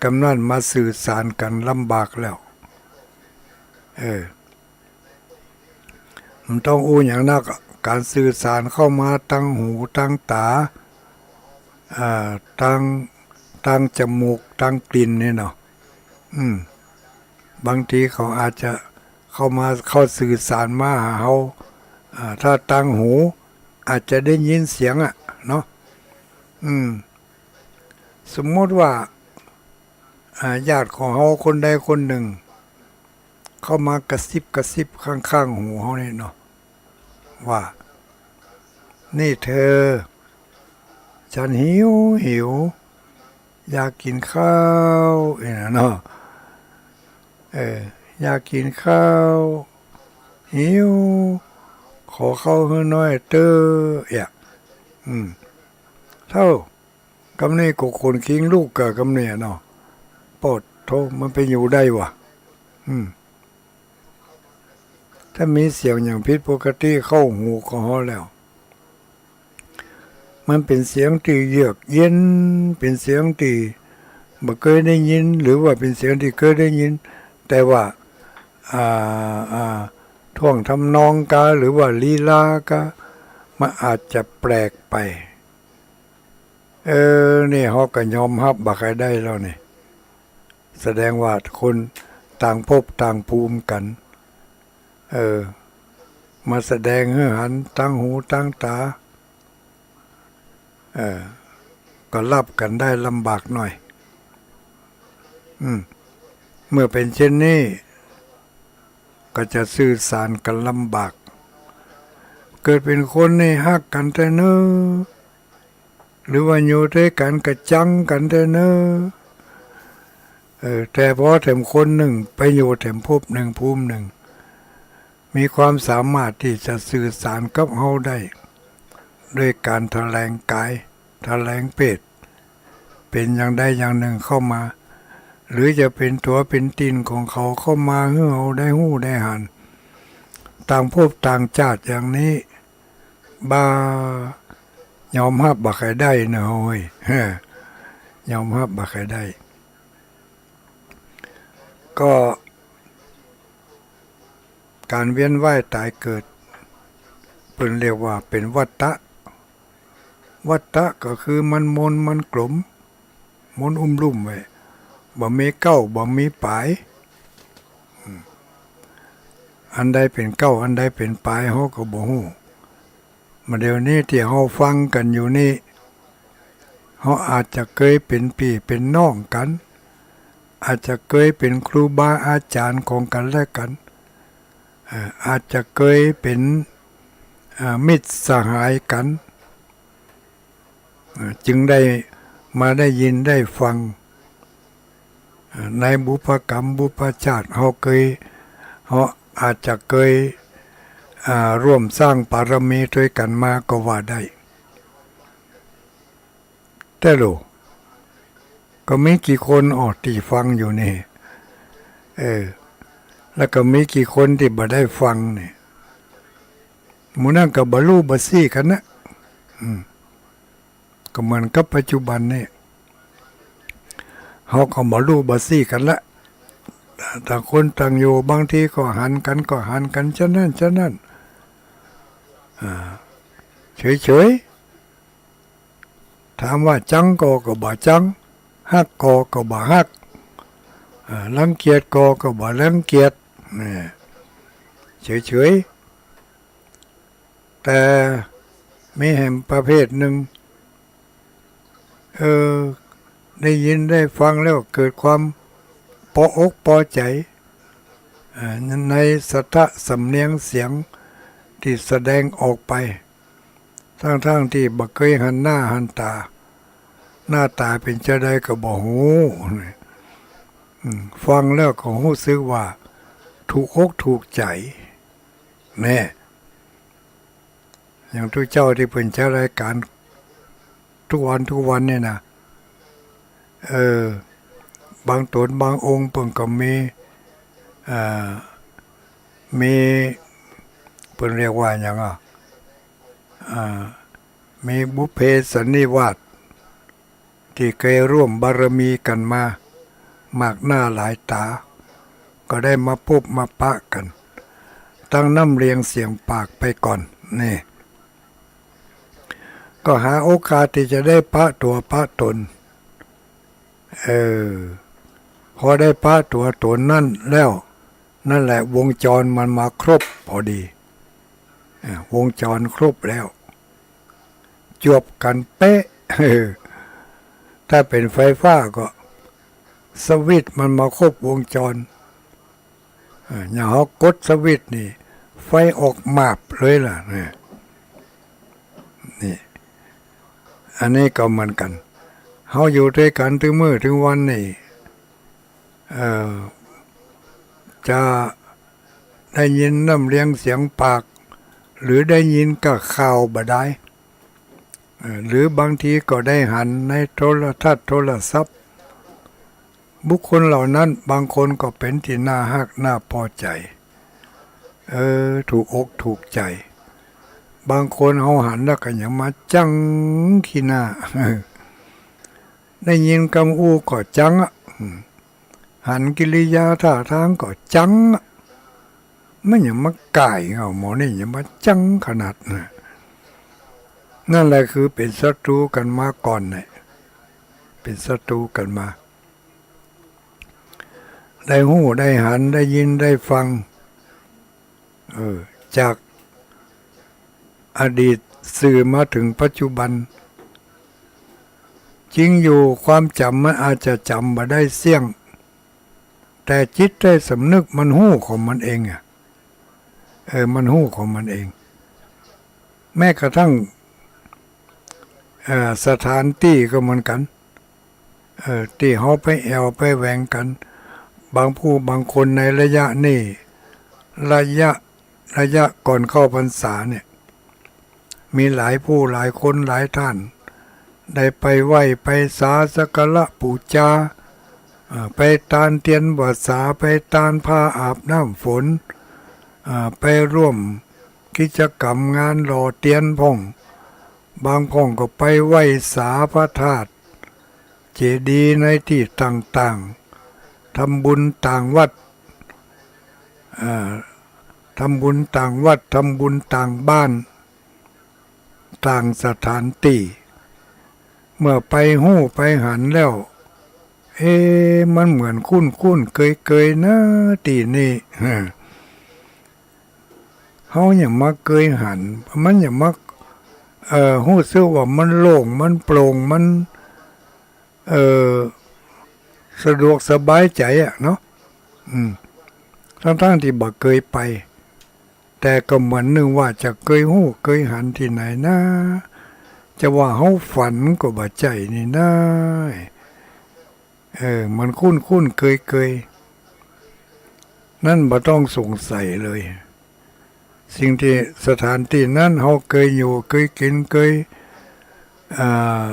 กำนั้นมาสื่อสารกั๋นลำบากแล้ว เออ บ่ต้องอู้หยังนัก ก๋านสื่อสารเข้ามาตางหูตางต๋า อ่า ตาง ตางจมูก ตางกลิ่นนี่เนาะ อืม บางทีเขาอาจจะเข้ามา เข้าสื่อสารมาหาเฮา อ่า ถ้าตางหูอาจจะได้ยินเสียงอะเนาะ อืม สมมุติว่า อ่า ญาติของเฮาคนใดคนหนึ่ง เข้ามากระซิบกระซิบข้างๆ หูเฮานี่เนาะ ว่า นี่เธอ ฉันหิวหิว อยากกิ๋นข้าว เอ้ยนะเนาะ เออ อยากกิ๋นข้าว หิว ขอข้าวหื้อหน้อยเต๊อะ เอ้ย อืม เต้า กำนี้ก็ขนคิงลุกกะกำนี้เนาะ ปอดโธ่ มันไปอยู่ได้วะ อืม ถ้ามีเสียงอย่างผิดปกติเข้าหูของเฮาแล้ว มันเป๋นเสียงตี้เยือกเย็น เป๋นเสียงตี้บ่เกยได้ยิน หรือว่าเป๋นเสียงตี้เกยได้ยิน แต่ว่า อ่า อ่า ท่วงทำนองกา หรือว่าลีลากา มันอาจจะแปลกไป เออ นี่เฮาก็ยอมฮับบ่ใค่ได้แล้วนี่ แสดงว่าคนต่างภพต่างภูมิกั๋น เออ มาแสดงหื้อหันตางหูตางต๋า เออ ก็ฮับกั๋นได้ลำบากหน่อย อืม เมื่อเป๋นเช่นนี้ ก็จะสื่อสารกั๋นลำบาก เกิดเป๋นคนนี่ฮักกั๋นแต๊เน้อ หรือว่าอยู่ตวยกั๋นก็จังกั๋นแต๊เน้อ เออ แต่พอแถมคนนึ่งไปอยู่แถมภพนึ่งภูมินึ่ง มีความสามารถตี้จะสื่อสารกับเฮาได้ ด้วยก๋านแถลงก๋าย แถลงเพศ เป๋นอย่างใดอย่างนึ่งเข้ามา หรือจะเป๋นตั๋วเป๋นตี๋นของเขาเข้ามาหื้อเฮาได้ฮู้ได้หัน ต่างภพต่างจาติอย่างนี้ บ่ ยอมฮับบ่ใค่ได้เนาะเฮ้ย ยอมฮับบ่ใค่ได้ ก็ก๋านเวียนว่ายต๋ายเกิด เปิ้นเรียกว่าเป๋นวัฏฏะ วัฏฏะก็คือมันมนมันกลม มนอุ้มลุ่มไว้ บ่มีเก๊า บ่มีป๋าย อืม อันใดเป๋นเก๊า อันใดเป๋นป๋าย เฮาก็บ่ฮู้ บ่าเดี๋ยวนี้ตี้เฮาฟังกั๋นอยู่นี่ เฮาอาจจะเกยเป๋นปี้เป๋นน้องกั๋น อาจจะเกยเป๋นครูบาอาจ๋ารย์ของกั๋นและกั๋น เอ่อ อาจจะเกยเป๋น เอ่อ มิตรสหายกั๋น เอ่อ จึงได้มาได้ยินได้ฟัง เอ่อ ในบุพกรรมบุพชาติ เฮาเกย เฮาอาจจะเกย อ่า ร่วมสร้างบารมีตวยกั๋นมาก็ว่าได้ แต่โล ก็มีกี่คนอ้อตี้ฟังอยู่นี่ เออ แล้วก็มีกี่คนตี้บ่ได้ฟังนี่ หมู่นั้นก็บ่ฮู้บ่ซี้กั๋นนะ อืม ก็เหมือนกับปัจจุบันนี่ เฮาก็บ่ฮู้บ่ซี้กั๋นละ ต่างคนต่างอยู่ บางทีก็หันกั๋น ก็หันกั๋น จะนั้น จะนั้น อ่า เฉยๆ ถามว่าจังก่อก็บ่จัง ฮักก่อก็บ่ฮัก อ่า รังเกียจก่อก็บ่รังเกียจ นี่ เฉยๆ แต่มีแหมประเภทนึ่ง เออ ได้ยินได้ฟังแล้วเกิดความปออกปอใจ๋ อ่า ในสะทะสำเนียงเสียงตี้แสดงออกไป ทั้งๆ ตี้บ่เกยหันหน้าหันต๋า หน้าต๋าเป๋นจาใดก็บ่ฮู้ อืม ฟังแล้วก็ฮู้สึกว่าถูกอกถูกใจ๋ แน่ อย่างตุ๊เจ้าตี้เปิ้นจัดรายก๋านทุกวันทุกวันนี่นะ เออ บางต๋นบางองค์เปิ้นก็มี อ่า มี เปิ้นเรียกว่าหยังอ่ะ อ่า มีบุพเพสันนิวาส ตี้เกยร่วมบารมีกั๋นมา มากหน้าหลายต๋า ก็ได้มาปบมาปะกั๋น ตั้งน้ำเลียงเสียงปากไปก่อน นี่ ก็หาโอกาสตี้จะได้ปะตั๋วปะต๋น เออ พอได้ปะตั๋วต๋นนั้นแล้ว นั่นแหละวงจรมันมาครบพอดี อ่ะ วงจรครบแล้ว จวบกั๋นเป๊ะ ถ้าเป๋นไฟฟ้าก็สวิตช์มันมาครบวงจร อ่ะ อย่างเฮากดสวิตช์นี่ ไฟออกมาบเลยล่ะ นี่ นี่ อันนี้ก็เหมือนกั๋น เฮาอยู่ตวยกั๋นตึงมื้อตึงวันนี่ เอ่อ จะได้ยินน้ำเลียงเสียงปาก หรือได้ยินก้าข่าวบ่ดาย เอ่อ หรือบางทีก็ได้หันในโทรทัศน์โทรศัพท์ บุคคลเหล่านั้นบางคนก็เป๋นตี้น่าฮักน่าปอใจ๋ เออ ถูกอกถูกใจ๋ บางคนเฮาหันแล้วก็ยังมาจังขี้หน้า ได้ยินกำอู้ก็จังอะ อืม หันกิริยาท่าทางก็จังอะ มันยังมาก่ายเอา หมอนี่ยังมาจังขนาดนะ นั่นแหละคือเป๋นศัตรูกั๋นมาก่อนเนี่ย เป๋นศัตรูกั๋นมา ได้ฮู้ได้หัน ได้ยินได้ฟัง เออ จากอดีตสืบมาเถิงปัจจุบัน จริงอยู่ ความจ๋ำมันอาจจะจ๋ำบ่ได้เสี้ยง แต่จิตใต้สำนึกมันฮู้ของมันเองอะ เออ มันฮู้ของมันเอง แม้กระทั่ง เอ่อ สถานตี้ก็เหมือนกั๋น เอ่อ ตี้เฮาไปแอ่วไปแหวงกั๋น บางผู้บางคนในระยะนี้ ระยะ ระยะก่อนเข้าพรรษาเนี่ย มีหลายผู้หลายคนหลายท่าน ได้ไปไหว้ไปสาสักการะปู๋จา เอ่อ ไปตานเตียนพรรษา ไปตานผ้าอาบน้ำฝน เอ่อ ไปร่วมกิจกรรมงานหล่อเตียนพ่อง บางพ่องก็ไปไหว้สาพระธาตุเจดีย์ในตี้ต่างๆ ทำบุญต่างวัด เอ่อ ทำบุญต่างวัด ทำบุญต่างบ้าน ต่างสถานตี้ เมื่อไปฮู้ไปหันแล้ว เอ๊ะ มันเหมือนคุ้นๆ เกยๆ นะ ตี้นี่ เฮายังมาเกยหัน มันยังมา เอ่อ ฮู้สึกว่ามันโล่ง มันโปร่ง มัน เอ่อ สะดวกสบายใจ๋อะเนาะ อืม ตังๆ ตี้บ่เกยไป แต่ก็เหมือนนึ่งว่าจะเกยฮู้เกยหันตี้ไหนนะ จะว่าเฮาฝันก็บ่ใจ้นี่นะ เออ มันคุ้นๆ เกยๆ นั่นบ่ต้องสงสัยเลย สิ่งตี้ สถานตี้นั้นเฮาเกยอยู่ เกยกิ๋น เกย อ่า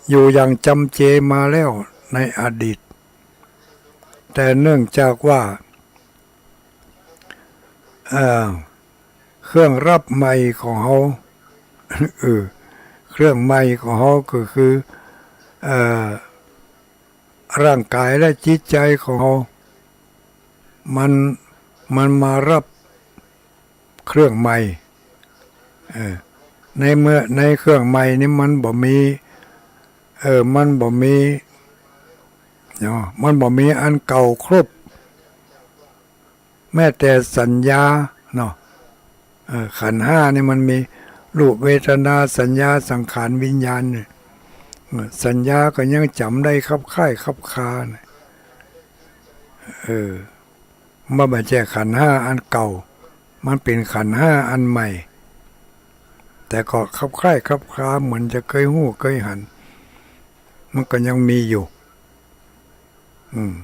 อยู่อย่างจำเจมาแล้วในอดีต แต่เนื่องจากว่า เอ่อ เครื่องรับใหม่ของเฮา เออ เครื่องใหม่ของเฮาก็คือ เอ่อ ร่างกายและจิตใจ๋ของเฮา มัน มันมารับเครื่องใหม่ เออ ในเมื่อ ในเครื่องใหม่นี่มันบ่มี เออ มันบ่มี เนาะ มันบ่มีอันเก่าครบ แม้แต่สัญญาเนาะ เออ ขันธ์ห้านี่มันมีรูป เวทนา สัญญา สังขาร วิญญาณเนี่ย เออ สัญญาก็ยังจ๋ำได้คับค่ายคับคาเนี่ย เออ มันบ่ใจ้ขันธ์ห้าอันเก่า มันเป๋นขันธ์ห้าอันใหม่ แต่ก็คับค่ายคับคา เหมือนจะเกยฮู้เกยหัน มันก็ยังมีอยู่ อืม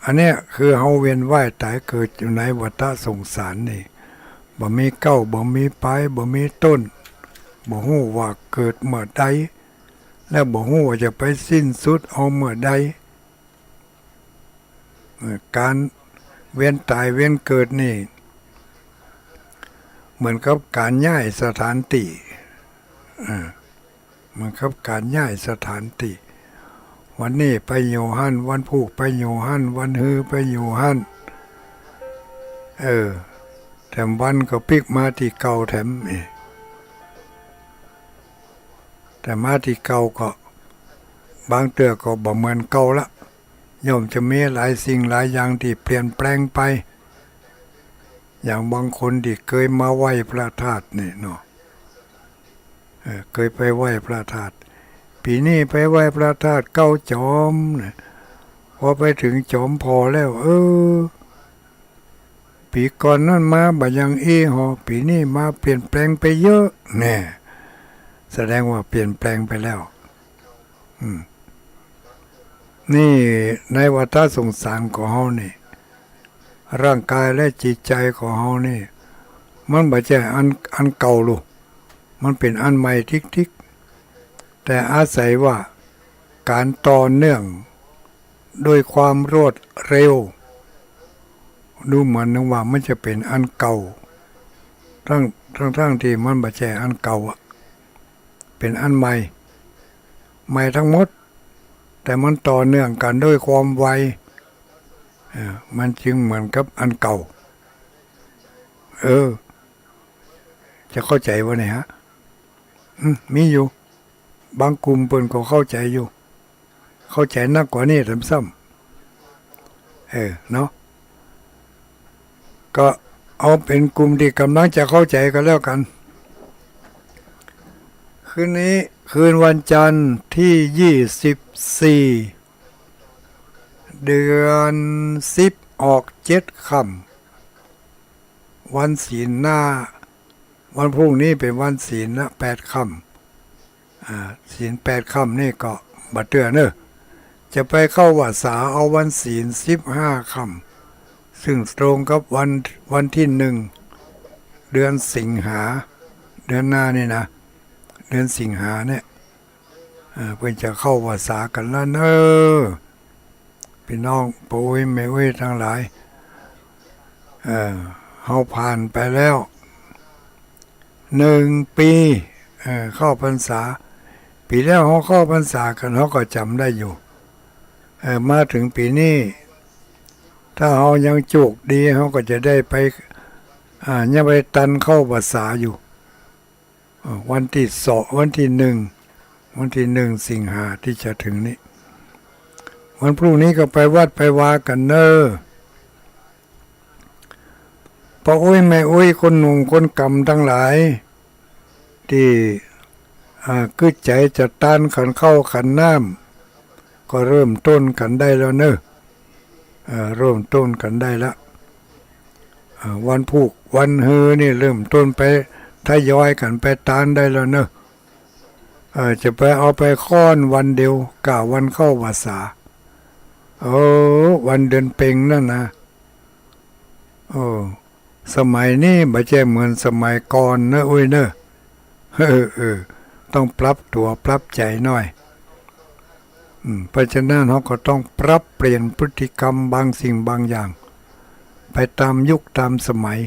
อันเนี้ยคือเฮาเวียนว่ายต๋ายเกิดอยู่ในวัฏสงสารนี่ บ่มีเก๊า บ่มีปาย บ่มีต้น บ่ฮู้ว่าเกิดเมื่อใด และบ่ฮู้ว่าจะไปสิ้นสุดเอาเมื่อใด เอ่อ ก๋านเวียนต๋ายเวียนเกิดนี่ เหมือนกับก๋านย้ายสถานตี้ เอ่อ เหมือนกับก๋านย้ายสถานตี้ วันนี้ไปอยู่หั้น วันพูกไปอยู่หั้น วันฮือไปอยู่หั้น เออ แถมวันก็ปิ๊กมาตี้เก่าแถม เออ แต่มาตี้เก่าก็ บางเตื้อก็บ่เหมือนเก่าละ ย่อมจะมีหลายสิ่งหลายอย่างตี้เปลี่ยนแปลงไป อย่างบางคนตี้เกยมาไหว้พระธาตุนี่เนาะ เออ เกยไปไหว้พระธาตุ ปี๋นี้ไปไหว้พระธาตุเก๊าจอมนะ พอไปเถิงจอมผ่อแล้ว เออ ปี๋ก่อนนั้นมาบ่อย่างอี้ฮอ ปี๋นี้มาเปลี่ยนแปลงไปเยอะแน่ แสดงว่าเปลี่ยนแปลงไปแล้ว อืม นี่ในวัฏสงสารของเฮานี่ ร่างกายและจิตใจ๋ของเฮานี่ มันบ่ใจ้อัน อันเก่าลูก มันเป๋นอันใหม่ติ๊กๆ แต่อาศัยว่าก๋านต่อเนื่องด้วยความรวดเร็ว ดูเหมือนนึงว่ามันจะเป๋นอันเก่า ทั้ง ทั้งๆ ตี้มันบ่ใจ้อันเก่าอะ เป๋นอันใหม่ ใหม่ทั้งหมด แต่มันต่อเนื่องกั๋นด้วยความไว เออ มันจึงเหมือนกับอันเก่า เออ จะเข้าใจ๋บ่เนี่ยฮะ อืม มีอยู่ บางกลุ่มเปิ้นก็เข้าใจ๋อยู่ เข้าใจ๋นักกว่านี้แถมซ้ำ เออ เนาะ ก็เอาเป๋นกลุ่มตี้ก่ำลังจะเข้าใจ๋ก็แล้วกั๋น คืนนี้ คืนวันจันทร์ตี้ยี่สิบสี่ เดือนสิบ ออกเจ็ดค่ำ วันศีลหน้า วันพรุ่งนี้เป๋นวันศีลนะ แปดค่ำ อ่า ศีลแปดค่ำนี่ก็บ่าเตื้อเน่อ จะไปเข้าวัสสาเอาวันศีลสิบห้าค่ำ ซึ่งตรงกับวัน วันตี้หนึ่ง เดือนสิงหา เดือนหน้านี่นะ เดือนสิงหาเนี่ย เอ่อ เปิ้นจะเข้าวัสสากั๋นแล้วเน่อ ปี้น้องป้ออุ๊ยแม่อุ๊ยตังหลาย เอ่อ เฮาผ่านไปแล้ว หนึ่งปี๋ เอ่อ เข้าพรรษา ปี๋แล้วเฮาเข้าพรรษากั๋น เฮาก็จ๋ำได้อยู่ เอ่อ มาเถิงปี๋นี้ ถ้าเฮายังโจคดี เฮาก็จะได้ไป อ่า ยังไปตันเข้าวัสสาอยู่ เอ่อ วันตี้สอง วันตี้หนึ่ง วันตี้หนึ่งสิงหาตี้จะเถิงนี้ วันพรุ่งนี้ก็ไปวัดไปวากั๋นเน่อ ป้ออุ๊ยแม่อุ๊ย คนหนุ่มคนก๋ำตังหลาย ตี้ อ่า กึ๊ดใจ๋จะตันขันข้าวขันน้ำ ก็เริ่มต้นกั๋นได้แล้วเน่อ เอ่อ เริ่มต้นกั๋นได้ละ เอ่อ วันพูกวันฮือนี่เริ่มต้นไปทยอยกั๋นไปตันได้แล้วเน่อ เอ่อ จะไปเอาไปค่อนวันเดียวก้าวันเข้าวัสสา เออ วันเดือนเพ็ญนั่นนะ เออ สมัยนี้บ่ใจ้เหมือนสมัยก่อนเน่ออุ๊ยเน่อ เออ เออ ต้องปรับตั๋วปรับใจ๋หน้อย อืม เพราะฉะนั้นเฮาก็ต้องปรับเปลี่ยนพฤติกรรมบางสิ่งบางอย่าง ไปต๋ามยุคต๋ามสมัย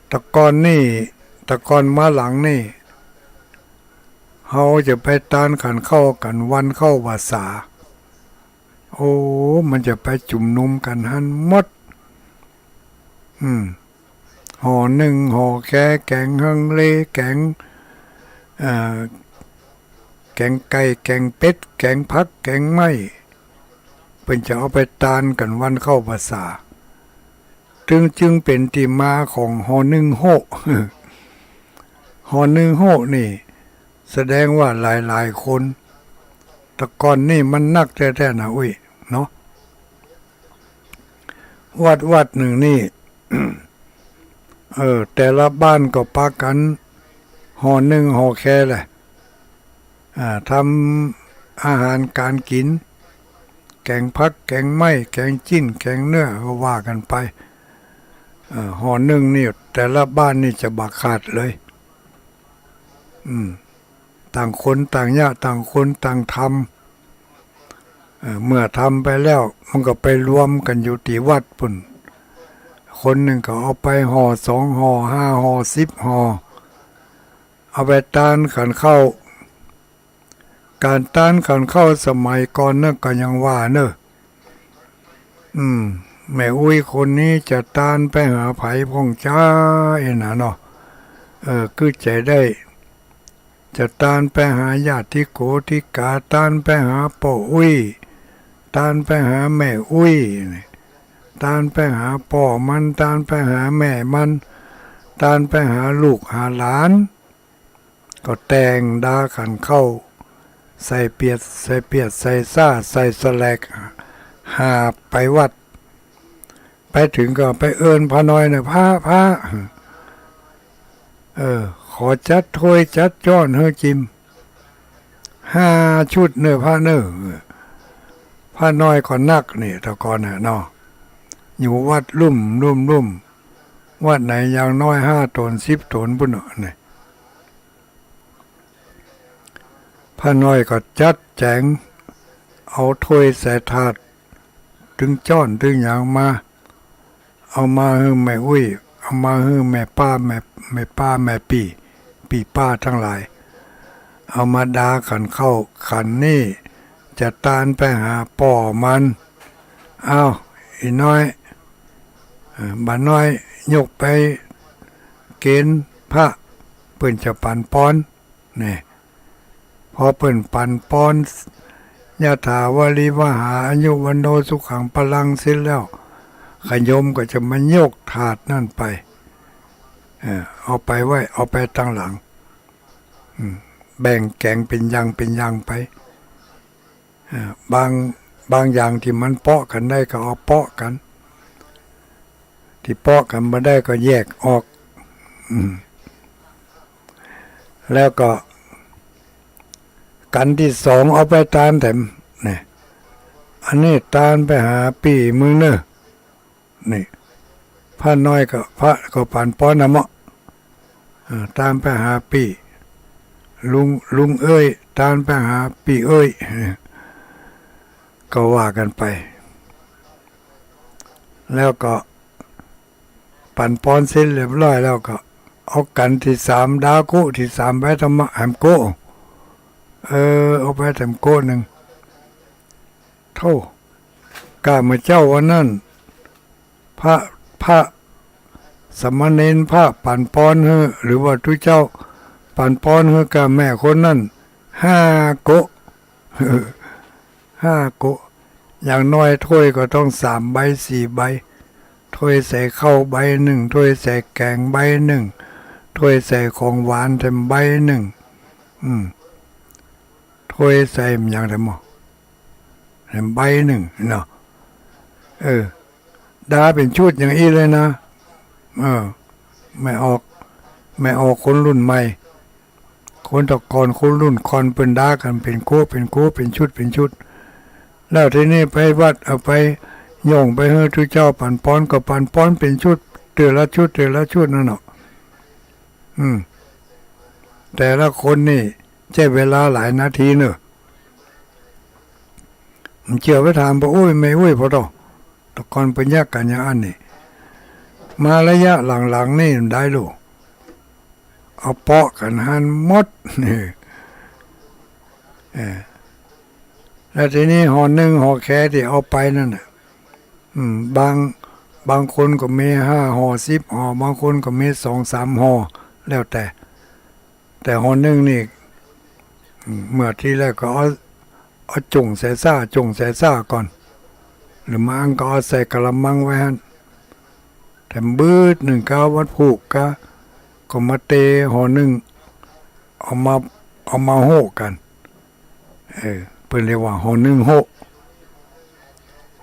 แต่ก่อนนี่ แต่ก่อนมาหลังนี่ เฮาจะไปตันขันข้าวกั๋นวันเข้าวัสสา โอ้ มันจะไปจุมนุมกั๋นหั้นหมด อืม ห่อนึ่ง ห่อแค แก๋งฮังเล แก๋ง เอ่อ แก๋งไก่ แก๋งเป็ด แก๋งผัก แก๋งไม้ เปิ้นจะเอาไปตันกั๋นวันเข้าวัสสา จึง จึงเป๋นตี้มาของห่อนึ่งโฮ่ ห่อนึ่งโฮ่นี่ แสดงว่าหลายๆ คน แต่ก่อนนี่มันนักแต๊ๆ นะอุ๊ย เนาะ วัดวัดนึ่งนี่ เออ แต่ละบ้านก็ปากั๋นห่อนึ่งห่อแคแหละ อ่า ทำอาหารก๋านกิ๋น แก๋งผัก แก๋งไม้ แก๋งจิ๊น แก๋งเนื้อ ก็ว่ากั๋นไป เออ ห่อนึ่งนี่ แต่ละบ้านนี่จะบ่ขาดเลย อืม ต่างคนต่างเยียะ ต่างคนต่างทำ เอ่อ เมื่อทำไปแล้ว มันก็ไปรวมกั๋นอยู่ตี้วัดปู๊น คนนึ่งก็เอาไปห่อสองห่อ ห้าห่อ สิบห่อ เอาไปตันขันข้าว ก๋านตานขันข้าวสมัยก่อนนั้นก็ยังว่าเน่อ อืม แม่อุ๊ยคนนี้จะตานไปหาใผพ่องจ้า เอ็น่ะเนาะ เออ คือจะได้ จะตานไปหาญาติโกติกา ตานไปหาป้ออุ๊ย ตานไปหาแม่อุ๊ย ตานไปหาป้อมัน ตานไปหาแม่มัน ตานไปหาลูกหาหลาน ก็แต่งดาขันข้าว ใส่เปียด ใส่เปียด ใส่ซ้า ใส่สแลก หาบไปวัด ไปเถิงก็ไปเอิ้นพระน้อยเน่อ พระ พระ เออ ขอจั๊ดถ้วยจั๊ดจ๊อนหื้อจิม ห้าชุดเน่อพระเน่อ พระน้อยก็นักนี่ แต่ก่อนน่ะเนาะ อยู่วัดลุ่ม ลุ่ม ลุ่ม วัดไหนอย่างน้อยห้าต๋น สิบต๋นปุ้นเนาะนี่ พระน้อยก็จัดแจ๋ง เอาถ้วยใส่ถาด ตึงจ๊อนตึงหยังมา เอามาหื้อแม่อุ๊ย เอามาหื้อแม่ป้า แม่ แม่ป้า แม่ปี้ ปี้ป้าตังหลาย เอามาดาขันข้าว ขันนี้จะตานไปหาป้อมัน อ้าว อี่น้อย เอ่อ บ่าน้อยยกไปเก๋ณฑ์พระ เปิ้นจะปั๋นปอน นี่ พอเปิ้นปั๋นปอน ยะถาวาริวหา อายุวัณโณสุขังพลัง เสร็จแล้ว ขะโยมก็จะมายกถาดนั้นไป เอ่อ เอาไปไว้ เอาไปตังหลัง อืม แบ่งแก๋งเป๋นอย่างเป๋นอย่างไป เอ่อ บาง บางอย่างตี้มันเปาะกั๋นได้ก็เอาเปาะกั๋น ตี้เปาะกั๋นบ่ได้ก็แยกออก อืม แล้วก็ กั๋นตี้สองเอาไปตานแถม นี่ อันนี้ตานไปหาปี้มึงเน่อ นี่ พระน้อยก็ พระก็ปั๋นปอนนะเมาะ เอ่อ ตานไปหาปี้ ลุง ลุงเอ้ย ตานไปหาปี้เอ้ย ก็ว่ากั๋นไป แล้วก็ ปั๋นปอนเสร็จเรียบร้อยแล้วก็ เอากั๋นตี้สาม ดาโก๊ะตี้สามไปตะมะแหมโก๊ะ เออ เอาไปแถมโก๊ะนึ่ง โธ่ ก้าเมื่อเจ๊าวันนั้น พระ พระสามเณร พระปั๋นปอนหื้อ หรือว่าตุ๊เจ้าปั๋นปอนหื้อก้าแม่คนนั้น ห้าโก๊ะ ห้าโก๊ะ อย่างน้อยถ้วยก็ต้องสามใบสี่ใบ ถ้วยใส่ข้าวใบนึ่ง ถ้วยใส่แก๋งใบนึ่ง ถ้วยใส่ของหวานแถมใบนึ่ง อืม ถ้วยใส่หยังแถมหม้อ แถมใบนึ่งเนาะ เออ ดาเป๋นชุดอย่างอี้เลยนะ เออ แม่ออก แม่ออกคนรุ่นใหม่ คนแต่ก่อนคนรุ่นก่อนเปิ้นดากั๋นเป๋นโก๊ะ เป๋นโก๊ะ เป๋นชุด เป๋นชุด แล้วทีนี้ไปวัด เอาไปย่องไปหื้อตุ๊เจ้าปั๋นปอน ก็ปั๋นปอนเป๋นชุด เตื้อละชุด เตื้อละชุดนั่นเนาะ อืม แต่ละคนนี่ใจ๊เวลาหลายนาทีเน่อ บ่เจื้อไปถามป้ออุ๊ยแม่อุ๊ยผ่อเต้า แต่ก่อนเปิ้นแยกกั๋นอย่างอั้นนี่ มาระยะหลังๆ นี่มันได้ลูก เอาเปาะกั๋นหั้นหมด เออ แล้วทีนี้ห่อนึ่งห่อแขตี้เอาไปนั่นน่ะ อืม บาง บางคนก็มีห้าห่อ สิบห่อ บางคนก็มีสองสามห่อ แล้วแต่ แต่ห่อนึ่งนี่ อืม เมื่อตี้แรกก็เอา เอาจุ่งใส่ซ้า จุ่งใส่ซ้าก่อน หรือบ่อั้นก็เอาใส่กะละมังไว้หั้น แถมบืดนึ่ง กาวัดผูกกา ก็มาเตห่อนึ่ง เอามา เอามาโฮะกั๋น เออ เปิ้นเรียกว่าห่อนึ่งโฮะ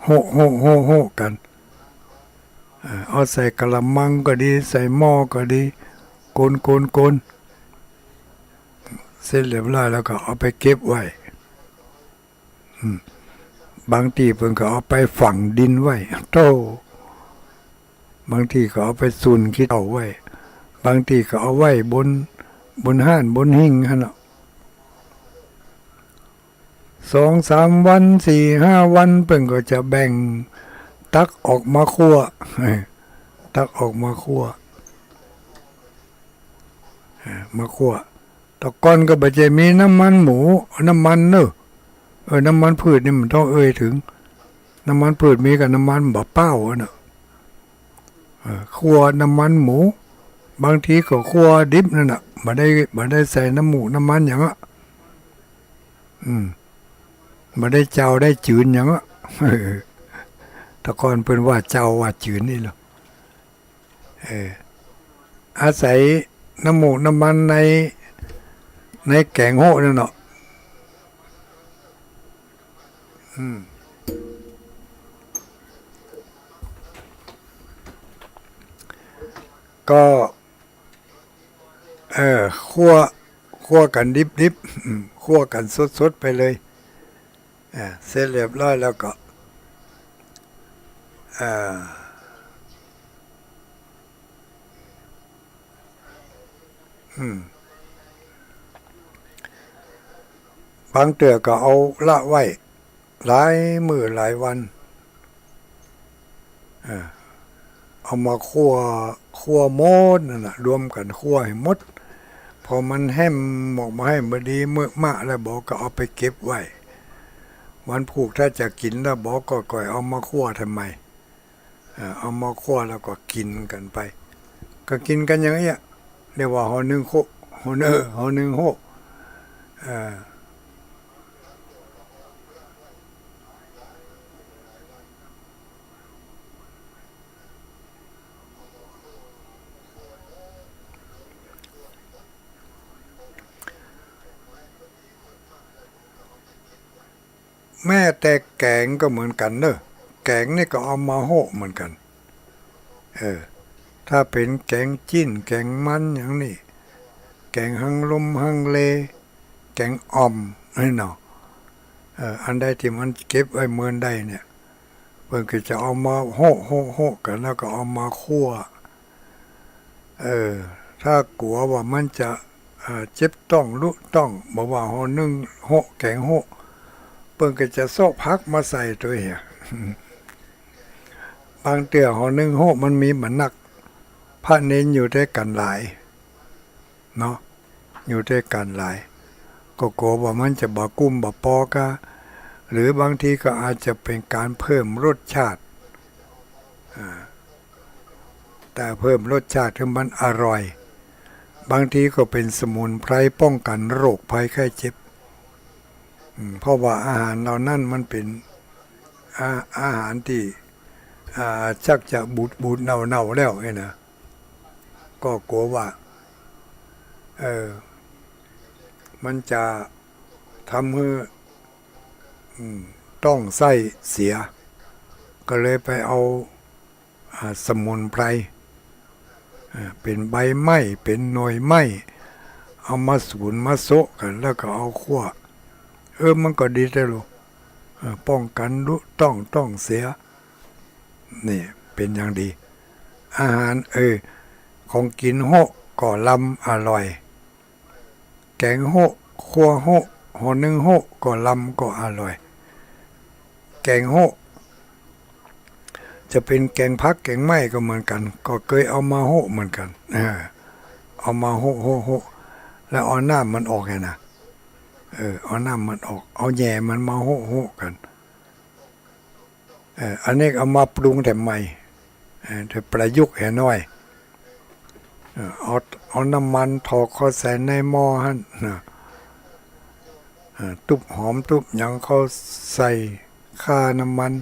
โฮะ โฮะ โฮะ โฮะกั๋น เอ่อ เอาใส่กะละมังก็ดี ใส่หม้อก็ดี ก๋น ก๋น ก๋น เสร็จเรียบร้อยแล้วก็เอาไปเก็บไว้ อืม บางตี้เปิ้นก็เอาไปฝังดินไว้ โธ่ บางตี้ก็เอาไปซุนขี้เถ้าไว้ บางตี้ก็เอาไว้บน บนฮ้านบนหิ้งหั้นเนาะ สองสามวัน สี่ห้าวัน เปิ้นก็จะแบ่ง ตักออกมาคั่ว ตักออกมาคั่ว เอ่อ มาคั่ว แต่ก่อนก็บ่ใจ้มีน้ำมันหมู น้ำมันเนอะ เออ น้ำมันพืชนี่บ่ต้องเอ่ยเถิง น้ำมันพืชมีกับน้ำมันบ่าป๊าวอะเนอะ เออ คั่วน้ำมันหมู บางทีก็คั่วดิบนั่นน่ะ บ่ได้ บ่ได้ใส่น้ำหมูกน้ำมันหยังอะ อืม บ่ได้เจาได้จืนหยังอะ แต่ก่อนเปิ้นว่าเจาว่าจืนนี่เหรอ เออ อาศัยน้ำหมูกน้ำมันใน ในแก๋งโฮะนั่นเนาะ อืม ก็ เออ คั่ว คั่วกั๋นดิบๆ อืม คั่วกั๋นสดๆ ไปเลย อ่า เสร็จเรียบร้อยแล้วก็ อ่า อืม บางเตื้อก็เอาละไว้ หลายมื้อหลายวัน เออ เอามาคั่ว คั่วหมดนั่นน่ะ รวมกั๋นคั่วหื้อหมด พอมันแห้มออกมาหื้อบ่ดีเมอะมะแล้วบ่ก็เอาไปเก็บไว้ วันพูกถ้าจะกิ๋นแล้วบ่ก็ก่อยเอามาคั่วทำไม เออ เอามาคั่วแล้วก็กิ๋นกั๋นไป ก็กิ๋นกั๋นอย่างเอี้ย เรียกว่าห่อนึ่งโฮะ ห่อนึ่ง ห่อนึ่งโฮะ เออ แม้แต่แก๋งก็เหมือนกั๋นเนอะ แก๋งนี่ก็เอามาโฮะเหมือนกั๋น เออ ถ้าเป๋นแก๋งจิ๊น แก๋งมันอย่างนี้ แก๋งฮังลมฮังเล แก๋งอ่อมนี่เนาะ เออ อันใดตี้มันเก็บไว้เมินได้เนี่ย เปิ้นก็จะเอามาโฮะ โฮะ โฮะกั๋น แล้วก็เอามาคั่ว เออ ถ้ากั๋วว่ามันจะ เอ่อ เจ็บต๊อง ลุต๊อง บ่ว่าห่อนึ่งโฮะ แก๋งโฮะ เปิ้นก็จะเซาะผักมาใส่ตวยเหีย บางเตื้อห่อนึ่งโฮะมันมีบ่นัก พระเณรอยู่ตวยกั๋นหลาย เนาะ อยู่ตวยกั๋นหลาย ก็กั๋วว่ามันจะบ่กุ้มบ่ปอก้า หรือบางทีก็อาจจะเป๋นก๋านเพิ่มรสชาติ อ่า แต่เพิ่มรสชาติหื้อมันอร่อย บางทีก็เป๋นสมุนไพรป้องกั๋นโรคภัยไข้เจ็บ อืม เพราะว่าอาหารเหล่านั้นมันเป๋น อา- อาหารตี้ อ่า ชักจะบูดๆ เน่าๆ แล้วเนี่ยนะ ก็กั๋วว่า เออ มันจะทำหื้อ อืม ต๊องไส้เสีย ก็เลยไปเอา อ่า สมุนไพร อ่า เป๋นใบไม้ เป๋นหน่วยไม้ เอามาสูนมาโซะกั๋น แล้วก็เอาคั่ว เออ มันก็ดีแต๊ลูก เออ ป้องกั๋นลุต๊องต๊องเสีย นี่เป๋นอย่างดี อาหาร เออ ของกิ๋นโฮะก็ลำอร่อย แก๋งโฮะ คั่วโฮะ ห่อนึ่งโฮะ ก็ลำก็อร่อย แก๋งโฮะ จะเป๋นแก๋งผักแก๋งไม้ก็เหมือนกั๋น ก็เกยเอามาโฮะเหมือนกั๋น เออ เอามาโฮะ โฮะ โฮะ แล้วเอาน้ำมันออกไงนะ เออ เอาน้ำมันออก เอาแหย่มันมาโฮะ โฮะกั๋น เออ อันนี้เอามาปรุงแต่ใหม่ เออ แต่ประยุกต์แหน้อย เออ เอา เอาน้ำมันถอกเข้าใส่ในหม้อหั้นนะ เออ ตุ๊บหอมตุ๊บหยังเข้าใส่ฆ่าน้ำมัน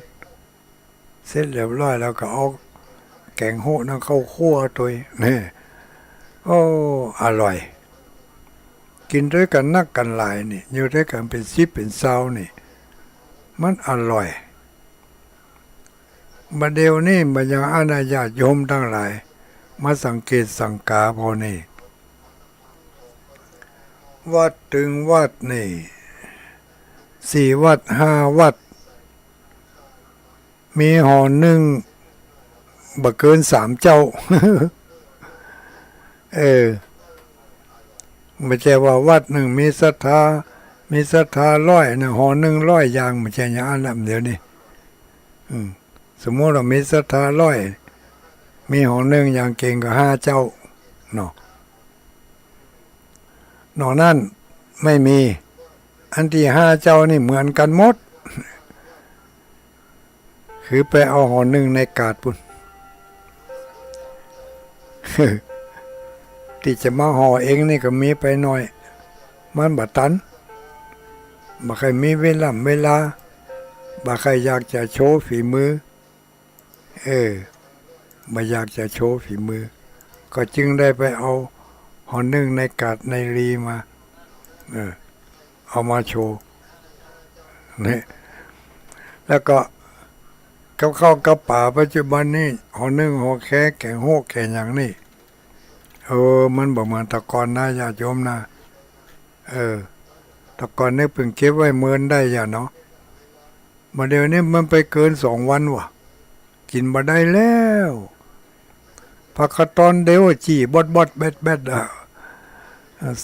เสร็จเรียบร้อยแล้วก็เอาแก๋งโฮะนั้นเข้าคั่วตวย นี่ โอ้ อร่อย กิ๋นตวยกั๋นนักกั๋นหลายนี่ อยู่ตวยกั๋นเป๋นสิบเป๋นซาวนี่ มันอร่อย บ่าเดี่ยวนี้บ่ายังอั้นนะ ญาติโยมตังหลาย มาสังเกตสังกาผ่อนี่ วัดตึงวัดนี่ สี่วัดห้าวัด มีห่อนึ่งบ่เกินสามเจ้า เออ บ่ใจ้ว่าวัดนึ่งมีศรัทธา มีศรัทธาร้อยนะ ห่อนึ่งร้อยอย่าง บ่ใจ้อย่างอั้นละ เดี๋ยวนี้ อืม สมมุติว่ามีศรัทธาร้อย มีห่อนึ่งอย่างเก่งก็ห้าเจ้า เนาะ นอกนั้นไม่มี อันตี้ห้าเจ้านี่เหมือนกั๋นหมด คือไปเอาห่อนึ่งในกาดปู๊น ตี้จะมาห่อเองนี่ก็มีไปหน่อย มันบ่ตัน บ่ใค่มีเวล่ำเวลา บ่ใค่อยากจะโชว์ฝีมือ เออ บ่อยากจะโชว์ฝีมือ ก็จึงได้ไปเอาห่อนึ่งในกาดในรีมา เออ เอามาโชว์ เนี่ย แล้วก็กับข้าวกับป๋าปัจจุบันนี้ ห่อนึ่งห่อแค แก๋งโฮะแก๋งหยังนี่ เออ มันบ่เหมือนแต่ก่อนนะ ญาติโยมนะ เออ แต่ก่อนนี่เปิ้นเก็บไว้เมินได้อย่าเนาะ บ่าเดี่ยวนี้มันไปเกินสองวันว่ะ กิ๋นบ่ได้แล้ว ผักกาดตอนเดียวอะ จี้บอดๆ แบดๆ อะ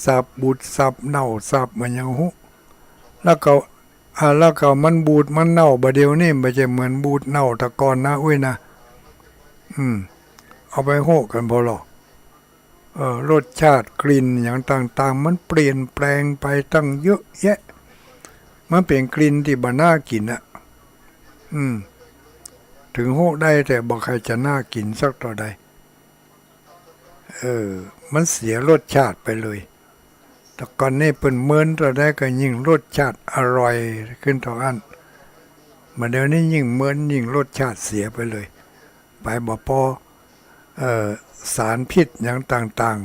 สาบบูดสาบเน่าสาบอะหยังบ่ฮู้ แล้วก็ อ่า แล้วก็มันบูดมันเน่า บ่าเดี่ยวนี้บ่ใจ้เหมือนบูดเน่าแต่ก่อนนะ อุ้ยนะ อืม เอาไปโฮะกั๋นผ่อลอ เออ รสชาติกลิ่นหยังต่างๆ มันเปลี่ยนแปลงไปตั้งเยอะแยะ มันเป๋นกลิ่นตี้บ่น่ากิ๋นอะ อืม ถึงโฮะได้แต่บ่ใค่จะน่ากิ๋นสักเต้าใด เออ มันเสียรสชาติไปเลย แต่ก่อนนี่เปิ้นเมินเต้าใดก็ยิ่งรสชาติอร่อยขึ้นเต้าอั้น บ่าเดี่ยวนี้ยิ่งเมินยิ่งรสชาติเสียไปเลย ไปบ่ปอ เอ่อ สารพิษหยังต่าง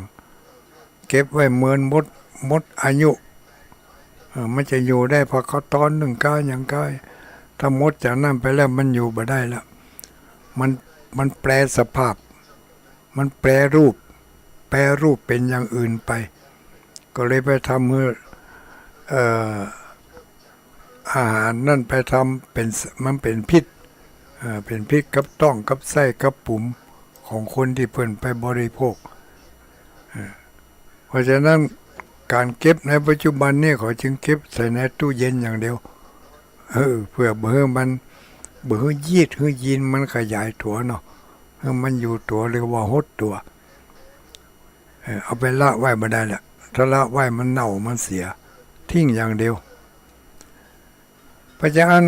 ๆ เก็บไว้เมินหมด หมดอายุ เอ่อ มันจะอยู่ได้ผักกาดตอนนึ่งก้าหยังก้า ถ้าหมดจากนั้นไปแล้วมันอยู่บ่ได้แล้ว มัน มันแปรสภาพ มันแปรรูป แปรรูปเป๋นอย่างอื่นไป ก็เลยไปทำหื้อ เอ่อ อาหารนั้นไปทำเป๋น มันเป๋นพิษ เอ่อ เป๋นพิษกับต๊องกับไส้กับปุ๋มของคนตี้เปิ้นไปบริโภค เอ่อ เพราะฉะนั้นก๋านเก็บในปัจจุบันนี่เขาจึงเก็บใส่ในตู้เย็นอย่างเดียว เออ เปื้อบ่หื้อมัน บ่หื้อยีสต์หื้อยีนมันขยายตั๋วเนาะ หื้อมันอยู่ตั๋ว เรียกว่าหดตั๋ว เออ เอาไปละไว้บ่ได้ละ ถ้าละไว้มันเน่ามันเสีย ทิ้งอย่างเดียว เพราะฉะนั้น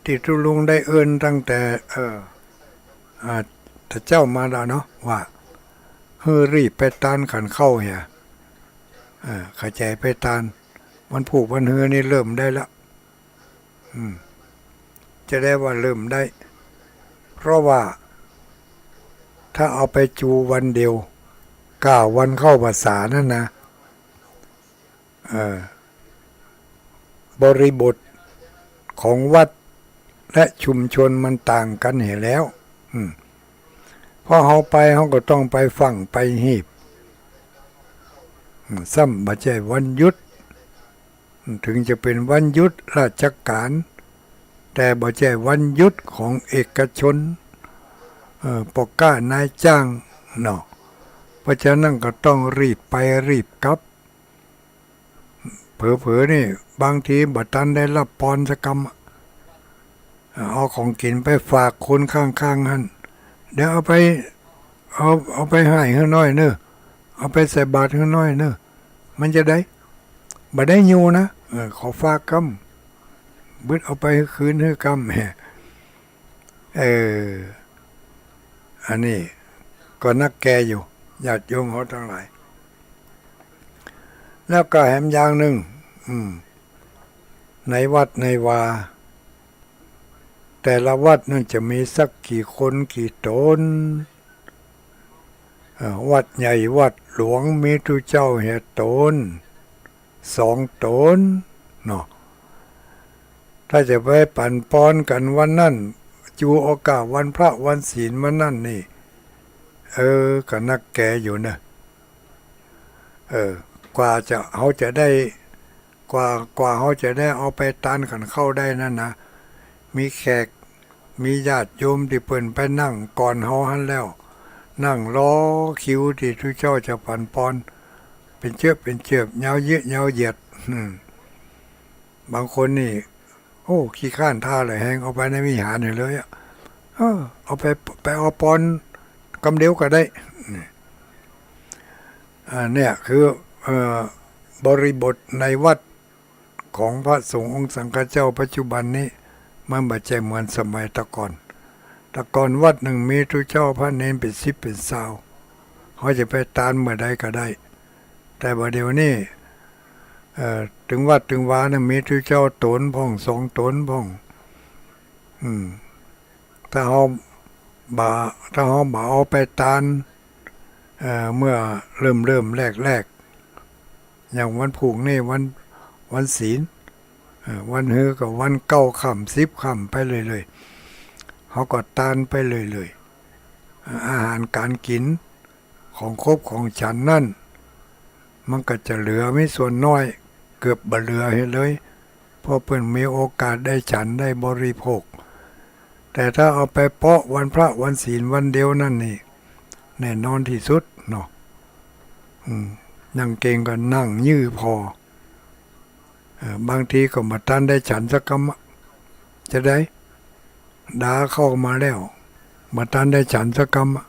ตี้ตุ๊ลุงได้เอิ้นตั้งแต่ เอ่อ อ่า แต่เจ้ามาแล้วเนาะ ว่าหื้อรีบไปตานขันเข้าเหีย เอ่อ เข้าใจ๋ไปตาน วันพูกวันฮือนี่เริ่มได้ละ อืม จะได้ว่าเริ่มได้ เพราะว่าถ้าเอาไปจูวันเดียว เก้าวันเข้าพรรษานั่นนะ เอ่อ บริบทของวัดและชุมชนมันต่างกั๋นเหียแล้ว อืม พอเฮาไปเฮาก็ต้องไปฟั่งไปฮีบ อืม ซ้ำบ่ใจ้วันหยุด ถึงจะเป๋นวันหยุดราชก๋าน แต่บ่ใจ้วันหยุดของเอกชน เอ่อ ป้อก๊านายจ้างเนาะ เพราะฉะนั้นก็ต้องรีบไปรีบกลับ เผลอๆ นี่บางทีบ่ตันได้ฮับปอนสักกำ เอาของกิ๋นไปฝากคนข้างๆ หั้น เดี๋ยวเอาไป เอา เอาไปให้หื้อหน้อยเน่อ เอาไปใส่บาตรหื้อหน้อยเน่อ มันจะได้ บ่ได้อยู่นะ เออ ขอฝากกำ บึดเอาไปคืนหื้อกำ เออ อันนี้ก็นักแก่อยู่ ญาติโยมเฮาตังหลาย แล้วก็แหมอย่างนึ่ง อืม ในวัดในวา แต่ละวัดนั้นจะมีสักกี่คนกี่ต๋น เอ่อ วัดใหญ่วัดหลวงมีตุ๊เจ้าเหียต๋น สองต๋นเนาะ ถ้าจะไปปั๋นปอนกั๋นวันนั้น จู๋โอกาสวันพระวันศีลวันนั้นนี่ เออ ก็นักแก่อยู่เน่อ เออ กว่าจะ เฮาจะได้ กว่า กว่าเฮาจะได้เอาไปตานขันเข้าได้นั่นนะ มีแขก มีญาติโยมตี้เปิ้นไปนั่งก่อนเฮาหั้นแล้ว นั่งรอคิวตี้ตุ๊เจ้าจะปั๋นปอน เป๋นเจื้อเป๋นเจื้อยาวเยียะยาวเหยียด อืม บางคนนี่ โอ้ ขี้คร้านท่าเลย แฮงเอาไปในวิหารนี่เลยอะ เออ เอาไป ไปเอาปอนกำเดียวก็ได้ นี่ อ่า เนี่ยคือ เอ่อ บริบทในวัดของพระสงฆ์องค์สังฆเจ้าปัจจุบันนี้ มันบ่ใจ้เหมือนสมัยแต่ก่อน แต่ก่อนวัดนึ่งมีตุ๊เจ้าพระเณรเป๋นสิบเป๋นซาว เฮาจะไปตานเมื่อใดก็ได้ แต่บ่าเดี่ยวนี้ เอ่อ ตึงวัดตึงวานึ่งมีตุ๊เจ้าต๋นพ่องสองต๋นพ่อง อืม ถ้าเฮาบ่า ถ้าเฮาบ่าเอาไปตาน เอ่อ เมื่อเริ่มเริ่มแรกๆ อย่างวันพูกนี้วัน วันศีล เอ่อ วันฮือก็วันเก้าค่ำสิบค่ำไปเรื่อยๆ เฮาก็ตานไปเรื่อยๆ เอ่อ อาหารก๋านกิ๋นของคบของฉันนั้น มันก็จะเหลือมีส่วนน้อย เกือบบ่เหลือหื้อเลย เพราะเปิ้นมีโอกาสได้ฉันได้บริโภค แต่ถ้าเอาไปเปาะวันพระวันศีลวันเดียวนั้นนี่ แน่นอนตี้สุดเนาะ อืม นั่งเก่งก็นั่งยื้อผ่อ เอ่อ บางทีก็บ่ตันได้ฉันสักกำอะ จะใด ดาเข้ามาแล้ว บ่ตันได้ฉันสักกำอะ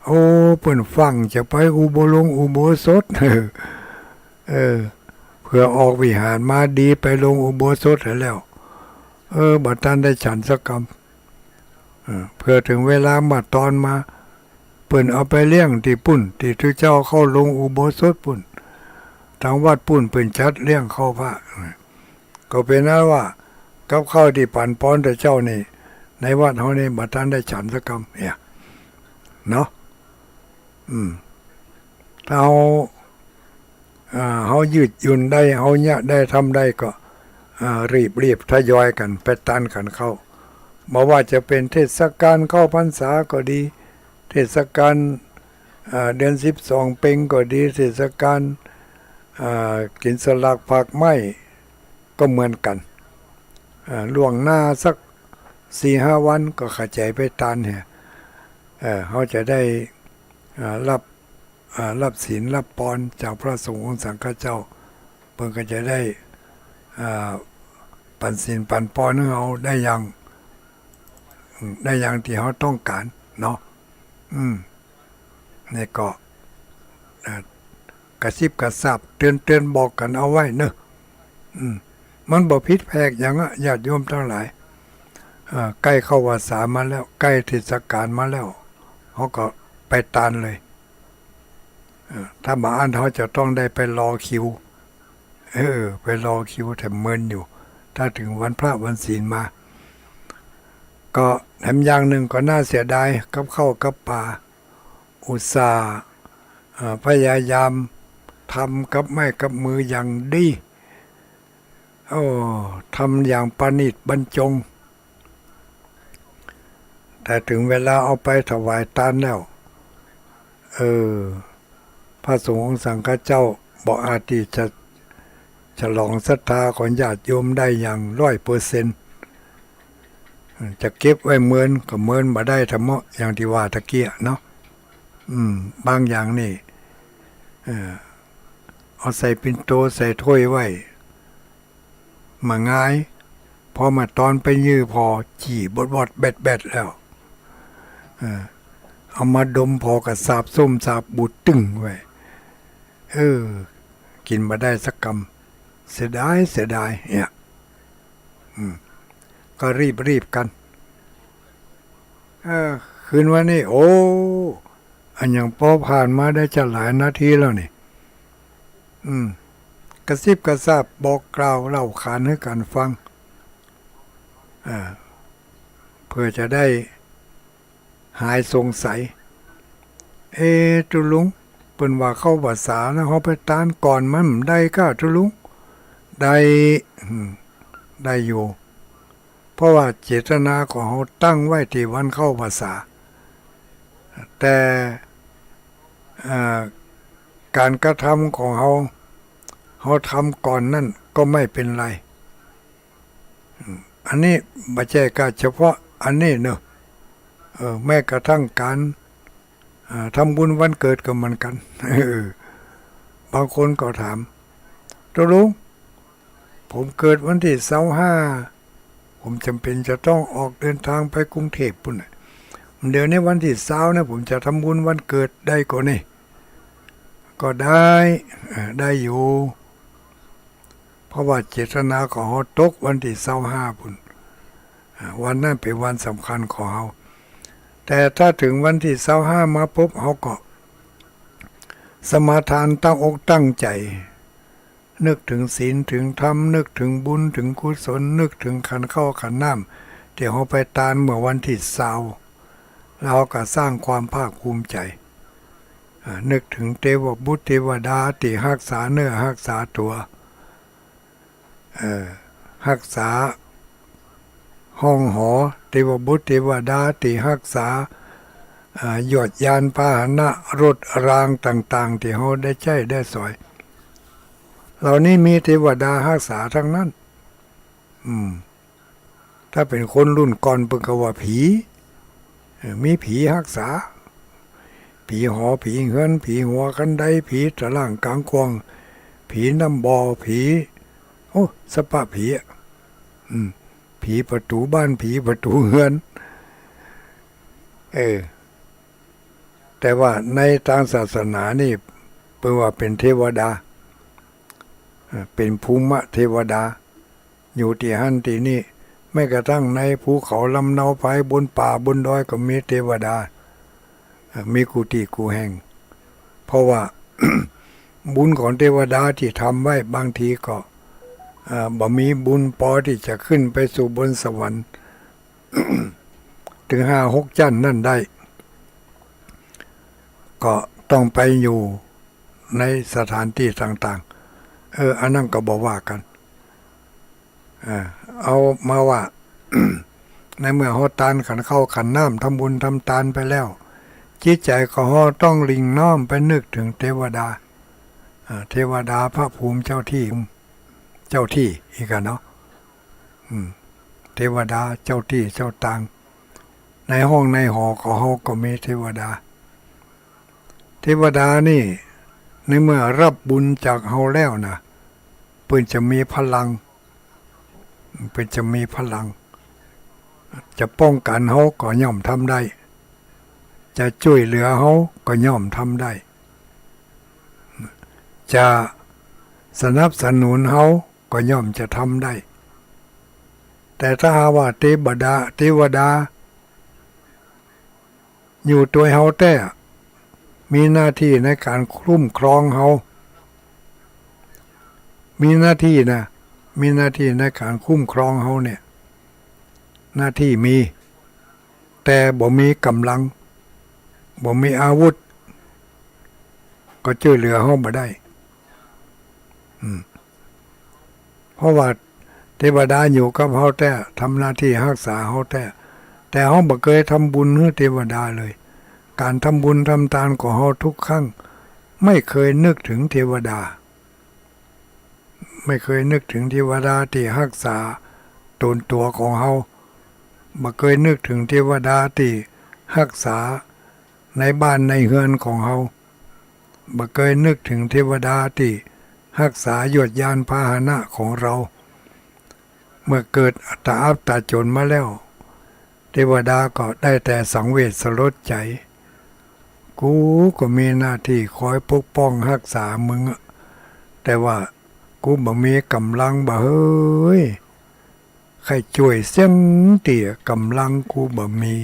โอ้ เปิ้นฟั่งจะไปอุโบ ลงอุโบสถ เออ เผื่อออกวิหารมาดีไปลงอุโบสถแล้ว เออ บ่ตันได้ฉันสักกำ เออ เผื่อเถิงเวลามาตอนมา เปิ้นเอาไปเลี้ยงตี้ปุ้น ตี้ตุ๊เจ้าเข้าลงอุโบสถปุ้น ตางวัดปุ้นเปิ้นจัดเลี้ยงข้าวพระ ก็เป๋นอันว่า กับข้าวตี้ปั๋นปอนตุ๊เจ้านี่ ในวัดเฮานี่บ่ตันได้ฉันสักกำ เนี่ย เนาะ อืม ถ้าเฮา อ่า เฮายืดหยุ่นได้ เฮาเยียะได้ ทำได้ก็ อ่า รีบๆ ทยอยกั๋นไปตานกั๋นเข้า บ่ว่าจะเป๋นเทศกาลเข้าพรรษาก็ดี เทศกาล อ่า เดือนสิบสองเพ็ญก็ดี เทศกาล อ่า กิ๋นสลากหมากไม้ก็เหมือนกั๋น อ่า ล่วงหน้าสักสี่ห้าวันก็ขะใจ๋ไปตานเหีย เออ เฮาจะได้ อ่า รับ อ่า รับศีลรับปอนจากพระสงฆ์องค์สังฆเจ้า เปิ้นก็จะได้ อ่า ปั๋นศีลปั๋นปอนหื้อเฮาได้อย่าง อืม ได้อย่างตี้เฮาต้องก๋านเนาะ อืม นี่ก็ อ่า กระซิบกระซาบเตือนๆ บอกกั๋นเอาไว้เนาะ อืม มันบ่ผิดแผกหยังอะ ญาติโยมตังหลาย อ่า ใก้เข้าพรรษามาแล้ว ใก้เทศกาลมาแล้ว เฮาก็ไปตานเลย เออ ถ้าบ่อั้นเฮาจะต้องได้ไปรอคิว เออ ไปรอคิวแถมเมินอยู่ ถ้าเถิงวันพระวันศีลมา ก็แถมอย่างนึ่งก็น่าเสียดาย กับข้าวกับป๋า อุตส่าห์ เอ่อ พยายามทำกับไม้กับมืออย่างดี โอ้ ทำอย่างประณีตบรรจง แต่เถิงเวลาเอาไปถวายตานแล้ว เออ พระสงฆ์องค์สังฆเจ้าบ่อาจตี้จะฉลองศรัทธาของญาติโยมได้อย่างร้อยเปอร์เซ็นต์ จะเก็บไว้เมินก็เมินบ่ได้ทำเมาะ อย่างตี้ว่าตะกี้เนาะ อืม บางอย่างนี่ เออ เอาใส่ปิ่นโตใส่ถ้วยไว้ บ่าง่าย พอมาตอนไปยื้อผ่อ จี้บดๆ แบดๆ แล้ว เออ เอามาดมผ่อก็สาบส้มสาบบูดตึ้งไว้ เออ กิ๋นบ่ได้สักกำ เสียดาย เสียดาย เนี่ย อืม ก็รีบๆ กั๋น เออ คืนวันนี้ โอ้ อันหยังปอผ่านมาได้จะหลายนาทีแล้วนี่ อืม กระซิบกระซาบบอกกล่าวเล่าขานหื้อกั๋นฟัง อ่า เพื่อจะได้หายสงสัย เอ๊ะ ตุ๊ลุง เปิ้นว่าเข้าพรรษาแล้ว เฮาไปตานก่อนมันบ่ได้ก้าตุ๊ลุง ได้ อืม ได้อยู่ เพราะว่าเจตนาของเฮาตั้งไว้ตี้วันเข้าพรรษา แต่ เอ่อ ก๋านกระทำของเฮา เฮาทำก่อนนั้นก็ไม่เป๋นไร อืม อันนี้บ่ใจ้ก้าเฉพาะอันนี้เนาะ เออ แม้กระทั่งก๋าน อ่า ทำบุญวันเกิดก็เหมือนกั๋น เออ บางคนก็ถาม ตุ๊ลุง ผมเกิดวันตี้ซาวห้า ผมจ๋ำเป๋นจะต้องออกเดินตางไปกรุงเทพฯ ปุ้นน่ะ เดี๋ยวนี้วันตี้ซาวนะ ผมจะทำบุญวันเกิดได้ก่อนี่ ก็ได้ เอ่อ ได้อยู่ เพราะว่าเจตนาของเฮาตกวันตี้ซาวห้าปู้น อ่า วันนั้นเป๋นวันสำคัญของเฮา แต่ถ้าเถิงวันตี้ซาวห้ามาปุ๊บ เฮาก็สมาทานตั้งอกตั้งใจ๋ นึกเถิงศีลเถิงธรรม นึกเถิงบุญเถิงกุศล นึกเถิงขันข้าวขันน้ำตี้เฮาไปตานเมื่อวันตี้ซาว แล้วเฮาก็สร้างความภาคภูมิใจ๋ อ่า นึกเถิงเตวบุตรเตวดาตี้ฮักษาเนื้อฮักษาตั๋ว เอ่อ ฮักษาห้องหอ เตวบุตรเตวดาตี้ฮักษา อ่า ยวดยานพาหนะรถรางต่างๆ ตี้เฮาได้ใจ๊ได้สอย เหล่านี้มีเตวดาฮักษาตังนั้น อืม ถ้าเป๋นคนรุ่นก่อนเปิ้นก็ว่าผี เอ่อ มีผีฮักษา ผีหอ ผีเฮือน ผีหัวคันได ผีตะล่างกางข่วง ผีน้ำบ่อ ผี โอ้ สะปะผีอะ อืม ผีประตู๋บ้าน ผีประตู๋เฮือน เออ แต่ว่าในตางศาสนานี่ เปิ้นว่าเป๋นเตวดา เอ่อ เป๋นภูมิเตวดา อยู่ตี้หั้นตี้นี่ แม้กระทั่งในภูเขาลำเนาไพร บนป่าบนดอยก็มีเตวดา เอ่อ มีกู้ตี้กู้แห่ง เพราะว่า บุญของเตวดาตี้ทำไว้บางทีก็ เอ่อ บ่มีบุญปอตี้จะขึ้นไปสู่บนสวรรค์ เถิงห้าหกจั๊นนั้นได้ ก็ต้องไปอยู่ในสถานตี้ต่างๆ เออ อันนั้นก็บ่ว่ากั๋น เออ เอามาว่า ในเมื่อเฮาตานขันข้าวขันน้ำ ทำบุญทำตานไปแล้ว จิตใจ๋ของเฮาต้องหลิ่งน้อมไปนึกเถิงเตวดา อ่า เตวดาพระภูมิเจ้าตี้ เจ้าตี้อีกอะเนาะ อืม เตวดาเจ้าตี้เจ้าตาง ในห้องในหอของเฮาก็มีเตวดา เตวดานี่ ในเมื่อฮับบุญจากเฮาแล้วนะ เปิ้นจะมีพลัง เปิ้นจะมีพลัง จะป้องกั๋นเฮาก็ย่อมทำได้ จะจ้วยเหลือเฮาก็ย่อมทำได้ จะสนับสนุนเฮาก็ย่อมจะทำได้ แต่ถ้าหากว่าเตวดา เตวดา อยู่ตวยเฮาแต๊ มีหน้าตี้ในก๋านคุ้มครองเฮา มีหน้าตี้นะ มีหน้าตี้ในก๋านคุ้มครองเฮาเนี่ย หน้าตี้มี แต่บ่มีก๋ำลัง บ่มีอาวุธ ก็จ้วยเหลือเฮาบ่ได้ อืม เพราะว่าเตวดาอยู่กับเฮาแต๊ ทำหน้าตี้ฮักษาเฮาแต๊ แต่เฮาบ่เกยทำบุญหื้อเตวดาเลย ก๋านทำบุญทำตานของเฮาทุกครั้ง ไม่เคยนึกเถิงเตวดา ไม่เคยนึกเถิงเตวดาตี้ฮักษาตนตั๋วของเฮา บ่เกยนึกเถิงเตวดาตี้ฮักษาในบ้านในเฮือนของเฮา บ่เกยนึกเถิงเตวดาตี้ฮักษายวดยานพาหนะของเฮา เมื่อเกิดอัตตาอัปตาจนมาแล้ว เตวดาก็ได้แต่สังเวชสลดใจ๋ กูก็มีหน้าตี้คอยปกป้องฮักษามึงอะ แต่ว่ากูบ่มีก๋ำลังบ่าเฮ้ย ใค่จ้วยเสี้ยงเตี้ย ก๋ำลังกูบ่มี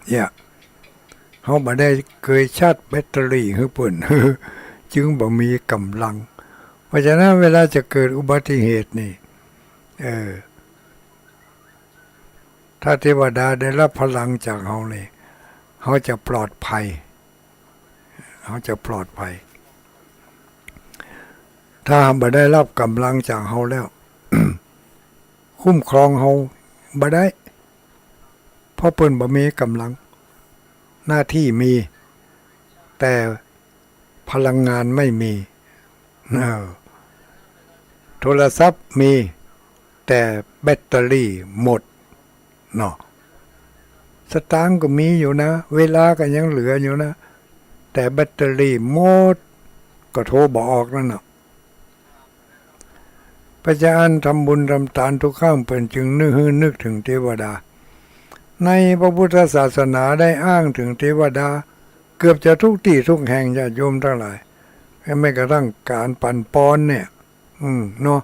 เนี่ย เฮาบ่ได้เกยชาร์จแบตเตอรี่หื้อเปิ้น จึงบ่มีก๋ำลัง เพราะฉะนั้นเวลาจะเกิดอุบัติเหตุนี่ เออ ถ้าเตวดาได้ฮับพลังจากเฮานี่ เฮาจะปลอดภัย เฮาจะปลอดภัย ถ้าบ่ได้ฮับก๋ำลังจากเฮาแล้ว คุ้มครองเฮาบ่ได้ เพราะเปิ้นบ่มีก๋ำลัง หน้าตี้มี แต่พลังงานไม่มี เออ โทรศัพท์มี แต่แบตเตอรี่หมด เนาะ สตางค์ก็มีอยู่นะ เวลาก็ยังเหลืออยู่นะ แต่แบตเตอรี่หมด ก็โทรบ่ออกนั่นน่ะ เพราะฉะนั้นทำบุญทำตานทุกครั้งเปิ้นจึงนึกหื้อนึกเถิงเตวดา ในพระพุทธศาสนาได้อ้างเถิงเตวดา เกือบจะทุกตี้ทุกแห่ง ญาติโยมตังหลาย แม้กระทั่งก๋านปั๋นปอนเนี่ย อืม เนาะ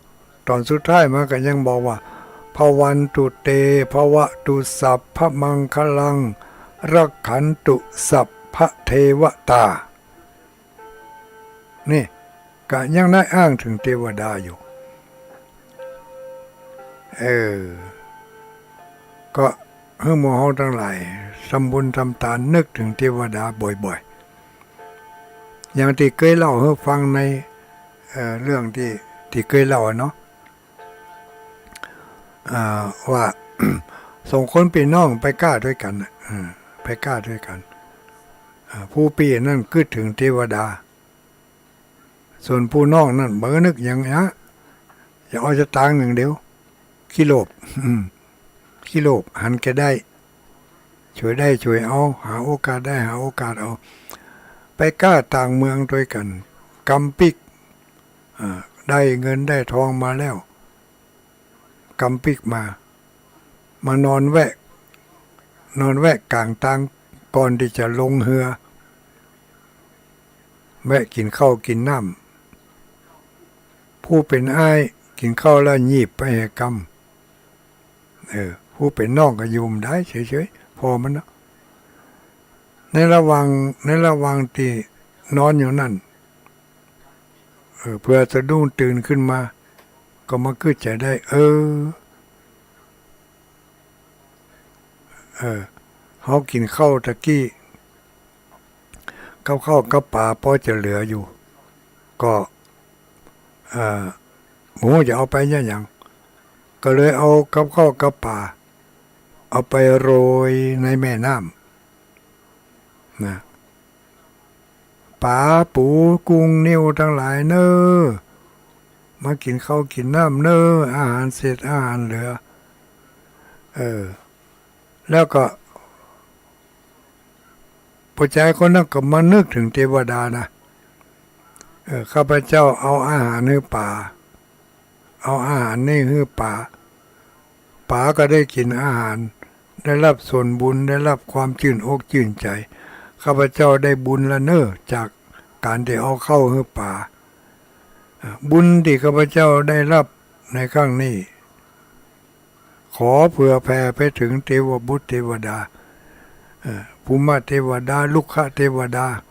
ต๋อนสุดท้ายมันก็ยังบอกว่า ภะวันตุเต ภะวะตุ สัพพะมังคะลัง รักขันตุ สัพพะเทวะตา นี่ ก็ยังได้อ้างเถิงเตวดาอยู่ เออ ก็หื้อหมู่เฮาตังหลาย ทำบุญทำตาน นึกเถิงเตวดาบ่อยๆ อย่างตี้เกยเล่าหื้อฟังใน เอ่อ เรื่องตี้ ตี้เกยเล่าอะเนาะ อ่า ว่า สองคนปี้น้องไปก๊าตวยกั๋นน่ะ อ่า ไปก๊าตวยกั๋น อ่า ผู้ปี้นั้นกึ๊ดเถิงเตวดา ส่วนผู้น้องนั้นบ่นึกหยังอะ จะเอาสตางค์อย่างเดียว ขี้โลภ อืม ขี้โลภ หันแก่ได้ ฉวยได้ฉวยเอา หาโอกาสได้หาโอกาสเอา ไปก๊าต่างเมืองตวยกั๋น กำปิ๊ก อ่า ได้เงินได้ทองมาแล้ว กำปิ๊กมา มานอนแวะ นอนแวะก๋างตางก่อนตี้จะลงเฮือ แวะกิ๋นข้าวกิ๋นน้ำ ผู้เป๋นอ้ายกิ๋นข้าวแล้วหยีบไปแหกำ เออ ผู้เป๋นน้องก็อยู่บ่ได้เฉยๆ ผ่อมันเนาะ ในระหว่าง ในระหว่างตี้นอนอยู่นั้น เออ เผื่อสะดุ้งตื่นขึ้นมา ก็มากึ๊ดใจ๋ได้ เออ เออ เฮากิ๋นข้าวตะกี้ กับข้าวกับป๋าปอจะเหลืออยู่ ก็ เอ่อ บ่ฮู้จะเอาไปเยียะหยัง ก็เลยเอากับข้าวกับป๋า เอาไปโรยในแม่น้ำ นะ ป๋าปูกุ้งเนียวตังหลายเน่อ มากิ๋นข้าวกิ๋นน้ำเน่อ อาหารเศษอาหารเหลือ เออ แล้วก็ ผู้จายคนนั้นก็มานึกเถิงเตวดานะ เออ ข้าพเจ้าเอาอาหารหื้อป๋า เอาอาหารนี้หื้อป๋า ป๋าก็ได้กิ๋นอาหาร ได้ฮับส่วนบุญ ได้ฮับความจื้นอกจื้นใจ๋ ข้าพเจ้าได้บุญละเน่อ จากก๋านตี้เอาข้าวหื้อป๋า อ่า บุญตี้ข้าพเจ้าได้ฮับในครั้งนี้ ขอเผื่อแผ่ไปเถิงเตวบุตรเตวดา เอ่อ ภูมิเทวดา รุกขเทวดา